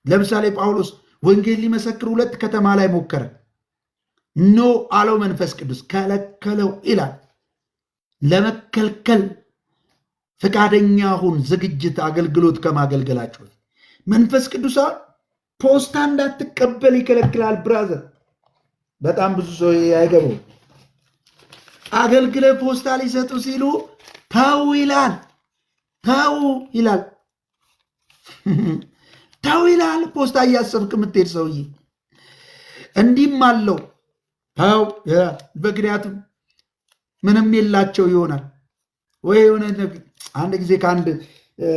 ለምሳሌ ጳውሎስ ወንጌል ሊመሰክር ሁለት ከተማ ላይ ሞከረ። No አለው መንፈስ ቅዱስ ከለከለው ይላል። ለመከልከል ፈቃደኛ ሁን። ዝግጅት አገልግሎት ከማገልገላቸው መንፈስ ቅዱስ ፖስታ እንዳትቀበል ይከለክላል። Brother በጣም ብዙ ሰው አይገባው። አገልግለ ፖስታ ሊሰጡ ሲሉ ተው ይላል፣ ተው ይላል፣ ተው ይላል። ፖስታ እያሰብክ የምትሄድ ሰውዬ እንዲህም አለው ተው። ምክንያቱም ምንም የላቸው ይሆናል ወይ የሆነ አንድ ጊዜ ከአንድ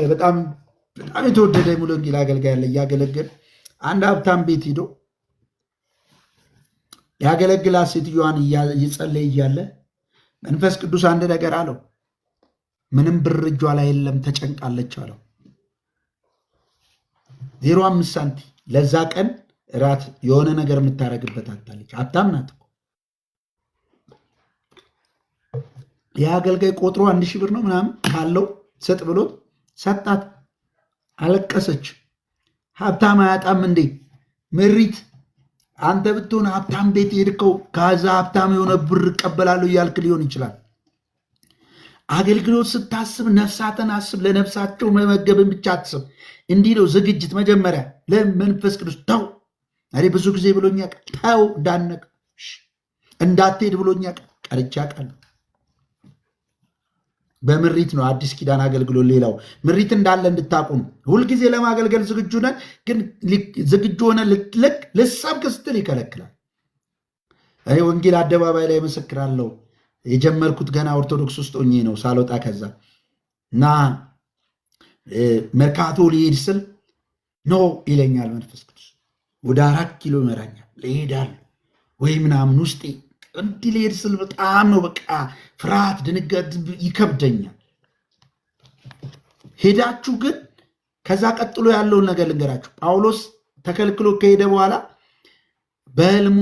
በጣም በጣም የተወደደ ሙሉ ወንጌል አገልጋይ አለ፣ እያገለገለ አንድ ሀብታም ቤት ሂዶ ያገለግላት ሴትዮዋን እየጸለየ እያለ መንፈስ ቅዱስ አንድ ነገር አለው። ምንም ብር እጇ ላይ የለም፣ ተጨንቃለች አለው። 05 ሳንቲ ለዛ ቀን እራት የሆነ ነገር የምታደርግበት አታለች። ሀብታም ናት እኮ። የአገልጋይ ቆጥሮ 1000 ብር ነው ምናምን ካለው ስጥ ብሎት ሰጣት። አለቀሰች። ሀብታም አያጣም እንዴ? ምሪት አንተ ብትሆን ሀብታም ቤት ሄድከው ከዛ ሀብታም የሆነ ብር እቀበላለሁ እያልክ ሊሆን ይችላል። አገልግሎት ስታስብ ነፍሳትን አስብ። ለነፍሳቸው መመገብን ብቻ አትስብ። እንዲህ ነው ዝግጅት። መጀመሪያ ለመንፈስ ቅዱስ ተው። እኔ ብዙ ጊዜ ብሎኛ ተው እንዳነቅ እንዳትሄድ ብሎኛ ቀርቻ ቃል በምሪት ነው አዲስ ኪዳን አገልግሎት። ሌላው ምሪት እንዳለ እንድታቁ ነው። ሁልጊዜ ለማገልገል ዝግጁ ነን፣ ግን ዝግጁ ሆነ ልክ ልሰብክ ስትል ይከለክላል። እኔ ወንጌል አደባባይ ላይ መሰክራለሁ። የጀመርኩት ገና ኦርቶዶክስ ውስጥ ሆኜ ነው ሳልወጣ ከዛ እና መርካቶ ሊሄድ ስል no ይለኛል መንፈስ ቅዱስ። ወደ 4 ኪሎ ይመራኛል። ልሄዳለሁ ወይ ምናምን ውስጤ እንዲህ ልሄድ ስል በጣም ነው በቃ ፍርሃት፣ ድንጋጤ ይከብደኛል። ሄዳችሁ ግን ከዛ ቀጥሎ ያለውን ነገር ልንገራችሁ። ጳውሎስ ተከልክሎ ከሄደ በኋላ በህልሙ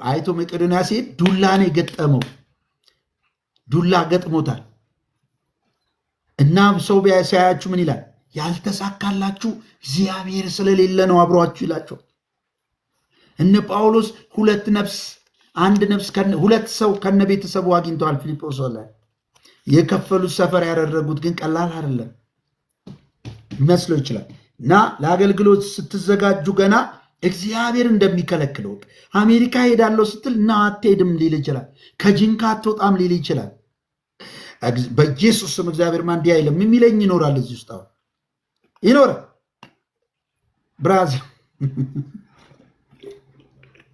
አይቶ መቄዶንያ ሲሄድ ዱላ ነው የገጠመው። ዱላ ገጥሞታል። እና ሰው ሲያያችሁ ምን ይላል? ያልተሳካላችሁ እግዚአብሔር ስለሌለ ነው አብሯችሁ ይላቸዋል። እነ ጳውሎስ ሁለት ነፍስ አንድ ነፍስ ሁለት ሰው ከነ ቤተሰቡ አግኝተዋል። ፊልጶስ ላይ የከፈሉት ሰፈር ያደረጉት ግን ቀላል አይደለም መስሎ ይችላል። እና ለአገልግሎት ስትዘጋጁ ገና እግዚአብሔር እንደሚከለክለው አሜሪካ ሄዳለሁ ስትል እና አትሄድም ሊል ይችላል። ከጂንካ አትወጣም ሊል ይችላል። በኢየሱስ ስም እግዚአብሔር ማን እንዲህ አይልም የሚለኝ ይኖራል። እዚህ ውስጥ አሁን ይኖራል። brother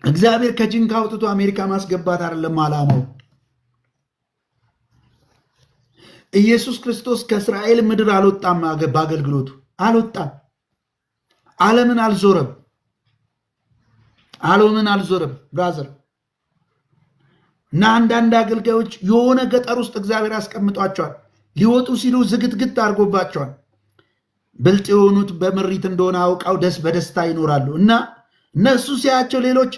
እግዚአብሔር ከጂንካ አውጥቶ አሜሪካ ማስገባት አይደለም ዓላማው። ኢየሱስ ክርስቶስ ከእስራኤል ምድር አልወጣም፣ በአገልግሎቱ አልወጣም። ዓለምን አልዞረም፣ ዓለምን አልዞረም brother። እና አንዳንድ አገልጋዮች የሆነ ገጠር ውስጥ እግዚአብሔር አስቀምጧቸዋል። ሊወጡ ሲሉ ዝግትግት አድርጎባቸዋል። ብልጥ የሆኑት በምሪት እንደሆነ አውቀው ደስ በደስታ ይኖራሉ። እና እነሱ ሲያቸው ሌሎች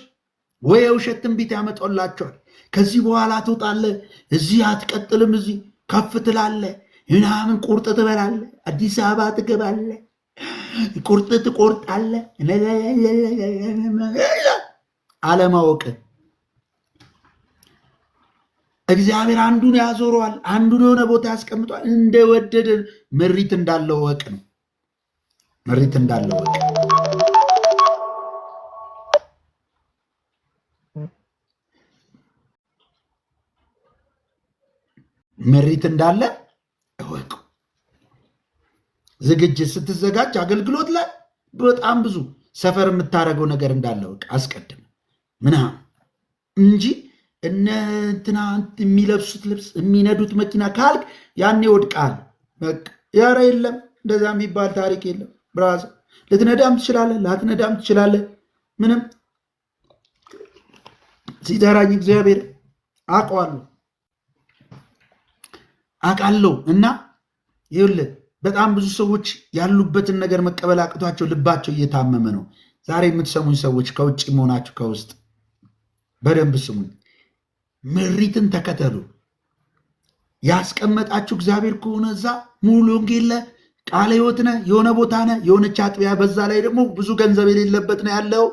ወይ የውሸት ትንቢት ያመጡላቸዋል። ከዚህ በኋላ ትወጣለህ፣ እዚህ አትቀጥልም፣ እዚህ ከፍ ትላለህ፣ ምናምን ቁርጥ ትበላለህ፣ አዲስ አበባ ትገባለህ፣ ቁርጥ ትቆርጣለህ። አለማወቅ እግዚአብሔር አንዱን ያዞረዋል፣ አንዱን የሆነ ቦታ ያስቀምጧል። እንደወደደ ምሪት እንዳለው ወቅ ነው። ምሪት እንዳለው ወቅ። ምሪት እንዳለ እወቅ። ዝግጅት ስትዘጋጅ አገልግሎት ላይ በጣም ብዙ ሰፈር የምታደርገው ነገር እንዳለ እወቅ አስቀድም ምናምን እንጂ እነ እንትና የሚለብሱት ልብስ የሚነዱት መኪና ካልክ ያኔ ወድቃል። በቃ ኧረ የለም እንደዛ የሚባል ታሪክ የለም። brother ልትነዳም ትችላለህ፣ ላትነዳም ትችላለህ። ምንም ሲጠራኝ እግዚአብሔር አውቀዋለሁ አውቃለሁ። እና ይኸውልህ በጣም ብዙ ሰዎች ያሉበትን ነገር መቀበል አቅቷቸው ልባቸው እየታመመ ነው። ዛሬ የምትሰሙኝ ሰዎች ከውጭ መሆናችሁ ከውስጥ በደንብ ስሙኝ። ምሪትን ተከተሉ። ያስቀመጣችሁ እግዚአብሔር ከሆነ እዛ ሙሉ ወንጌል ቃለ ሕይወት ነህ፣ የሆነ ቦታ ነህ፣ የሆነች አጥቢያ፣ በዛ ላይ ደግሞ ብዙ ገንዘብ የሌለበት ነው ያለው።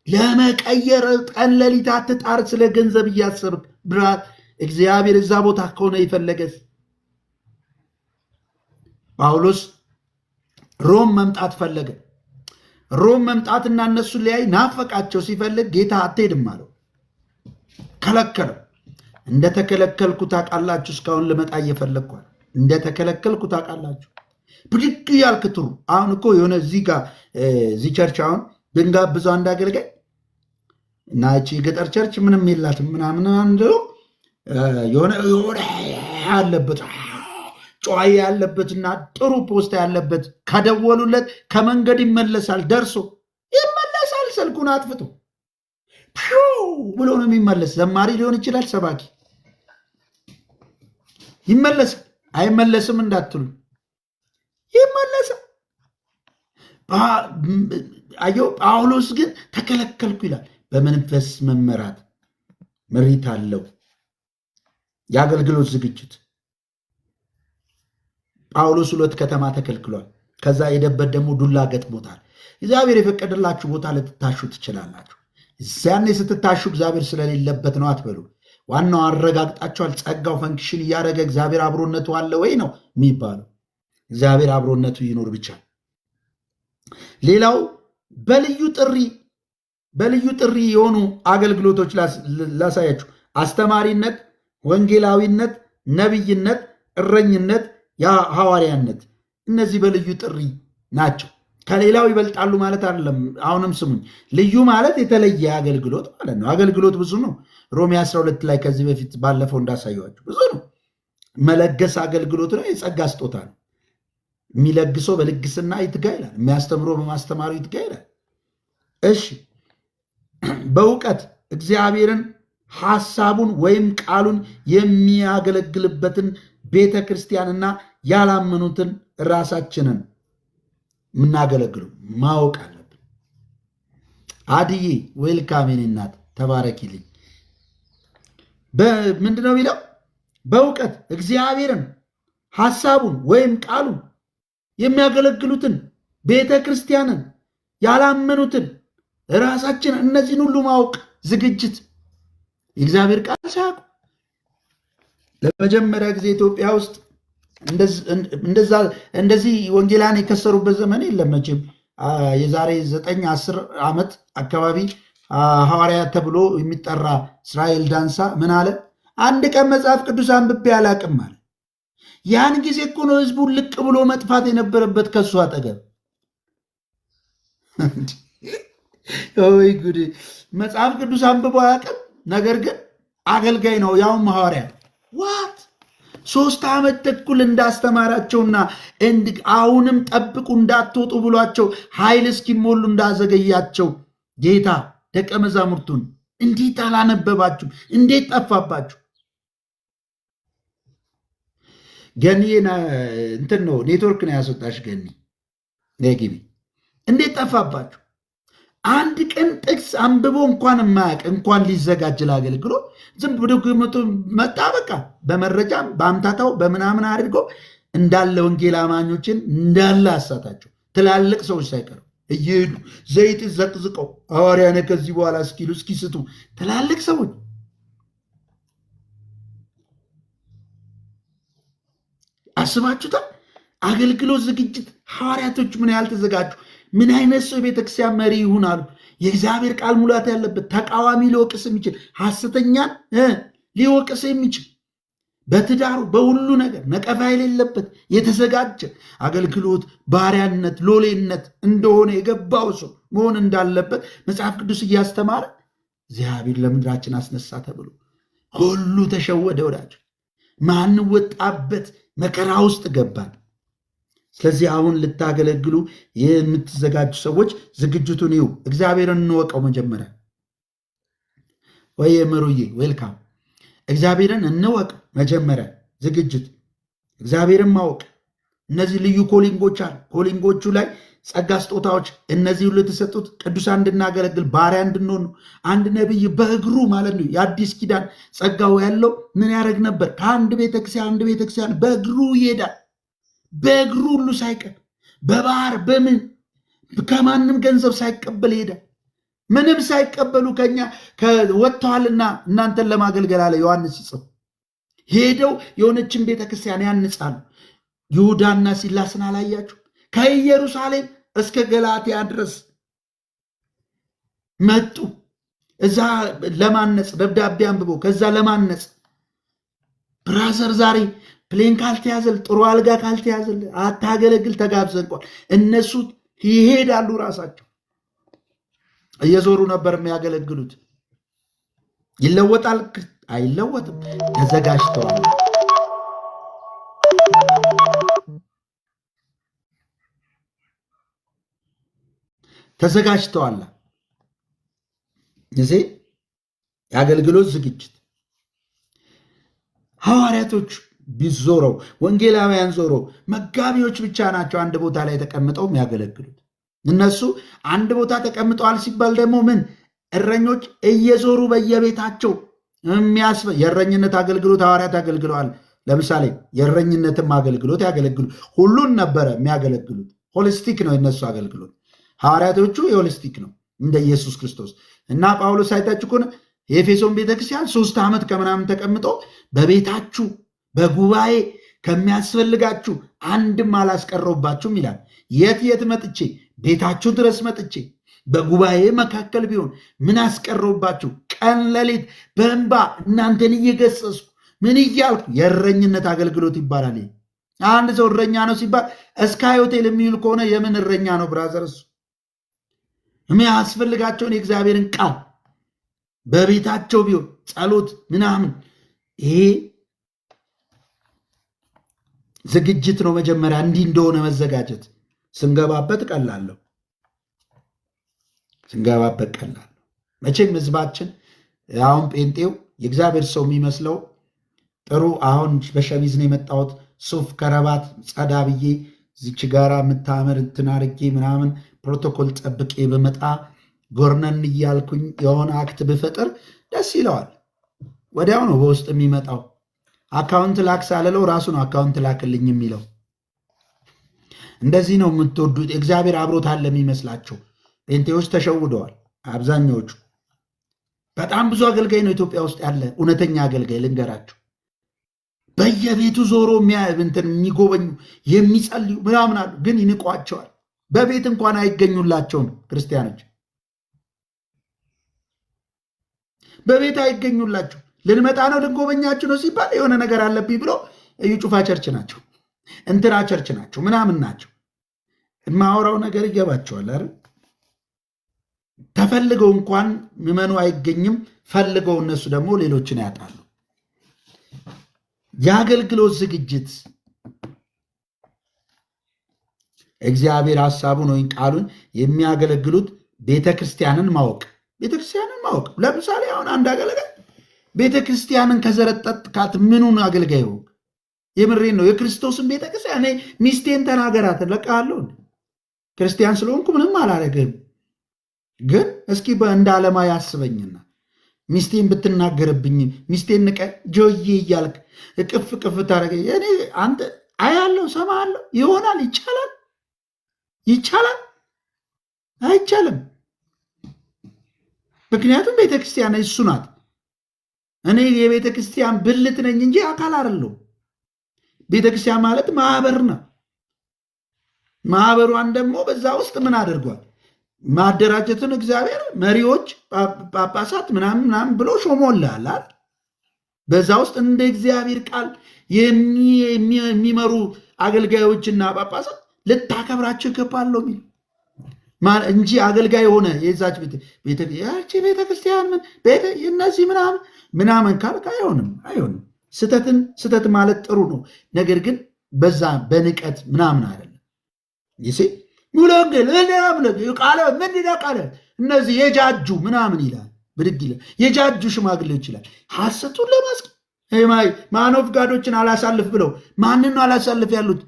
ለመቀየር ቀን ሌሊት አትጣር፣ ስለ ገንዘብ እያሰብክ ብራት። እግዚአብሔር እዛ ቦታ ከሆነ የፈለገስ ጳውሎስ ሮም መምጣት ፈለገ። ሮም መምጣትና እነሱን ሊያይ ናፈቃቸው። ሲፈልግ ጌታ አትሄድም አለው። ከለከለው። እንደተከለከልኩ ታውቃላችሁ። እስካሁን ልመጣ እየፈለግኳል። እንደተከለከልኩ ታውቃላችሁ። ብድግ ያልክ ጥሩ። አሁን እኮ የሆነ እዚህ ጋር እዚህ church አሁን ብንጋብዘው አንድ አገልጋይ እና እቺ የገጠር church ምንም የላትም ምናምን አንዱ የሆነ ያለበት ጨዋይ ያለበትና ጥሩ ፖስታ ያለበት ከደወሉለት ከመንገድ ይመለሳል። ደርሶ ይመለሳል። ስልኩን አጥፍቶ ብሎ ነው የሚመለስ። ዘማሪ ሊሆን ይችላል፣ ሰባኪ ይመለሳል። አይመለስም እንዳትሉ ይመለሳል። አየው፣ ጳውሎስ ግን ተከለከልኩ ይላል። በመንፈስ መመራት ምሪት አለው። የአገልግሎት ዝግጅት ጳውሎስ 2 ከተማ ተከልክሏል። ከዛ የሄደበት ደግሞ ዱላ ገጥሞታል። እግዚአብሔር የፈቀደላችሁ ቦታ ልትታሹ ትችላላችሁ። ያኔ ስትታሹ እግዚአብሔር ስለሌለበት ነው አትበሉ። ዋናው አረጋግጣችኋል። ጸጋው function እያደረገ እግዚአብሔር አብሮነቱ አለ ወይ ነው የሚባለው። እግዚአብሔር አብሮነቱ ይኖር ብቻ። ሌላው በልዩ ጥሪ የሆኑ አገልግሎቶች ላሳያችሁ። አስተማሪነት፣ ወንጌላዊነት፣ ነብይነት፣ እረኝነት፣ ሐዋርያነት እነዚህ በልዩ ጥሪ ናቸው። ከሌላው ይበልጣሉ ማለት አይደለም። አሁንም ስሙኝ፣ ልዩ ማለት የተለየ አገልግሎት ማለት ነው። አገልግሎት ብዙ ነው። ሮሜ 12 ላይ ከዚህ በፊት ባለፈው እንዳሳየኋችሁ ብዙ ነው። መለገስ አገልግሎት ነው፣ የጸጋ ስጦታ ነው። የሚለግሰው በልግስና ይትጋ ይላል። የሚያስተምረው በማስተማሩ ይትጋ ይላል። እሺ፣ በእውቀት እግዚአብሔርን ሐሳቡን ወይም ቃሉን የሚያገለግልበትን ቤተ ክርስቲያንና ያላመኑትን ራሳችንን የምናገለግሉ ማወቅ አለብን። አድዬ ዌልካም የኔ እናት ተባረኪልኝ። ምንድነው የሚለው? በእውቀት እግዚአብሔርን ሐሳቡን ወይም ቃሉን የሚያገለግሉትን ቤተ ክርስቲያንን ያላመኑትን ራሳችንን እነዚህን ሁሉ ማወቅ ዝግጅት። የእግዚአብሔር ቃል ሳያውቁ ለመጀመሪያ ጊዜ ኢትዮጵያ ውስጥ እንደዚህ ወንጌላን የከሰሩበት ዘመን የለም መቼም። የዛሬ 9-10 ዓመት አካባቢ ሐዋርያ ተብሎ የሚጠራ እስራኤል ዳንሳ ምን አለ? አንድ ቀን መጽሐፍ ቅዱስ አንብቤ አላቅም አለ። ያን ጊዜ እኮ ነው ህዝቡን ልቅ ብሎ መጥፋት የነበረበት ከሱ አጠገብ። ወይ ጉድ! መጽሐፍ ቅዱስ አንብቦ አያውቅም፣ ነገር ግን አገልጋይ ነው፣ ያውም ሐዋርያ። What 3 ዓመት ተኩል እንዳስተማራቸውና አሁንም ጠብቁ እንዳትወጡ ብሏቸው ኃይል እስኪሞሉ እንዳዘገያቸው ጌታ ደቀ መዛሙርቱን እንዴት አላነበባችሁ? እንዴት ጠፋባችሁ? ገኒ እንትን ነው ኔትወርክ ነው ያስወጣሽ። ገኒ ነግቢ እንዴት ጠፋባችሁ? አንድ ቀን ጥቅስ አንብቦ እንኳን የማያውቅ እንኳን ሊዘጋጅ ለአገልግሎት ዝም ብሎ መጣ። በቃ በመረጃም በአምታታው በምናምን አድርጎ እንዳለ ወንጌል አማኞችን እንዳለ አሳታቸው። ትላልቅ ሰዎች ሳይቀሩ እየሄዱ ዘይት ዘቅዝቀው ሐዋርያ ነህ ከዚህ በኋላ እስኪሉ እስኪስቱ ትላልቅ ሰዎች አስባችሁታል? አገልግሎት ዝግጅት ሐዋርያቶች ምን ያህል ተዘጋጁ? ምን አይነት ሰው የቤተክርስቲያን መሪ ይሆናሉ? የእግዚአብሔር ቃል ሙላት ያለበት ተቃዋሚ ሊወቅስ የሚችል ሐሰተኛን ሊወቅስ የሚችል በትዳሩ በሁሉ ነገር ነቀፋ የሌለበት የተዘጋጀ አገልግሎት ባሪያነት ሎሌነት እንደሆነ የገባው ሰው መሆን እንዳለበት መጽሐፍ ቅዱስ እያስተማረ እግዚአብሔር ለምድራችን አስነሳ ተብሎ ሁሉ ተሸወደ። ወዳጅ ማን ወጣበት መከራ ውስጥ ገባን። ስለዚህ አሁን ልታገለግሉ የምትዘጋጁ ሰዎች ዝግጅቱን ይዩ። እግዚአብሔርን እንወቀው መጀመሪያ። ወይ ምሩዬ ዌልካም። እግዚአብሔርን እንወቅ መጀመሪያ ዝግጅት፣ እግዚአብሔርን ማወቅ። እነዚህ ልዩ calling ኦች አሉ። calling ኦቹ ላይ ጸጋ ስጦታዎች እነዚህ ሁሉ የተሰጡት ቅዱሳን እንድናገለግል ባሪያ እንድንሆን ነው። አንድ ነብይ በእግሩ ማለት ነው የአዲስ ኪዳን ጸጋው ያለው ምን ያደርግ ነበር? ከአንድ ቤተክርስቲያን አንድ ቤተክርስቲያን በእግሩ ይሄዳል። በእግሩ ሁሉ ሳይቀር በባህር በምን ከማንም ገንዘብ ሳይቀበል ይሄዳል። ምንም ሳይቀበሉ ከኛ ወጥተዋልና እናንተን ለማገልገል አለ ዮሐንስ ሲጽፍ። ሄደው የሆነችን ቤተክርስቲያን ያንጻሉ። ይሁዳና ሲላስን አላያችሁ? ከኢየሩሳሌም እስከ ገላትያ ድረስ መጡ። እዛ ለማነጽ ደብዳቤ አንብቦ ከዛ ለማነጽ brother፣ ዛሬ plane ካልተያዘል፣ ጥሩ አልጋ ካልተያዘል አታገለግል ተጋብዘህ እንኳን። እነሱ ይሄዳሉ፣ ራሳቸው እየዞሩ ነበር የሚያገለግሉት። ይለወጣል አይለወጥም? ተዘጋጅተዋል። ተዘጋጅተዋል። እዚህ የአገልግሎት ዝግጅት ሐዋርያቶች ቢዞረው፣ ወንጌላውያን ዞሮ፣ መጋቢዎች ብቻ ናቸው አንድ ቦታ ላይ ተቀምጠው የሚያገለግሉት። እነሱ አንድ ቦታ ተቀምጠዋል ሲባል ደግሞ ምን እረኞች እየዞሩ በየቤታቸው የእረኝነት አገልግሎት ሐዋርያት አገልግለዋል። ለምሳሌ የእረኝነትም አገልግሎት ያገለግሉ ሁሉን ነበረ የሚያገለግሉት። Holistic ነው የነሱ አገልግሎት። ሐዋርያቶቹ የ holistic ነው እንደ ኢየሱስ ክርስቶስ። እና ጳውሎስ አይታችሁ ከሆነ የኤፌሶን ቤተክርስቲያን 3 ዓመት ከምናምን ተቀምጦ በቤታችሁ በጉባኤ ከሚያስፈልጋችሁ አንድም አላስቀረውባችሁም ይላል። የት የት መጥቼ፣ ቤታችሁ ድረስ መጥቼ በጉባኤ መካከል ቢሆን ምን አስቀረውባችሁ? ቀን ለሊት በእንባ እናንተን እየገሰጽኩ ምን እያልኩ። የእረኝነት አገልግሎት ይባላል። አንድ ሰው እረኛ ነው ሲባል እስካይ ሆቴል የሚውል ከሆነ የምን እረኛ ነው brother? እሱ የሚያስፈልጋቸውን የእግዚአብሔርን ቃል በቤታቸው ቢሆን ጸሎት ምናምን፣ ይሄ ዝግጅት ነው። መጀመሪያ እንዲህ እንደሆነ መዘጋጀት። ስንገባበት ቀላለሁ፣ ስንገባበት ቀላለሁ። መቼም ህዝባችን አሁን ጴንጤው የእግዚአብሔር ሰው የሚመስለው ጥሩ አሁን በሸሚዝ ነው የመጣሁት፣ ሱፍ ከረባት ጸዳ ብዬ እዚች ጋራ የምታምር እንትን አድርጌ ምናምን ፕሮቶኮል ጠብቄ በመጣ ጎርነን እያልኩኝ የሆነ act ብፈጥር ደስ ይለዋል። ወዲያው ነው በውስጥ የሚመጣው። Account ላክ ሳልለው ራሱ ነው account ላክልኝ የሚለው። እንደዚህ ነው የምትወዱት። እግዚአብሔር አብሮት አለ የሚመስላቸው ጴንጤዎች ተሸውደዋል አብዛኛዎቹ። በጣም ብዙ አገልጋይ ነው ኢትዮጵያ ውስጥ ያለ፣ እውነተኛ አገልጋይ ልንገራቸው። በየቤቱ ዞሮ እንትን የሚጎበኙ፣ የሚጸልዩ ምናምን አሉ፣ ግን ይንቋቸዋል። በቤት እንኳን አይገኙላቸውም። ክርስቲያኖች በቤት አይገኙላቸው። ልንመጣ ነው፣ ልንጎበኛችሁ ነው ሲባል የሆነ ነገር አለብኝ ብሎ እዩ ጩፋ church ናቸው፣ እንትና church ናቸው፣ ምናምን ናቸው። የማወራው ነገር ይገባቸዋል አይደል? ተፈልገው እንኳን ምመኑ አይገኝም። ፈልገው እነሱ ደግሞ ሌሎችን ያጣሉ። የአገልግሎት ዝግጅት እግዚአብሔር ሐሳቡን ወይም ቃሉን የሚያገለግሉት ቤተክርስቲያንን ማወቅ፣ ቤተክርስቲያንን ማወቅ። ለምሳሌ አሁን አንድ አገልጋይ ቤተክርስቲያንን ከዘረጠጥካት ምኑን አገልጋይ ሆንክ? የምሬን ነው። የክርስቶስን ቤተክርስቲያን እኔ ሚስቴን ተናገራት እለቅሃለሁ። ክርስቲያን ስለሆንኩ ምንም አላደርግህም። ግን እስኪ እንደ ዓለማ ያስበኝና ሚስቴን ብትናገርብኝ፣ ሚስቴን ንቀ ጆዬ እያልክ እቅፍ ቅፍ ታደርገኝ እኔ አንተ አያለሁ፣ ሰማለሁ ይሆናል። ይቻላል? ይቻላል? አይቻልም። ምክንያቱም ቤተክርስቲያን እሱ ናት። እኔ የቤተክርስቲያን ብልት ነኝ እንጂ አካል አይደለሁም። ቤተክርስቲያን ማለት ማህበር ነው። ማህበሯን ደግሞ በዛ ውስጥ ምን አድርጓል? ማደራጀትን እግዚአብሔር መሪዎች፣ ጳጳሳት ምናምን ምናምን ብሎ ሾሞልሃል አይደል? በዛ ውስጥ እንደ እግዚአብሔር ቃል የሚመሩ አገልጋዮችና ጳጳሳት ልታከብራቸው ይገባል ነው የሚለው እንጂ አገልጋይ የሆነ የዛች ቤተ ያቺ ቤተ ክርስቲያን ምን ቤተ እነዚህ ምናምን ምናምን ካልክ አይሆንም፣ አይሆንም። ስተትን ስተት ማለት ጥሩ ነው። ነገር ግን በዛ በንቀት ምናምን አይደለም። ይሴ ሙሉ ወንጌል ቃለ ምንድን ነው ቃለ እነዚህ የጃጁ ምናምን ይላል፣ ብድግ ይላል። የጃጁ ሽማግሌዎች ይላል። ሐሰቱን ለማስቀ man of God ኦችን አላሳልፍ ብለው ማንን ነው አላሳልፍ ያሉት?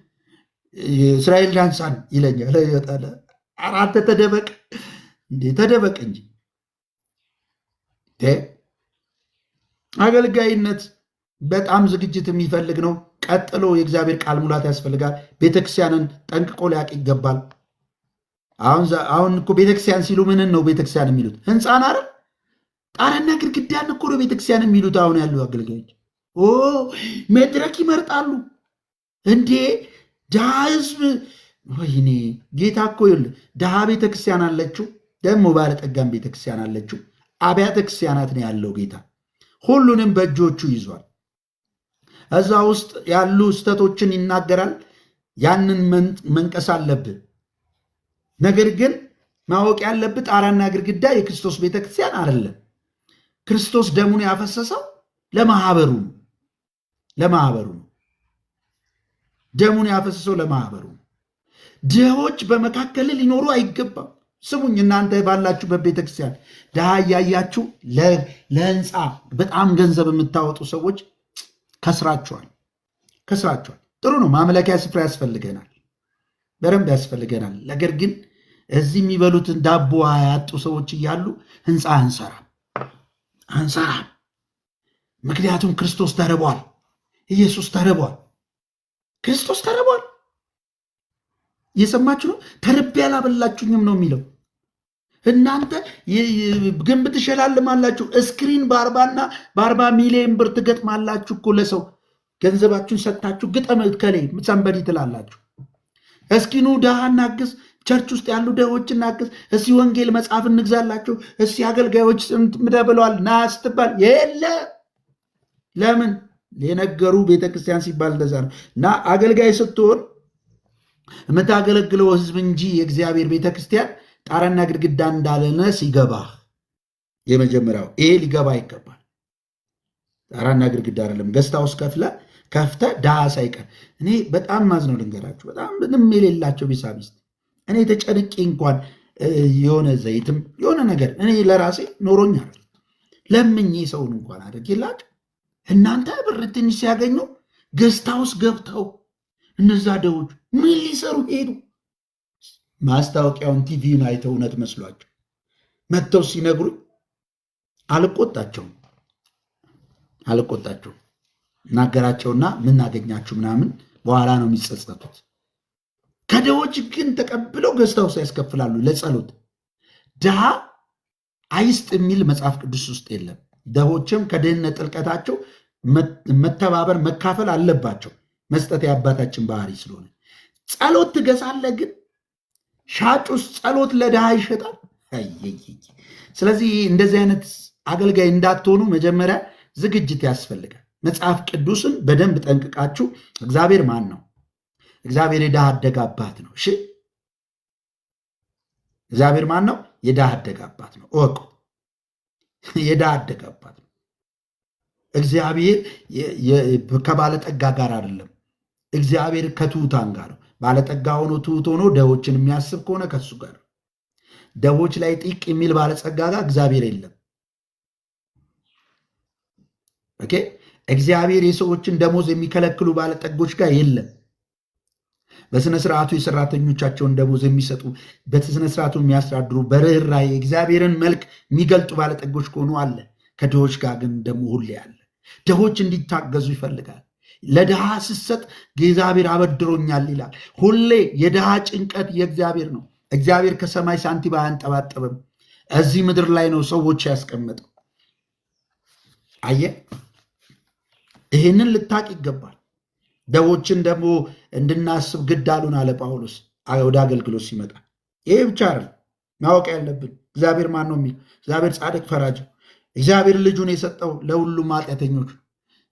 እስራኤል ዳንሳን ይለኛል። ኧረ አንተ ተደበቅ እንዴ፣ ተደበቅ እንጂ። አገልጋይነት በጣም ዝግጅት የሚፈልግ ነው። ቀጥሎ የእግዚአብሔር ቃል ሙላት ያስፈልጋል። ቤተክርስቲያንን ጠንቅቆ ሊያውቅ ይገባል። አሁን እኮ ቤተክርስቲያን ሲሉ ምንን ነው ቤተክርስቲያን የሚሉት? ህንፃን አይደል? ጣራና ግድግዳን እኮ ነው ቤተክርስቲያን የሚሉት አሁን ያሉ አገልጋዮች። ኦ መድረክ ይመርጣሉ እንዴ! ድሃ ህዝብ፣ ወይኔ ጌታ እኮ ይኸውልህ፣ ድሃ ቤተክርስቲያን አለችው፣ ደግሞ ባለጠጋም ቤተክርስቲያን አለችው። አብያተ ክርስቲያናት ነው ያለው ጌታ። ሁሉንም በእጆቹ ይዟል። እዛ ውስጥ ያሉ ስህተቶችን ይናገራል። ያንን መንቀስ አለብህ። ነገር ግን ማወቅ ያለብህ ጣራና ግድግዳ የክርስቶስ ቤተክርስቲያን አይደለም። ክርስቶስ ደሙን ያፈሰሰው ለማህበሩ ነው። ለማህበሩ ነው። ደሙን ያፈሰሰው ለማህበሩ ነው። ድሆች በመካከል ሊኖሩ አይገባም። ስሙኝ፣ እናንተ ባላችሁበት ቤተክርስቲያን ድሃ እያያችሁ ለህንፃ በጣም ገንዘብ የምታወጡ ሰዎች ከስራችኋል፣ ከስራችኋል። ጥሩ ነው። ማምለኪያ ስፍራ ያስፈልገናል፣ በደንብ ያስፈልገናል። ነገር ግን እዚህ የሚበሉትን ዳቦ ያጡ ሰዎች እያሉ ህንፃ አንሰራም፣ አንሰራም። ምክንያቱም ክርስቶስ ተርቧል። ኢየሱስ ተርቧል። ክርስቶስ ተርቧል። እየሰማችሁ ነው። ተርቤ አላበላችሁኝም ነው የሚለው። እናንተ ግንብ ትሸላልማላችሁ፣ screen በ40 ሚሊዮን ብር ትገጥማላችሁ እኮ። ለሰው ገንዘባችሁን ሰጥታችሁ ግጠም ከሌ somebody ትላላችሁ። እስኪ ኑ ድሃ እናግዝ፣ church ውስጥ ያሉ ድሆች እናግዝ፣ እስኪ ወንጌል መጽሐፍ እንግዛላችሁ፣ እስኪ አገልጋዮች ምደ ብለዋል ና ስትባል የለ። ለምን የነገሩ ቤተክርስቲያን ሲባል እንደዛ ነው። እና አገልጋይ ስትሆን የምታገለግለው ህዝብ እንጂ የእግዚአብሔር ቤተክርስቲያን ጣራና ግድግዳ እንዳልሆነ ሲገባ፣ የመጀመሪያው ይሄ ሊገባ ይገባል። ጣራና ግድግዳ አይደለም። Guest house ከፍለ ከፍተ ድሃ ሳይቀር። እኔ በጣም ማዝነው ልንገራችሁ፣ በጣም ምንም የሌላቸው ቢሳቢስት። እኔ ተጨንቄ እንኳን የሆነ ዘይትም የሆነ ነገር እኔ ለራሴ ኖሮኝ አይደል ለምኜ ሰውን እንኳን አድርጌላቸው፣ እናንተ ብር ትንሽ ሲያገኙ guest house ገብተው እነዛ ደዎች ምን ሊሰሩ ሄዱ? ማስታወቂያውን ቲቪውን አይተው እውነት መስሏቸው መጥተው ሲነግሩኝ አልቆጣቸውም፣ አልቆጣቸውም። ናገራቸውና ምን አገኛችሁ ምናምን፣ በኋላ ነው የሚጸጸቱት። ከድሆች ግን ተቀብለው guest house ያስከፍላሉ ለጸሎት። ድሃ አይስጥ የሚል መጽሐፍ ቅዱስ ውስጥ የለም። ድሆችም ከድህነት ጥልቀታቸው መተባበር መካፈል አለባቸው። መስጠት የአባታችን ባህሪ ስለሆነ ጸሎት ትገዛለህ፣ ግን ሻጩስ ጸሎት ለድሃ ይሸጣል። ስለዚህ እንደዚህ አይነት አገልጋይ እንዳትሆኑ መጀመሪያ ዝግጅት ያስፈልጋል። መጽሐፍ ቅዱስን በደንብ ጠንቅቃችሁ እግዚአብሔር ማን ነው? እግዚአብሔር የድሃ አደግ አባት ነው። እሺ፣ እግዚአብሔር ማን ነው? የድሃ አደግ አባት ነው። እወቁ። የድሃ አደግ አባት ነው። እግዚአብሔር ከባለጠጋ ጋር አይደለም። እግዚአብሔር ከትሑታን ጋር ነው። ባለጠጋ ሆኖ ትሑት ሆኖ ድሆችን የሚያስብ ከሆነ ከሱ ጋር ነው። ድሆች ላይ ጢቅ የሚል ባለጸጋ ጋር እግዚአብሔር የለም። Okay፣ እግዚአብሔር የሰዎችን ደሞዝ የሚከለክሉ ባለጠጎች ጋር የለም። በስነ ስርዓቱ የሰራተኞቻቸውን ደሞዝ የሚሰጡ፣ በስነ ስርዓቱ የሚያስተዳድሩ፣ በርኅራኄ የእግዚአብሔርን መልክ የሚገልጡ ባለጠጎች ከሆኑ አለ። ከድሆች ጋር ግን ደግሞ ሁሌ አለ። ድሆች እንዲታገዙ ይፈልጋል። ለድሃ ስሰጥ እግዚአብሔር አበድሮኛል ይላል። ሁሌ የድሃ ጭንቀት የእግዚአብሔር ነው። እግዚአብሔር ከሰማይ ሳንቲም አያንጠባጥብም። እዚህ ምድር ላይ ነው ሰዎች ያስቀመጠው። አየህ፣ ይህንን ልታቅ ይገባል። ድሆችን ደግሞ እንድናስብ ግድ አሉን አለ ጳውሎስ ወደ አገልግሎት ሲመጣ። ይሄ ብቻ አይደለም ማወቅ ያለብን፣ እግዚአብሔር ማን ነው የሚል፣ እግዚአብሔር ጻድቅ ፈራጅ፣ እግዚአብሔር ልጁን የሰጠው ለሁሉም ኃጢአተኞች።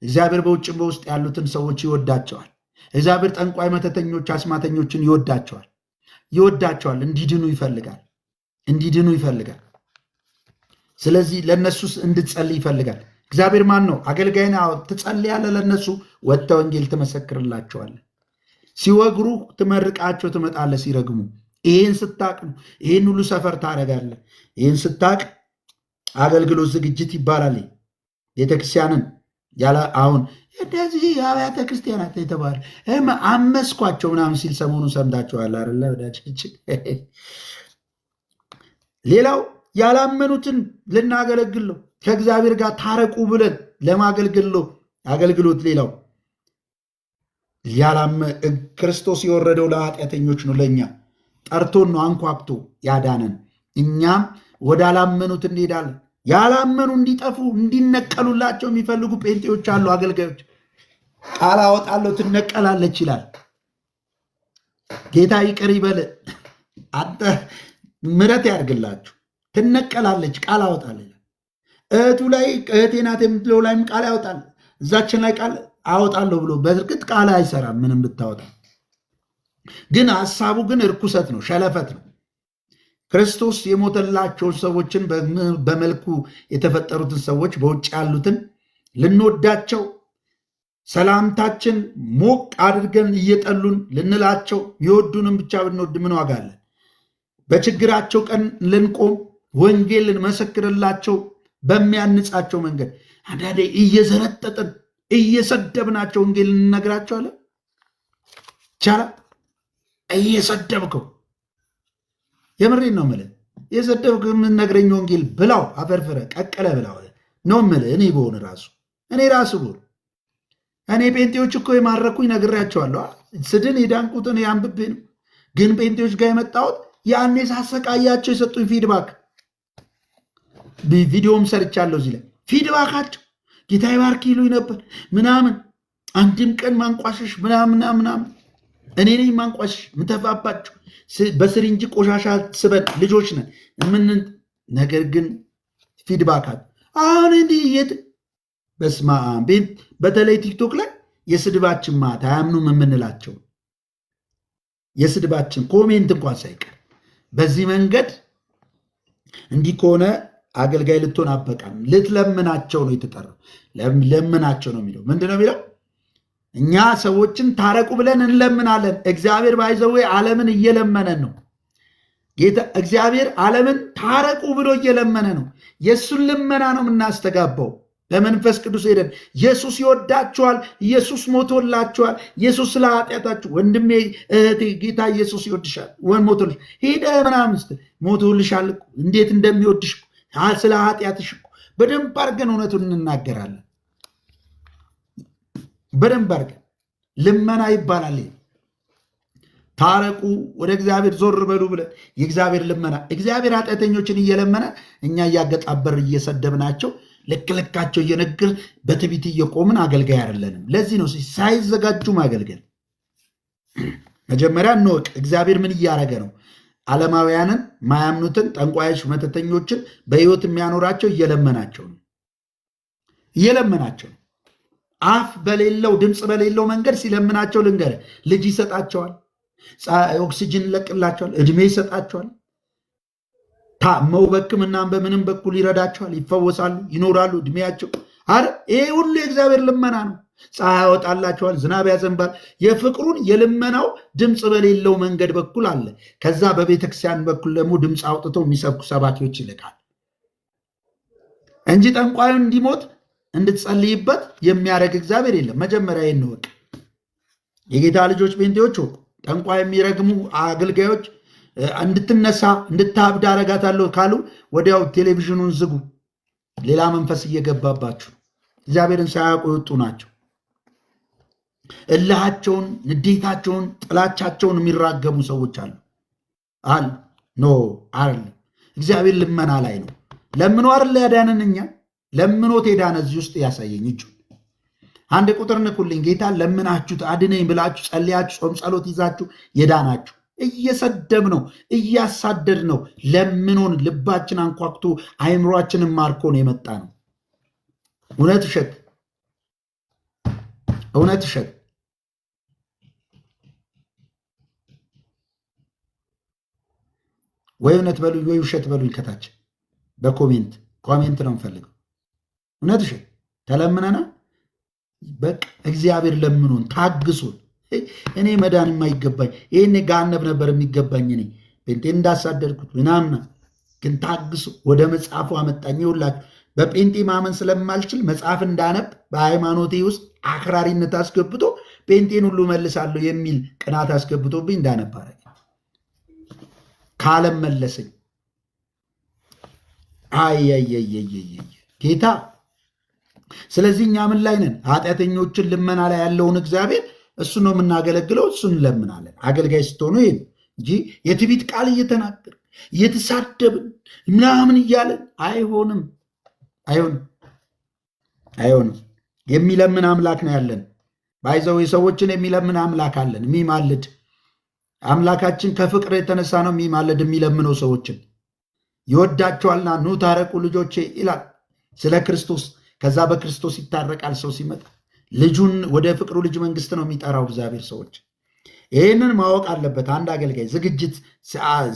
እግዚአብሔር በውጭም በውስጥ ያሉትን ሰዎች ይወዳቸዋል። እግዚአብሔር ጠንቋይ፣ መተተኞች፣ አስማተኞችን ይወዳቸዋል፣ ይወዳቸዋል። እንዲድኑ ይፈልጋል፣ እንዲድኑ ይፈልጋል። ስለዚህ ለእነሱ እንድትጸልይ ይፈልጋል። እግዚአብሔር ማን ነው? አገልጋይን ትጸልያለህ፣ ለእነሱ ወጥተህ ወንጌል ትመሰክርላቸዋለህ። ሲወግሩ ትመርቃቸው ትመጣለህ፣ ሲረግሙ። ይህን ስታቅ ነው ይህን ሁሉ ሰፈር ታደርጋለህ። ይህን ስታቅ አገልግሎት ዝግጅት ይባላል። ቤተክርስቲያንን ያለ አሁን እንደዚህ አብያተ ክርስቲያናት የተባለ አመስኳቸው ምናምን ሲል ሰሞኑን ሰምታችኋል አይደለ ወዳጆች? ሌላው ያላመኑትን ልናገለግል ነው። ከእግዚአብሔር ጋር ታረቁ ብለን ለማገልገል ነው አገልግሎት። ሌላው ክርስቶስ የወረደው ለኃጢአተኞች ነው። ለእኛ ጠርቶን ነው አንኳኩቶ ያዳነን። እኛም ወዳላመኑት እንሄዳለን። ያላመኑ እንዲጠፉ እንዲነቀሉላቸው የሚፈልጉ ጴንጤዎች አሉ። አገልጋዮች ቃል አወጣለሁ ትነቀላለች ይላል። ጌታ ይቅር ይበል። አንተ ምሕረት ያድርግላችሁ። ትነቀላለች፣ ቃል አወጣለሁ ይላል። እህቱ ላይ እህቴ ናት የምትለው ላይም ቃል ያወጣል። እዛችን ላይ ቃል አወጣለሁ ብሎ በእርግጥ ቃል አይሰራም ምንም ብታወጣ፣ ግን ሀሳቡ ግን እርኩሰት ነው፣ ሸለፈት ነው። ክርስቶስ የሞተላቸው ሰዎችን በመልኩ የተፈጠሩትን ሰዎች በውጭ ያሉትን ልንወዳቸው ሰላምታችን ሞቅ አድርገን እየጠሉን ልንላቸው የወዱንም ብቻ ብንወድ ምን ዋጋ አለን? በችግራቸው ቀን ልንቆም ወንጌል ልንመሰክርላቸው በሚያንጻቸው መንገድ አንዳንዴ እየዘረጠጥን እየሰደብናቸው ወንጌል እንነግራቸዋለን። ይቻላል። እየሰደብከው የምሬን ነው የምልህ። የሰደብከው የምንነግረኝ ወንጌል ብላው አፈርፍረ ቀቀለ ብላው ነው የምልህ። እኔ በሆን ራሱ እኔ ራሱ በሆን እኔ ጴንጤዎች እኮ የማረኩኝ ነግሬያቸዋለሁ። ስድን የዳንኩትን አንብቤ ነው። ግን ጴንጤዎች ጋር የመጣሁት ያኔ ሳሰቃያቸው የሰጡኝ feedback ቪዲዮም ሰርቻለሁ እዚህ ላይ feedback ኣቸው ጌታ ይባርክ ይሉኝ ነበር ምናምን። አንድም ቀን ማንቋሸሽ ምናምን ምናምን እኔ ነኝ ማንቋሸሽ ምተፋባቸው በ syringe ቆሻሻ ስበን ልጆች ነን ምን ነገር ግን feedback ኣቸው አሁን እንዲህ የት በስመ አብ። በተለይ ቲክቶክ ላይ የስድባችን ማት አያምኑም የምንላቸው የስድባችን comment እንኳን ሳይቀር በዚህ መንገድ እንዲህ ከሆነ አገልጋይ ልትሆን አበቃም። ልትለምናቸው ነው የተጠራው። ለምናቸው ነው የሚለው። ምንድን ነው የሚለው? እኛ ሰዎችን ታረቁ ብለን እንለምናለን። እግዚአብሔር by the way ዓለምን እየለመነን ነው። ጌታ እግዚአብሔር ዓለምን ታረቁ ብሎ እየለመነ ነው። የእሱን ልመና ነው የምናስተጋባው። በመንፈስ ቅዱስ ሄደን ኢየሱስ ይወዳችኋል፣ ኢየሱስ ሞቶላችኋል፣ ኢየሱስ ስለ ኃጢአታችሁ ወንድሜ እህቴ ጌታ ኢየሱስ ይወድሻል፣ ሞቶልሽ ሄደ ምናምን ስትል ሞቶልሻል እኮ እንዴት እንደሚወድሽ እኮ ስለ ኃጢአትሽ እኮ በደንብ አድርገን እውነቱን እንናገራለን። በደንብ አድርገን ልመና ይባላል። ታረቁ፣ ወደ እግዚአብሔር ዞር በሉ ብለን የእግዚአብሔር ልመና እግዚአብሔር ኃጢአተኞችን እየለመነ እኛ እያገጣበር እየሰደብናቸው ልክ ልካቸው እየነገር በትዕቢት እየቆምን አገልጋይ አይደለንም። ለዚህ ነው ሳይዘጋጁ ማገልገል። መጀመሪያ እንወቅ እግዚአብሔር ምን እያደረገ ነው። ዓለማውያንን ማያምኑትን ጠንቋዮች፣ መተተኞችን በሕይወት የሚያኖራቸው እየለመናቸው ነው እየለመናቸው ነው። አፍ በሌለው ድምፅ በሌለው መንገድ ሲለምናቸው ልንገርህ፣ ልጅ ይሰጣቸዋል፣ ኦክሲጅን ይለቅላቸዋል፣ እድሜ ይሰጣቸዋል። ታመው በሕክምናም በምንም በኩል ይረዳቸዋል፣ ይፈወሳሉ፣ ይኖራሉ እድሜያቸው። አረ ይሄ ሁሉ የእግዚአብሔር ልመና ነው። ፀሐይ ያወጣላቸዋል፣ ዝናብ ያዘንባል። የፍቅሩን የልመናው ድምፅ በሌለው መንገድ በኩል አለ። ከዛ በቤተክርስቲያን በኩል ደግሞ ድምፅ አውጥተው የሚሰብኩ ሰባኪዎች ይልካል እንጂ ጠንቋዩን እንዲሞት እንድትጸልይበት የሚያደርግ እግዚአብሔር የለም። መጀመሪያ ይህን እወቅ። የጌታ ልጆች ጴንጤዎች ወቁ። ጠንቋይ የሚረግሙ አገልጋዮች እንድትነሳ እንድታብድ አረጋታለሁ ካሉ ወዲያው ቴሌቪዥኑን ዝጉ። ሌላ መንፈስ እየገባባችሁ እግዚአብሔርን ሳያውቁ የወጡ ናቸው። እልሃቸውን፣ ንዴታቸውን፣ ጥላቻቸውን የሚራገሙ ሰዎች አሉ አሉ no አይደለም። እግዚአብሔር ልመና ላይ ነው። ለምኖ አይደል ያዳነን እኛ ለምኖት የዳነ እዚህ ውስጥ ያሳየኝ እጁ አንድ ቁጥር ንኩልኝ። ጌታ ለምናችሁት አድነኝ ብላችሁ ጸልያችሁ ጾም ጸሎት ይዛችሁ የዳናችሁ እየሰደብ ነው እያሳደድ ነው። ለምኖን ልባችን አንኳኩቶ አይምሯችንን ማርኮ ነው የመጣ ነው። እውነት ውሸት? እውነት ውሸት? ወይ እውነት በሉኝ ወይ ውሸት በሉኝ። ከታች በ comment comment ነው የምፈልገው። እውነት ውሸት? ተለምነና በቃ እግዚአብሔር ለምኖን ታግሶን እኔ መዳን የማይገባኝ ይሄኔ ገሃነም ነበር የሚገባኝ እኔ ጴንጤን እንዳሳደድኩት ምናምን፣ ግን ታግሶ ወደ መጽሐፉ አመጣኝ። ይኸውላችሁ በጴንጤ ማመን ስለማልችል መጽሐፍ እንዳነብ በሃይማኖቴ ውስጥ አክራሪነት አስገብቶ ጴንጤን ሁሉ መልሳለሁ የሚል ቅናት አስገብቶብኝ እንዳነብ አደረገኝ። ከዓለም መለሰኝ። አይ ጌታ። ስለዚህ እኛ ምን ላይ ነን? ኃጢአተኞችን ልመና ላይ ያለውን እግዚአብሔር እሱ ነው የምናገለግለው፣ እሱን እንለምናለን። አገልጋይ ስትሆኑ ይሄን እንጂ የትዕቢት ቃል እየተናገር እየተሳደብን ምናምን እያለን አይሆንም፣ አይሆንም፣ አይሆንም። የሚለምን አምላክ ነው ያለን። by the way ሰዎችን የሚለምን አምላክ አለን። የሚማልድ አምላካችን ከፍቅር የተነሳ ነው የሚማልድ የሚለምነው ሰዎችን። ይወዳቸዋልና ኑ ታረቁ ልጆቼ ይላል። ስለ ክርስቶስ ከዛ በክርስቶስ ይታረቃል። ሰው ሲመጣ ልጁን ወደ ፍቅሩ ልጅ መንግስት ነው የሚጠራው እግዚአብሔር። ሰዎች ይህንን ማወቅ አለበት። አንድ አገልጋይ ዝግጅት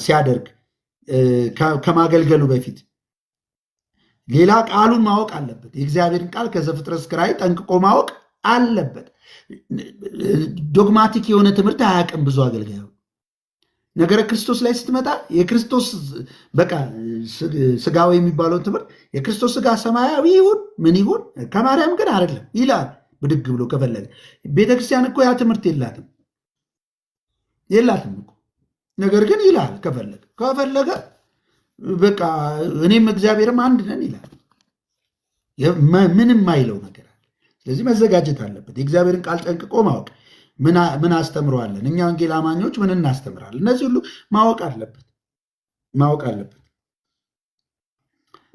ሲያደርግ ከማገልገሉ በፊት ሌላ ቃሉን ማወቅ አለበት። የእግዚአብሔርን ቃል ከዘፍጥረት እስከ ራዕይ ጠንቅቆ ማወቅ አለበት። Dogmatic የሆነ ትምህርት አያውቅም ብዙ አገልጋዩ። ነገረ ክርስቶስ ላይ ስትመጣ የክርስቶስ በቃ ስጋዊ የሚባለውን ትምህርት የክርስቶስ ስጋ ሰማያዊ ይሁን ምን ይሁን ከማርያም ግን አይደለም ይላል። ብድግ ብሎ ከፈለገ ቤተክርስቲያን እኮ ያ ትምህርት የላትም የላትም እኮ። ነገር ግን ይላል ከፈለገ በቃ እኔም እግዚአብሔርም አንድ ነን ይላል። ምንም አይለው ነገር አለ። ስለዚህ መዘጋጀት አለበት። የእግዚአብሔርን ቃል ጠንቅቆ ማወቅ ምን አስተምረዋለን እኛ ወንጌል አማኞች ምን እናስተምራለን? እነዚህ ሁሉ ማወቅ አለበት ማወቅ አለበት።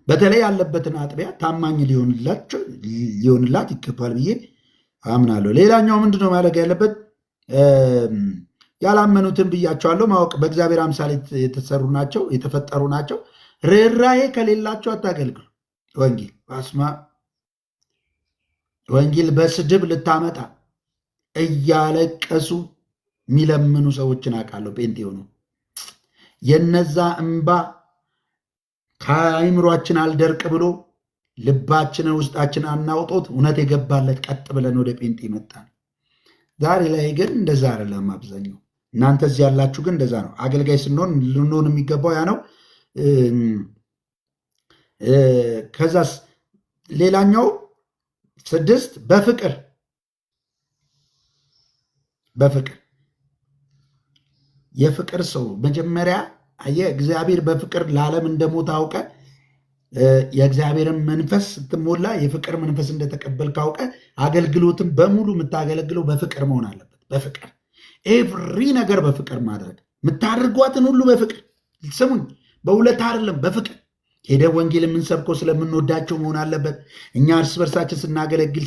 በተለይ ያለበትን አጥቢያ ታማኝ ሊሆንላት ይገባል ብዬ አምናለሁ። ሌላኛው ምንድነው ማድረግ ያለበት? ያላመኑትን ብያቸዋለሁ። ማወቅ በእግዚአብሔር አምሳል የተሰሩ ናቸው፣ የተፈጠሩ ናቸው። ርኅራኄ ከሌላቸው አታገልግሉ። ወንጌል አስማ ወንጌል በስድብ ልታመጣ እያለቀሱ የሚለምኑ ሰዎችን አውቃለሁ። ጴንጤ ሆነው የነዛ እምባ ከአይምሯችን አልደርቅ ብሎ ልባችንን ውስጣችን አናውጦት እውነት የገባለት ቀጥ ብለን ወደ ጴንጤ መጣን። ዛሬ ላይ ግን እንደዛ አይደለም አብዛኛው። እናንተ እዚህ ያላችሁ ግን እንደዛ ነው። አገልጋይ ስንሆን ልንሆን የሚገባው ያ ነው። ከዛስ ሌላኛው 6 በፍቅር በፍቅር የፍቅር ሰው መጀመሪያ አየህ፣ እግዚአብሔር በፍቅር ለዓለም እንደሞተ አውቀ የእግዚአብሔርን መንፈስ ስትሞላ የፍቅር መንፈስ እንደተቀበልክ አውቀ አገልግሎትን በሙሉ የምታገለግለው በፍቅር መሆን አለበት። በፍቅር every ነገር በፍቅር ማድረግ የምታደርጓትን ሁሉ በፍቅር ስሙኝ፣ በሁለት አይደለም፣ በፍቅር ሄደ ወንጌል የምንሰብከው ስለምንወዳቸው መሆን አለበት። እኛ እርስ በርሳችን ስናገለግል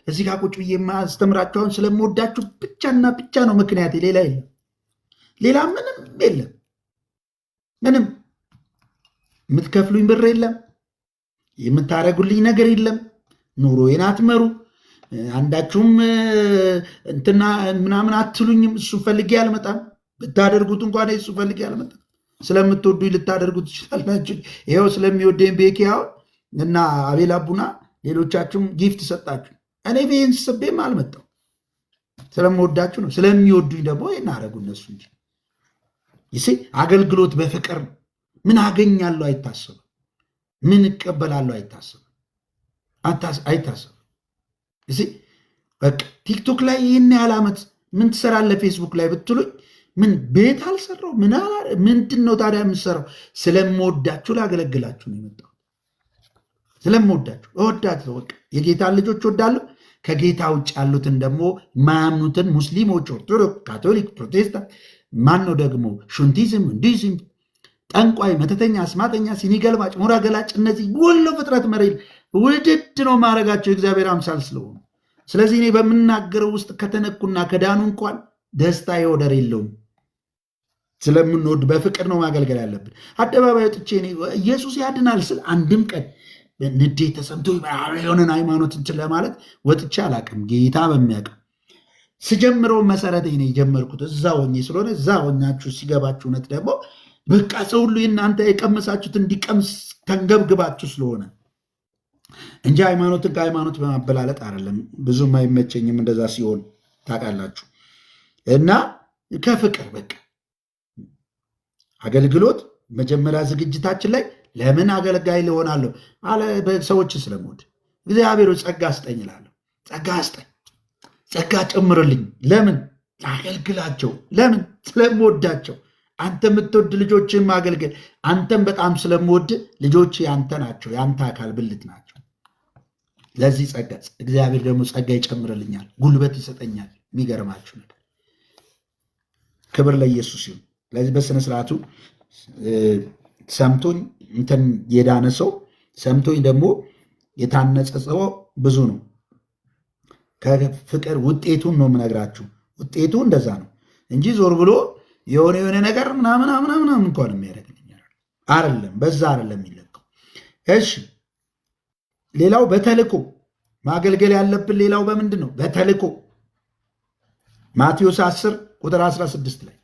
እዚህ ጋር ቁጭ ብዬ የማስተምራቸውን ስለምወዳችሁ ብቻና ብቻ ነው ምክንያቴ፣ ሌላ የለም፣ ሌላ ምንም የለም። ምንም የምትከፍሉኝ ብር የለም፣ የምታደርጉልኝ ነገር የለም። ኑሮዬን አትመሩ፣ አንዳችሁም እንትና ምናምን አትሉኝም። እሱ ፈልጌ አልመጣም። ብታደርጉት እንኳን እሱ ፈልጌ አልመጣም። ስለምትወዱኝ ልታደርጉት ትችላላችሁ። ይኸው ስለሚወደኝ ቤኪ አሁን እና አቤል አቡና ሌሎቻችሁም gift ሰጣችሁ። እኔ ይሄን ስቤም አልመጣም። ስለምወዳችሁ ነው። ስለሚወዱኝ ደግሞ ይሄን አደረጉ እነሱ እንጂ። ይሲ አገልግሎት በፍቅር ምን አገኛለሁ አይታሰብም። ምን እቀበላለሁ አይታሰብም። አይታሰብም። ይሲ በቃ ቲክቶክ ላይ ይሄን ያህል ዓመት ምን ትሰራለህ ፌስቡክ ላይ ብትሉኝ ምን ቤት አልሰራው ምን አላ ምንድነው ታዲያ የምሰራው? ስለምወዳችሁ ላገለግላችሁ ነው የመጣሁት። ስለምወዳችሁ እወዳችሁ በቃ የጌታን ልጆች እወዳለሁ። ከጌታ ውጭ ያሉትን ደግሞ የማያምኑትን ሙስሊሞች፣ ኦርቶዶክስ፣ ካቶሊክ፣ ፕሮቴስታንት ማን ነው ደግሞ ሹንቲዝም፣ ሂንዱይዝም፣ ጠንቋይ፣ መተተኛ፣ አስማተኛ፣ ሲኒ ገልባጭ፣ ሞራ ገላጭ እነዚህ ሁሉ ፍጥረት መሬት ውድድ ነው ማረጋቸው የእግዚአብሔር አምሳል ስለሆኑ። ስለዚህ እኔ በምናገረው ውስጥ ከተነኩና ከዳኑ እንኳን ደስታ ወደር የለውም። ስለምንወድ በፍቅር ነው ማገልገል ያለብን። አደባባይ ወጥቼ እኔ ኢየሱስ ያድናል ስል አንድም ቀን ንዴት ተሰምቶ የሆነን ሃይማኖት እንትን ለማለት ወጥቼ አላውቅም። ጌታ በሚያውቀው ስጀምረው መሰረቴ ነው የጀመርኩት እዛ ሆኜ ስለሆነ እዛ ሆኛችሁ ሲገባችሁ እውነት ደግሞ በቃ ሰው ሁሉ የእናንተ የቀመሳችሁት እንዲቀምስ ተንገብግባችሁ ስለሆነ እንጂ ሃይማኖትን ከሃይማኖት በማበላለጥ አይደለም። ብዙም አይመቸኝም እንደዛ ሲሆን ታውቃላችሁ። እና ከፍቅር በቃ አገልግሎት መጀመሪያ ዝግጅታችን ላይ ለምን አገልጋይ ልሆናለሁ አለ ሰዎች ስለምወድ እግዚአብሔር ጸጋ ስጠኝ እላለሁ። ጸጋ ስጠኝ፣ ጸጋ ጨምርልኝ። ለምን ላገልግላቸው? ለምን ስለምወዳቸው። አንተ የምትወድ ልጆችህን ማገልገል አንተም በጣም ስለምወድ ልጆች ያንተ ናቸው፣ ያንተ አካል ብልት ናቸው። ለዚህ ጸጋ እግዚአብሔር ደግሞ ጸጋ ይጨምርልኛል፣ ጉልበት ይሰጠኛል። የሚገርማችሁ ነገር ክብር ለኢየሱስ ይሁን። ስለዚህ በስነ ስርዓቱ ሰምቶኝ እንትን የዳነ ሰው ሰምቶኝ ደግሞ የታነጸ ሰው ብዙ ነው። ከፍቅር ውጤቱን ነው የምነግራችሁ። ውጤቱ እንደዛ ነው እንጂ ዞር ብሎ የሆነ የሆነ ነገር ምናምን ምናምን ምናምን እንኳን የሚያደርግልኝ አይደለም። በዛ አይደለም የሚለካው። እሺ ሌላው በተልእኮ ማገልገል ያለብን ሌላው በምንድን ነው? በተልእኮ። ማቴዎስ 10 ቁጥር 16 ላይ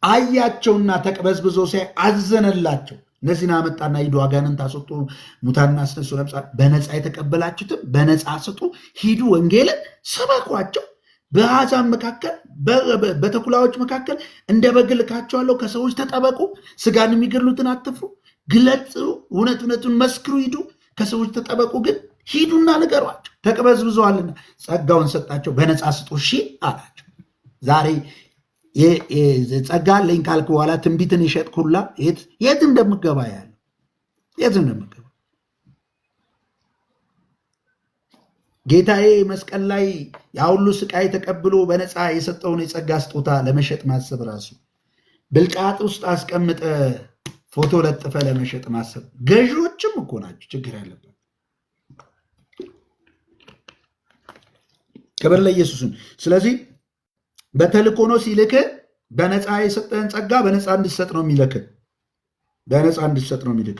አያቸውና ተቅበዝብዞ ሲያይ አዘነላቸው። እነዚህን አመጣና ሂዱ፣ አጋንንት አስወጡ፣ ሙታንን አስነሱ፣ ለምጻ በነፃ የተቀበላችሁትም በነፃ ስጡ፣ ሂዱ ወንጌልን ስበኳቸው፣ በአሕዛብ መካከል በተኩላዎች መካከል እንደ በግ ልካቸዋለሁ፣ ከሰዎች ተጠበቁ፣ ስጋን የሚገድሉትን አትፍሩ፣ ግለጹ፣ እውነት እውነቱን መስክሩ፣ ሂዱ፣ ከሰዎች ተጠበቁ፣ ግን ሂዱና ንገሯቸው፣ ተቅበዝብዘዋልና ጸጋውን ሰጣቸው፣ በነፃ ስጡ እሺ አላቸው። ዛሬ ጸጋ አለኝ ካልክ በኋላ ትንቢትን የሸጥክ ሁላ የት እንደምገባ ያለው የት እንደምገባ ጌታዬ መስቀል ላይ ያ ሁሉ ስቃይ ተቀብሎ በነፃ የሰጠውን የጸጋ ስጦታ ለመሸጥ ማሰብ ራሱ ብልቃጥ ውስጥ አስቀምጠ ፎቶ ለጥፈ ለመሸጥ ማሰብ ገዢዎችም እኮ ናቸው ችግር ያለበት። ክብር ለኢየሱስን። ስለዚህ በተልእኮ ነው ሲልክ በነፃ የሰጠህን ጸጋ በነፃ እንድትሰጥ ነው የሚልክ። በነፃ እንድትሰጥ ነው የሚልክ።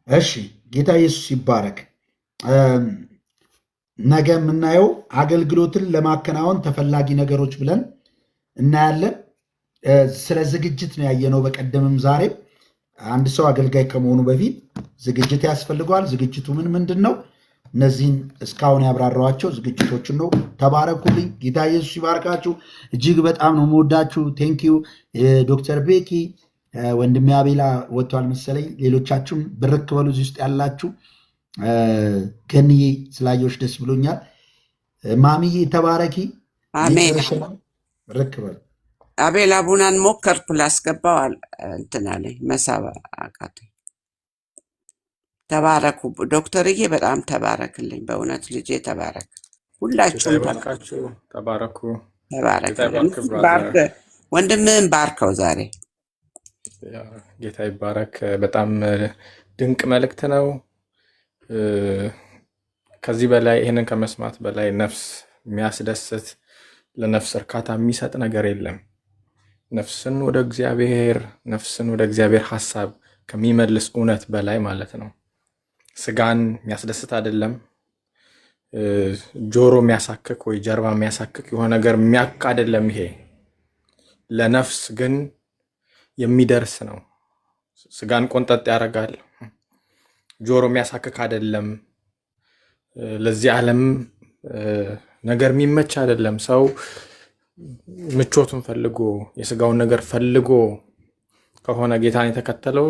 እሺ ጌታ ኢየሱስ ይባረክ። ነገ የምናየው አገልግሎትን ለማከናወን ተፈላጊ ነገሮች ብለን እናያለን። ስለ ዝግጅት ነው ያየነው በቀደምም ዛሬም። አንድ ሰው አገልጋይ ከመሆኑ በፊት ዝግጅት ያስፈልገዋል። ዝግጅቱ ምን ምንድን ነው? እነዚህን እስካሁን ያብራራኋቸው ዝግጅቶችን ነው። ተባረኩልኝ። ጌታ ኢየሱስ ይባርካችሁ። እጅግ በጣም ነው የምወዳችሁ። Thank you ዶክተር ቤኪ፣ ወንድሜ አቤላ ወጥቷል መሰለኝ። ሌሎቻችሁም ብርክ በሉ እዚህ ውስጥ ያላችሁ። ገንዬ ስላየሁሽ ደስ ብሎኛል። ማሚዬ ተባረኪ። አሜን። ብርክ በሉ። አቤላ ቡናን ሞከርኩ ላስገባው እንትን አለኝ፣ መሳብ አቃተኝ። ተባረኩ ዶክተርዬ፣ በጣም ተባረክልኝ። በእውነት ልጄ ተባረክ። ሁላችሁም ይባርካችሁ። ተባረኩ። ተባረክልን። ባርክ ወንድምህን ባርከው ዛሬ። ጌታ ይባረክ። በጣም ድንቅ መልእክት ነው። ከዚህ በላይ ይህንን ከመስማት በላይ ነፍስ የሚያስደስት ለነፍስ እርካታ የሚሰጥ ነገር የለም። ነፍስን ወደ እግዚአብሔር ነፍስን ወደ እግዚአብሔር ሀሳብ ከሚመልስ እውነት በላይ ማለት ነው። ስጋን የሚያስደስት አይደለም። ጆሮ የሚያሳክክ ወይ ጀርባ የሚያሳክክ የሆነ ነገር የሚያክ አይደለም። ይሄ ለነፍስ ግን የሚደርስ ነው። ስጋን ቆንጠጥ ያደርጋል። ጆሮ የሚያሳክክ አይደለም። ለዚህ ዓለም ነገር የሚመች አይደለም። ሰው ምቾቱን ፈልጎ የስጋውን ነገር ፈልጎ ከሆነ ጌታን የተከተለው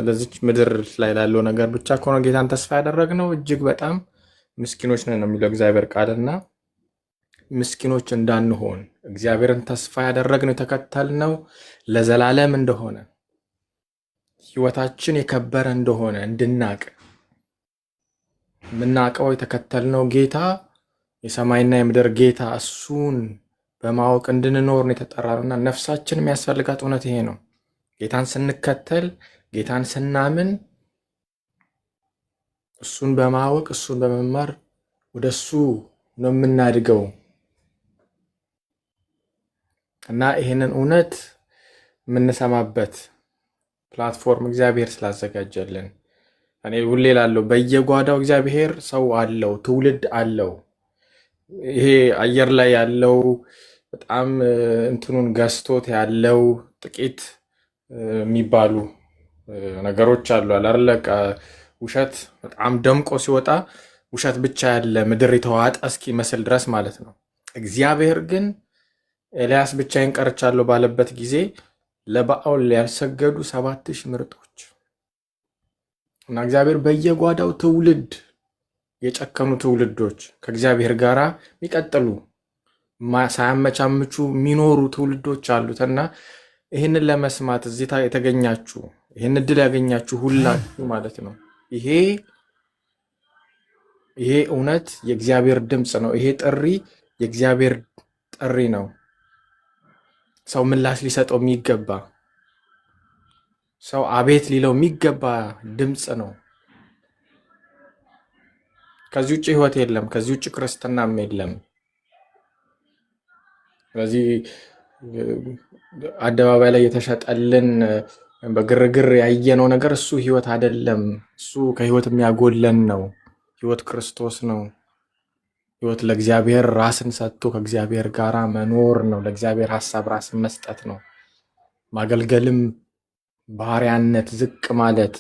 ለዚች ምድር ላይ ላለው ነገር ብቻ ከሆነ ጌታን ተስፋ ያደረግነው እጅግ በጣም ምስኪኖች ነን ነው የሚለው እግዚአብሔር ቃልና ምስኪኖች እንዳንሆን እግዚአብሔርን ተስፋ ያደረግነው የተከተልነው ለዘላለም እንደሆነ ሕይወታችን የከበረ እንደሆነ እንድናቅ የምናውቀው የተከተልነው ጌታ የሰማይና የምድር ጌታ እሱን በማወቅ እንድንኖር ነው የተጠራነውና ነፍሳችን የሚያስፈልጋት እውነት ይሄ ነው። ጌታን ስንከተል ጌታን ስናምን እሱን በማወቅ እሱን በመማር ወደ እሱ ነው የምናድገው እና ይሄንን እውነት የምንሰማበት platform እግዚአብሔር ስላዘጋጀልን እኔ ሁሌ እላለሁ፣ በየጓዳው እግዚአብሔር ሰው አለው፣ ትውልድ አለው። ይሄ አየር ላይ ያለው በጣም እንትኑን ገዝቶት ያለው ጥቂት የሚባሉ ነገሮች አሉ አይደለ? ውሸት በጣም ደምቆ ሲወጣ ውሸት ብቻ ያለ ምድር የተዋጠ እስኪመስል ድረስ ማለት ነው። እግዚአብሔር ግን ኤልያስ ብቻዬን ቀርቻለሁ ባለበት ጊዜ ለበኣል ያልሰገዱ 7000 ምርጦች እና እግዚአብሔር በየጓዳው ትውልድ የጨከኑ ትውልዶች ከእግዚአብሔር ጋር የሚቀጥሉ ሳያመቻምቹ የሚኖሩ ትውልዶች አሉትና ይህንን ለመስማት እዚህ የተገኛችሁ ይህን እድል ያገኛችሁ ሁላችሁ ማለት ነው። ይሄ እውነት የእግዚአብሔር ድምፅ ነው። ይሄ ጥሪ የእግዚአብሔር ጥሪ ነው። ሰው ምላሽ ሊሰጠው የሚገባ ሰው አቤት ሊለው የሚገባ ድምፅ ነው። ከዚህ ውጭ ህይወት የለም። ከዚህ ውጭ ክርስትናም የለም። ስለዚህ አደባባይ ላይ የተሸጠልን ወይም በግርግር ያየነው ነገር እሱ ህይወት አይደለም። እሱ ከህይወት የሚያጎለን ነው። ህይወት ክርስቶስ ነው። ህይወት ለእግዚአብሔር ራስን ሰጥቶ ከእግዚአብሔር ጋር መኖር ነው። ለእግዚአብሔር ሀሳብ ራስን መስጠት ነው። ማገልገልም ባሪያነት፣ ዝቅ ማለት፣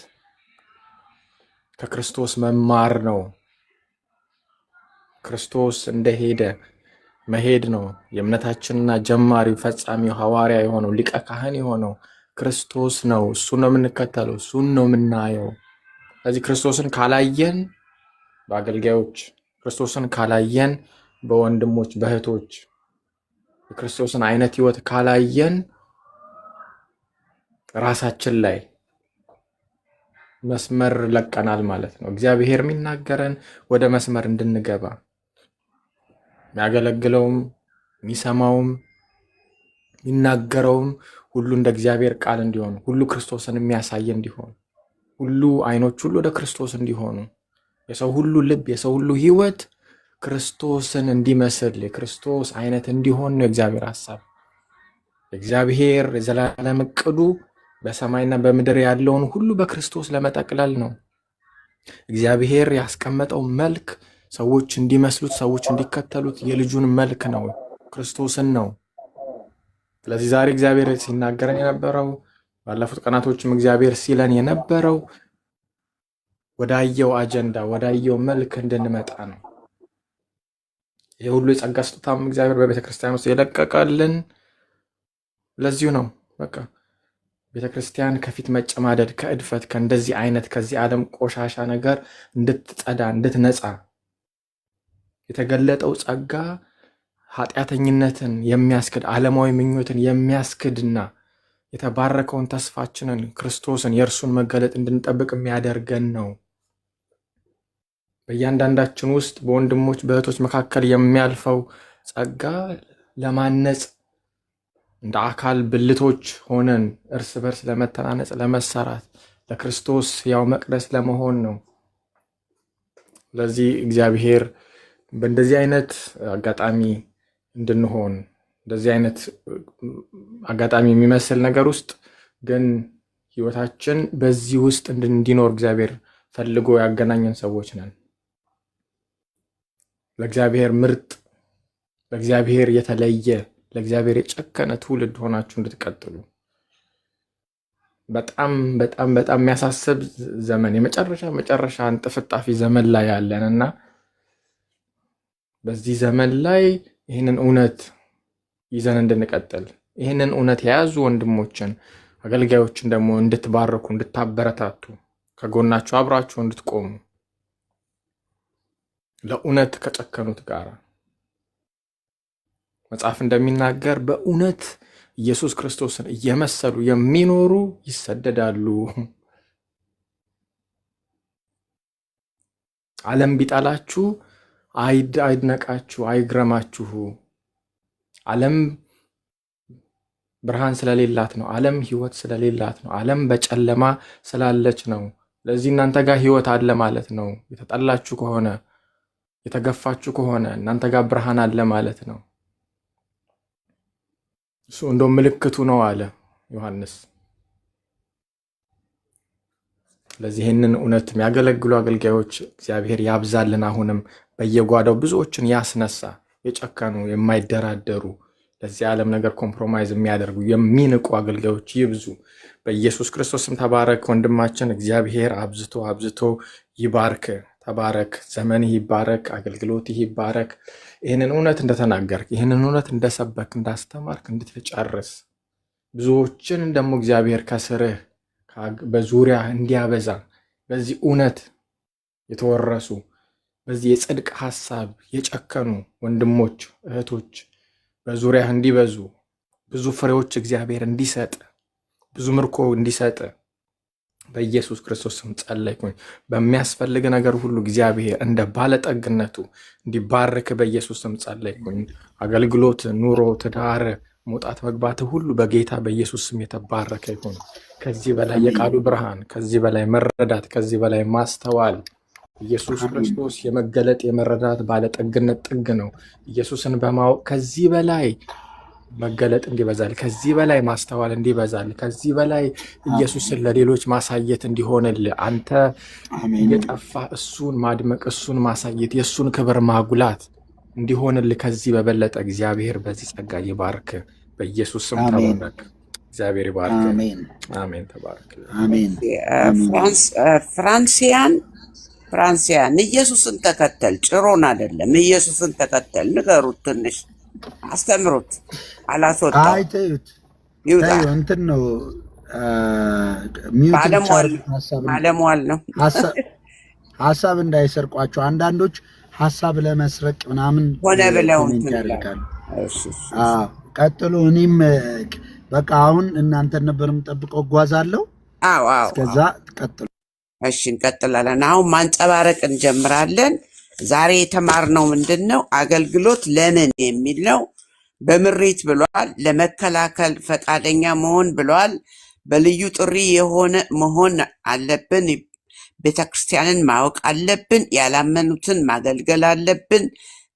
ከክርስቶስ መማር ነው። ክርስቶስ እንደሄደ መሄድ ነው። የእምነታችንና ጀማሪው ፈጻሚው ሐዋርያ የሆነው ሊቀ ካህን የሆነው ክርስቶስ ነው። እሱን ነው የምንከተለው፣ እሱን ነው የምናየው። ስለዚህ ክርስቶስን ካላየን በአገልጋዮች፣ ክርስቶስን ካላየን በወንድሞች በእህቶች፣ የክርስቶስን አይነት ህይወት ካላየን ራሳችን ላይ መስመር ለቀናል ማለት ነው። እግዚአብሔር የሚናገረን ወደ መስመር እንድንገባ የሚያገለግለውም የሚሰማውም የሚናገረውም ሁሉ እንደ እግዚአብሔር ቃል እንዲሆኑ፣ ሁሉ ክርስቶስን የሚያሳይ እንዲሆን፣ ሁሉ አይኖች ሁሉ ወደ ክርስቶስ እንዲሆኑ፣ የሰው ሁሉ ልብ የሰው ሁሉ ህይወት ክርስቶስን እንዲመስል የክርስቶስ አይነት እንዲሆን ነው የእግዚአብሔር ሀሳብ። እግዚአብሔር የዘላለም እቅዱ በሰማይና በምድር ያለውን ሁሉ በክርስቶስ ለመጠቅለል ነው። እግዚአብሔር ያስቀመጠው መልክ ሰዎች እንዲመስሉት፣ ሰዎች እንዲከተሉት የልጁን መልክ ነው፣ ክርስቶስን ነው። ስለዚህ ዛሬ እግዚአብሔር ሲናገረን የነበረው፣ ባለፉት ቀናቶችም እግዚአብሔር ሲለን የነበረው ወዳየው አጀንዳ ወዳየው መልክ እንድንመጣ ነው። ይህ ሁሉ የጸጋ ስጦታም እግዚአብሔር በቤተ ክርስቲያን ውስጥ የለቀቀልን ለዚሁ ነው። በቃ ቤተ ክርስቲያን ከፊት መጨማደድ፣ ከእድፈት፣ ከእንደዚህ አይነት ከዚህ ዓለም ቆሻሻ ነገር እንድትጸዳ እንድትነጻ የተገለጠው ጸጋ ኃጢአተኝነትን የሚያስክድ፣ ዓለማዊ ምኞትን የሚያስክድና የተባረከውን ተስፋችንን ክርስቶስን የእርሱን መገለጥ እንድንጠብቅ የሚያደርገን ነው። በእያንዳንዳችን ውስጥ በወንድሞች በእህቶች መካከል የሚያልፈው ጸጋ ለማነጽ፣ እንደ አካል ብልቶች ሆነን እርስ በርስ ለመተናነጽ፣ ለመሰራት፣ ለክርስቶስ ያው መቅደስ ለመሆን ነው። ስለዚህ እግዚአብሔር በእንደዚህ አይነት አጋጣሚ እንድንሆን፣ እንደዚህ አይነት አጋጣሚ የሚመስል ነገር ውስጥ ግን ህይወታችን በዚህ ውስጥ እንዲኖር እግዚአብሔር ፈልጎ ያገናኘን ሰዎች ነን። ለእግዚአብሔር ምርጥ፣ ለእግዚአብሔር የተለየ፣ ለእግዚአብሔር የጨከነ ትውልድ ሆናችሁ እንድትቀጥሉ። በጣም በጣም በጣም የሚያሳስብ ዘመን፣ የመጨረሻ መጨረሻ እንጥፍጣፊ ዘመን ላይ ያለን እና በዚህ ዘመን ላይ ይህንን እውነት ይዘን እንድንቀጥል፣ ይህንን እውነት የያዙ ወንድሞችን አገልጋዮችን ደግሞ እንድትባርኩ፣ እንድታበረታቱ፣ ከጎናችሁ አብራችሁ እንድትቆሙ ለእውነት ከጨከኑት ጋር። መጽሐፍ እንደሚናገር በእውነት ኢየሱስ ክርስቶስን እየመሰሉ የሚኖሩ ይሰደዳሉ። ዓለም ቢጠላችሁ አይድነቃችሁ፣ አይግረማችሁ። ዓለም ብርሃን ስለሌላት ነው። ዓለም ሕይወት ስለሌላት ነው። ዓለም በጨለማ ስላለች ነው። ለዚህ እናንተ ጋር ሕይወት አለ ማለት ነው። የተጠላችሁ ከሆነ፣ የተገፋችሁ ከሆነ እናንተ ጋር ብርሃን አለ ማለት ነው። እሱ እንደው ምልክቱ ነው አለ ዮሐንስ። ስለዚህ ይህንን እውነት የሚያገለግሉ አገልጋዮች እግዚአብሔር ያብዛልን። አሁንም በየጓዳው ብዙዎችን ያስነሳ፣ የጨከኑ፣ የማይደራደሩ፣ ለዚህ ዓለም ነገር compromise የሚያደርጉ የሚንቁ አገልጋዮች ይብዙ። በኢየሱስ ክርስቶስም ተባረክ ወንድማችን። እግዚአብሔር አብዝቶ አብዝቶ ይባርክ። ተባረክ። ዘመንህ ይባረክ። አገልግሎትህ ይባረክ። ይህንን እውነት እንደተናገርክ፣ ይህንን እውነት እንደሰበክ፣ እንዳስተማርክ እንድትጨርስ፣ ብዙዎችን ደግሞ እግዚአብሔር ከስርህ በዙሪያ እንዲያበዛ፣ በዚህ እውነት የተወረሱ፣ በዚህ የጽድቅ ሐሳብ የጨከኑ ወንድሞች እህቶች በዙሪያህ እንዲበዙ፣ ብዙ ፍሬዎች እግዚአብሔር እንዲሰጥ፣ ብዙ ምርኮ እንዲሰጥ በኢየሱስ ክርስቶስ ስም ጸለይኩኝ። በሚያስፈልግ ነገር ሁሉ እግዚአብሔር እንደ ባለጠግነቱ እንዲባርክ በኢየሱስ ስም ጸለይኩኝ። አገልግሎት፣ ኑሮ፣ ትዳር፣ መውጣት መግባት ሁሉ በጌታ በኢየሱስ ስም የተባረከ ይሁን። ከዚህ በላይ የቃሉ ብርሃን፣ ከዚህ በላይ መረዳት፣ ከዚህ በላይ ማስተዋል። ኢየሱስ ክርስቶስ የመገለጥ የመረዳት ባለጠግነት ጥግ ነው። ኢየሱስን በማወቅ ከዚህ በላይ መገለጥ እንዲበዛል፣ ከዚህ በላይ ማስተዋል እንዲበዛል፣ ከዚህ በላይ ኢየሱስን ለሌሎች ማሳየት እንዲሆንል፣ አንተ አሜን። እየጠፋ እሱን ማድመቅ፣ እሱን ማሳየት፣ የእሱን ክብር ማጉላት እንዲሆንል ከዚህ በበለጠ እግዚአብሔር በዚህ ጸጋ ይባርክ። በኢየሱስ ስም አሜን። ተባረክ። እግዚአብሔር ይባርክ። አሜን። አሜን። ተባረክ። አሜን። አሜን። ፍራንሲያን ፍራንሲያን ኢየሱስን ተከተል፣ ጭሮን አይደለም። ኢየሱስን ተከተል። ንገሩት፣ ትንሽ አስተምሩት። አላስወጣው አይ ተዩት፣ ይውጣ። ተዩ እንትን ነው mute ብቻ ባለሟል አድርጉት። ባለሟል ነው። ሀሳብ እንዳይሰርቋቸው አንዳንዶች ሀሳብ ለመስረቅ ምናምን ሆነ ብለው comment እንትን ይላሉ። ያደርጋሉ። እሺ፣ እሺ፣ እሺ። አዎ ቀጥሉ። እኔም በቃ አሁን እናንተን ነበር የምጠብቀው፣ እጓዛለሁ። አዎ አዎ እስከዛ አዎ። ቀጥሉ። እሺ እንቀጥላለን። አሁን ማንጸባረቅ እንጀምራለን። ዛሬ የተማርነው ምንድን ነው? አገልግሎት ለምን የሚል ነው። በምሪት ብሏል። ለመከላከል ፈቃደኛ መሆን ብሏል። በልዩ ጥሪ የሆነ መሆን አለብን። ቤተክርስቲያንን ማወቅ አለብን። ያላመኑትን ማገልገል አለብን።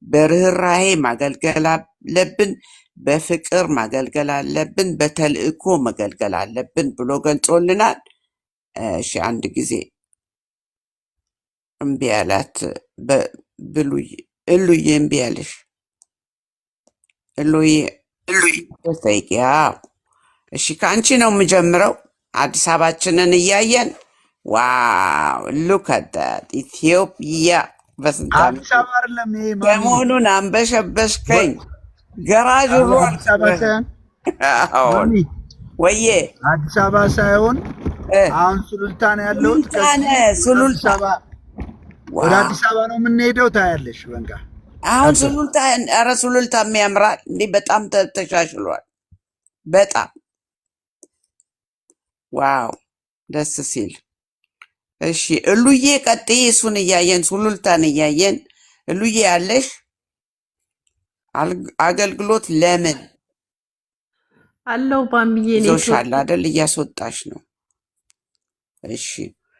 በርህራሄ ማገልገል አለብን። በፍቅር ማገልገል አለብን። በተልእኮ ማገልገል አለብን ብሎ ገልጾልናል። እሺ አንድ ጊዜ እምቢ አላት። ብሉይ እሉዬ እምቢ አለሽ። እሉዬ ጠይቂ። አዎ እሺ ከአንቺ ነው የምጀምረው። አዲስ አበባችንን እያየን wow look at that ኢትዮጵያ በስንት አዲስ ዓመቱ አበባ አይደለም ይሄ ማሚ፣ ሰሞኑን አንበሸበሽከኝ። ገራዥ ሁሉ አዲስ አበባ አልቀረህም። ሳይሆን አሁን ማሚ፣ ወዬ አዲስ አበባ ሳይሆን አሁን ሱሉልታ ነው ያለሁት። ሱሉልታ ከዚህ ነህ፣ ወደ አዲስ ሱሉልታ አበባ ወደ wow አዲስ አበባ ነው የምንሄደው። ታያለሽ በቃ አሁን ቀጥሉ። ሱሉልታ፣ ኧረ ሱሉልታ የሚያምራል እንዲህ በጣም ተሻሽሏል። በጣም wow ደስ ሲል። እሺ እሉዬ ቀጥይ። እሱን እያየን ሱሉልታን እያየን እሉዬ ያለሽ አገልግሎት ለምን አለው ባምዬ ይዞሻል ኔትወርክ አይደል? እያስወጣሽ ነው። እሺ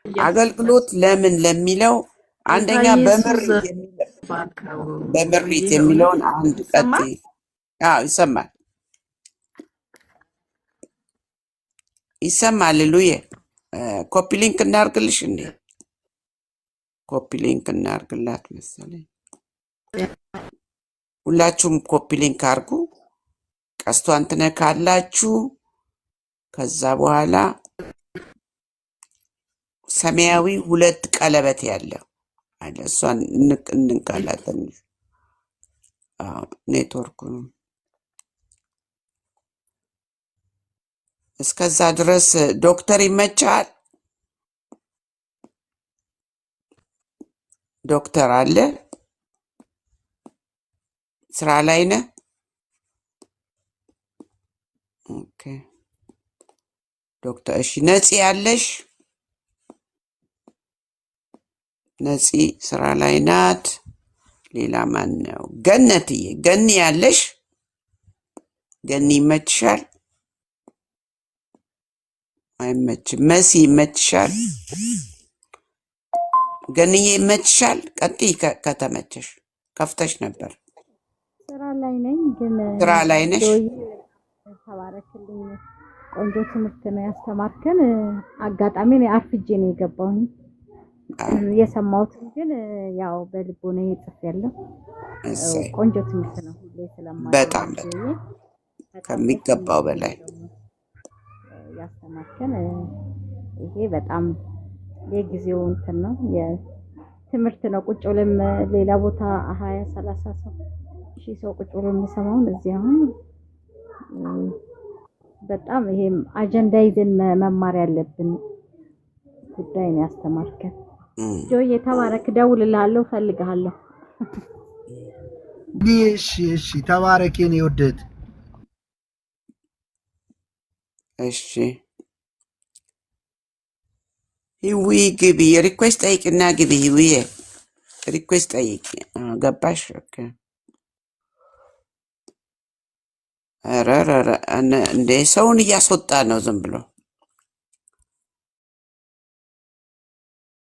እያስወጣች አገልግሎት ለምን ለሚለው ጌታ አንደኛ ኢየሱስ በምሪት የሚለው ባርከው በምሪት ጆዬ፣ በእውነት የሚለውን አንድ ይሰማል። ቀጥይ። አዎ ይሰማል፣ ይሰማል። እሉዬ copy link እናርግልሽ እንዴ? copy link እናርግላት መሰለኝ። ሁላችሁም copy link አርጉ። ቀስቷን ትነካላችሁ። ከዛ በኋላ ሰማያዊ ሁለት ቀለበት ያለው አለ። እሷን እንንካላት ትንሽ። አዎ፣ ኔትወርኩ ነው። እስከዛ ድረስ ዶክተር ይመቻል። ዶክተር አለ ስራ ላይ ነህ? okay ዶክተር። እሺ ነፂ ያለሽ? ነፂ ስራ ላይ ናት። ሌላ ማን ነው? ገነትዬ ገኒ ያለሽ? ገኒ ይመችሻል? አይመችም። መሲ ይመችሻል? ገንዬ ይመችሻል? ቀጥይ ከተመቸሽ። ከፍተሽ ነበር። ስራ ላይ ነኝ ግን ስራ ላይ ነሽ? ጆዬ ተባረክልኝ። ቆንጆ ትምህርት ነው ያስተማርከን። አጋጣሚ እኔ አርፍጄ ነው የገባሁኝ። አዎ፣ የሰማሁትን ግን ያው በልቦናዬ ጽፌያለሁ። እሰይ ቆንጆ ትምህርት ነው፣ ሁሌ ስለማደንቅ በጣም በጣም ጆዬ በጣም ደስ ከሚገባው የሚል በላይ ነው ያስተማርከን። ይሄ በጣም የጊዜው እንትን ነው የትምህርት ነው። ቁጭ ብለን ሌላ ቦታ 20 30 ሰው ሺህ ሰው ቁጭ ብሎ የሚሰማውን እዚህ አሁን በጣም ይሄም አጀንዳ ይዘን መማር ያለብን ጉዳይ ነው ያስተማርከን። ጆዬ ተባረክ። እደውልልሃለሁ፣ እፈልግሃለሁ። እሺ እሺ፣ ተባረክ የኔ ውድ። እሺ ህዊ ግቢ፣ request ጠይቅና ግቢ። ህዊዬ request ጠይቂ። ገባሽ? okay። ኧረ ኧረ ኧረ፣ እንዴ ሰውን እያስወጣ ነው ዝም ብሎ።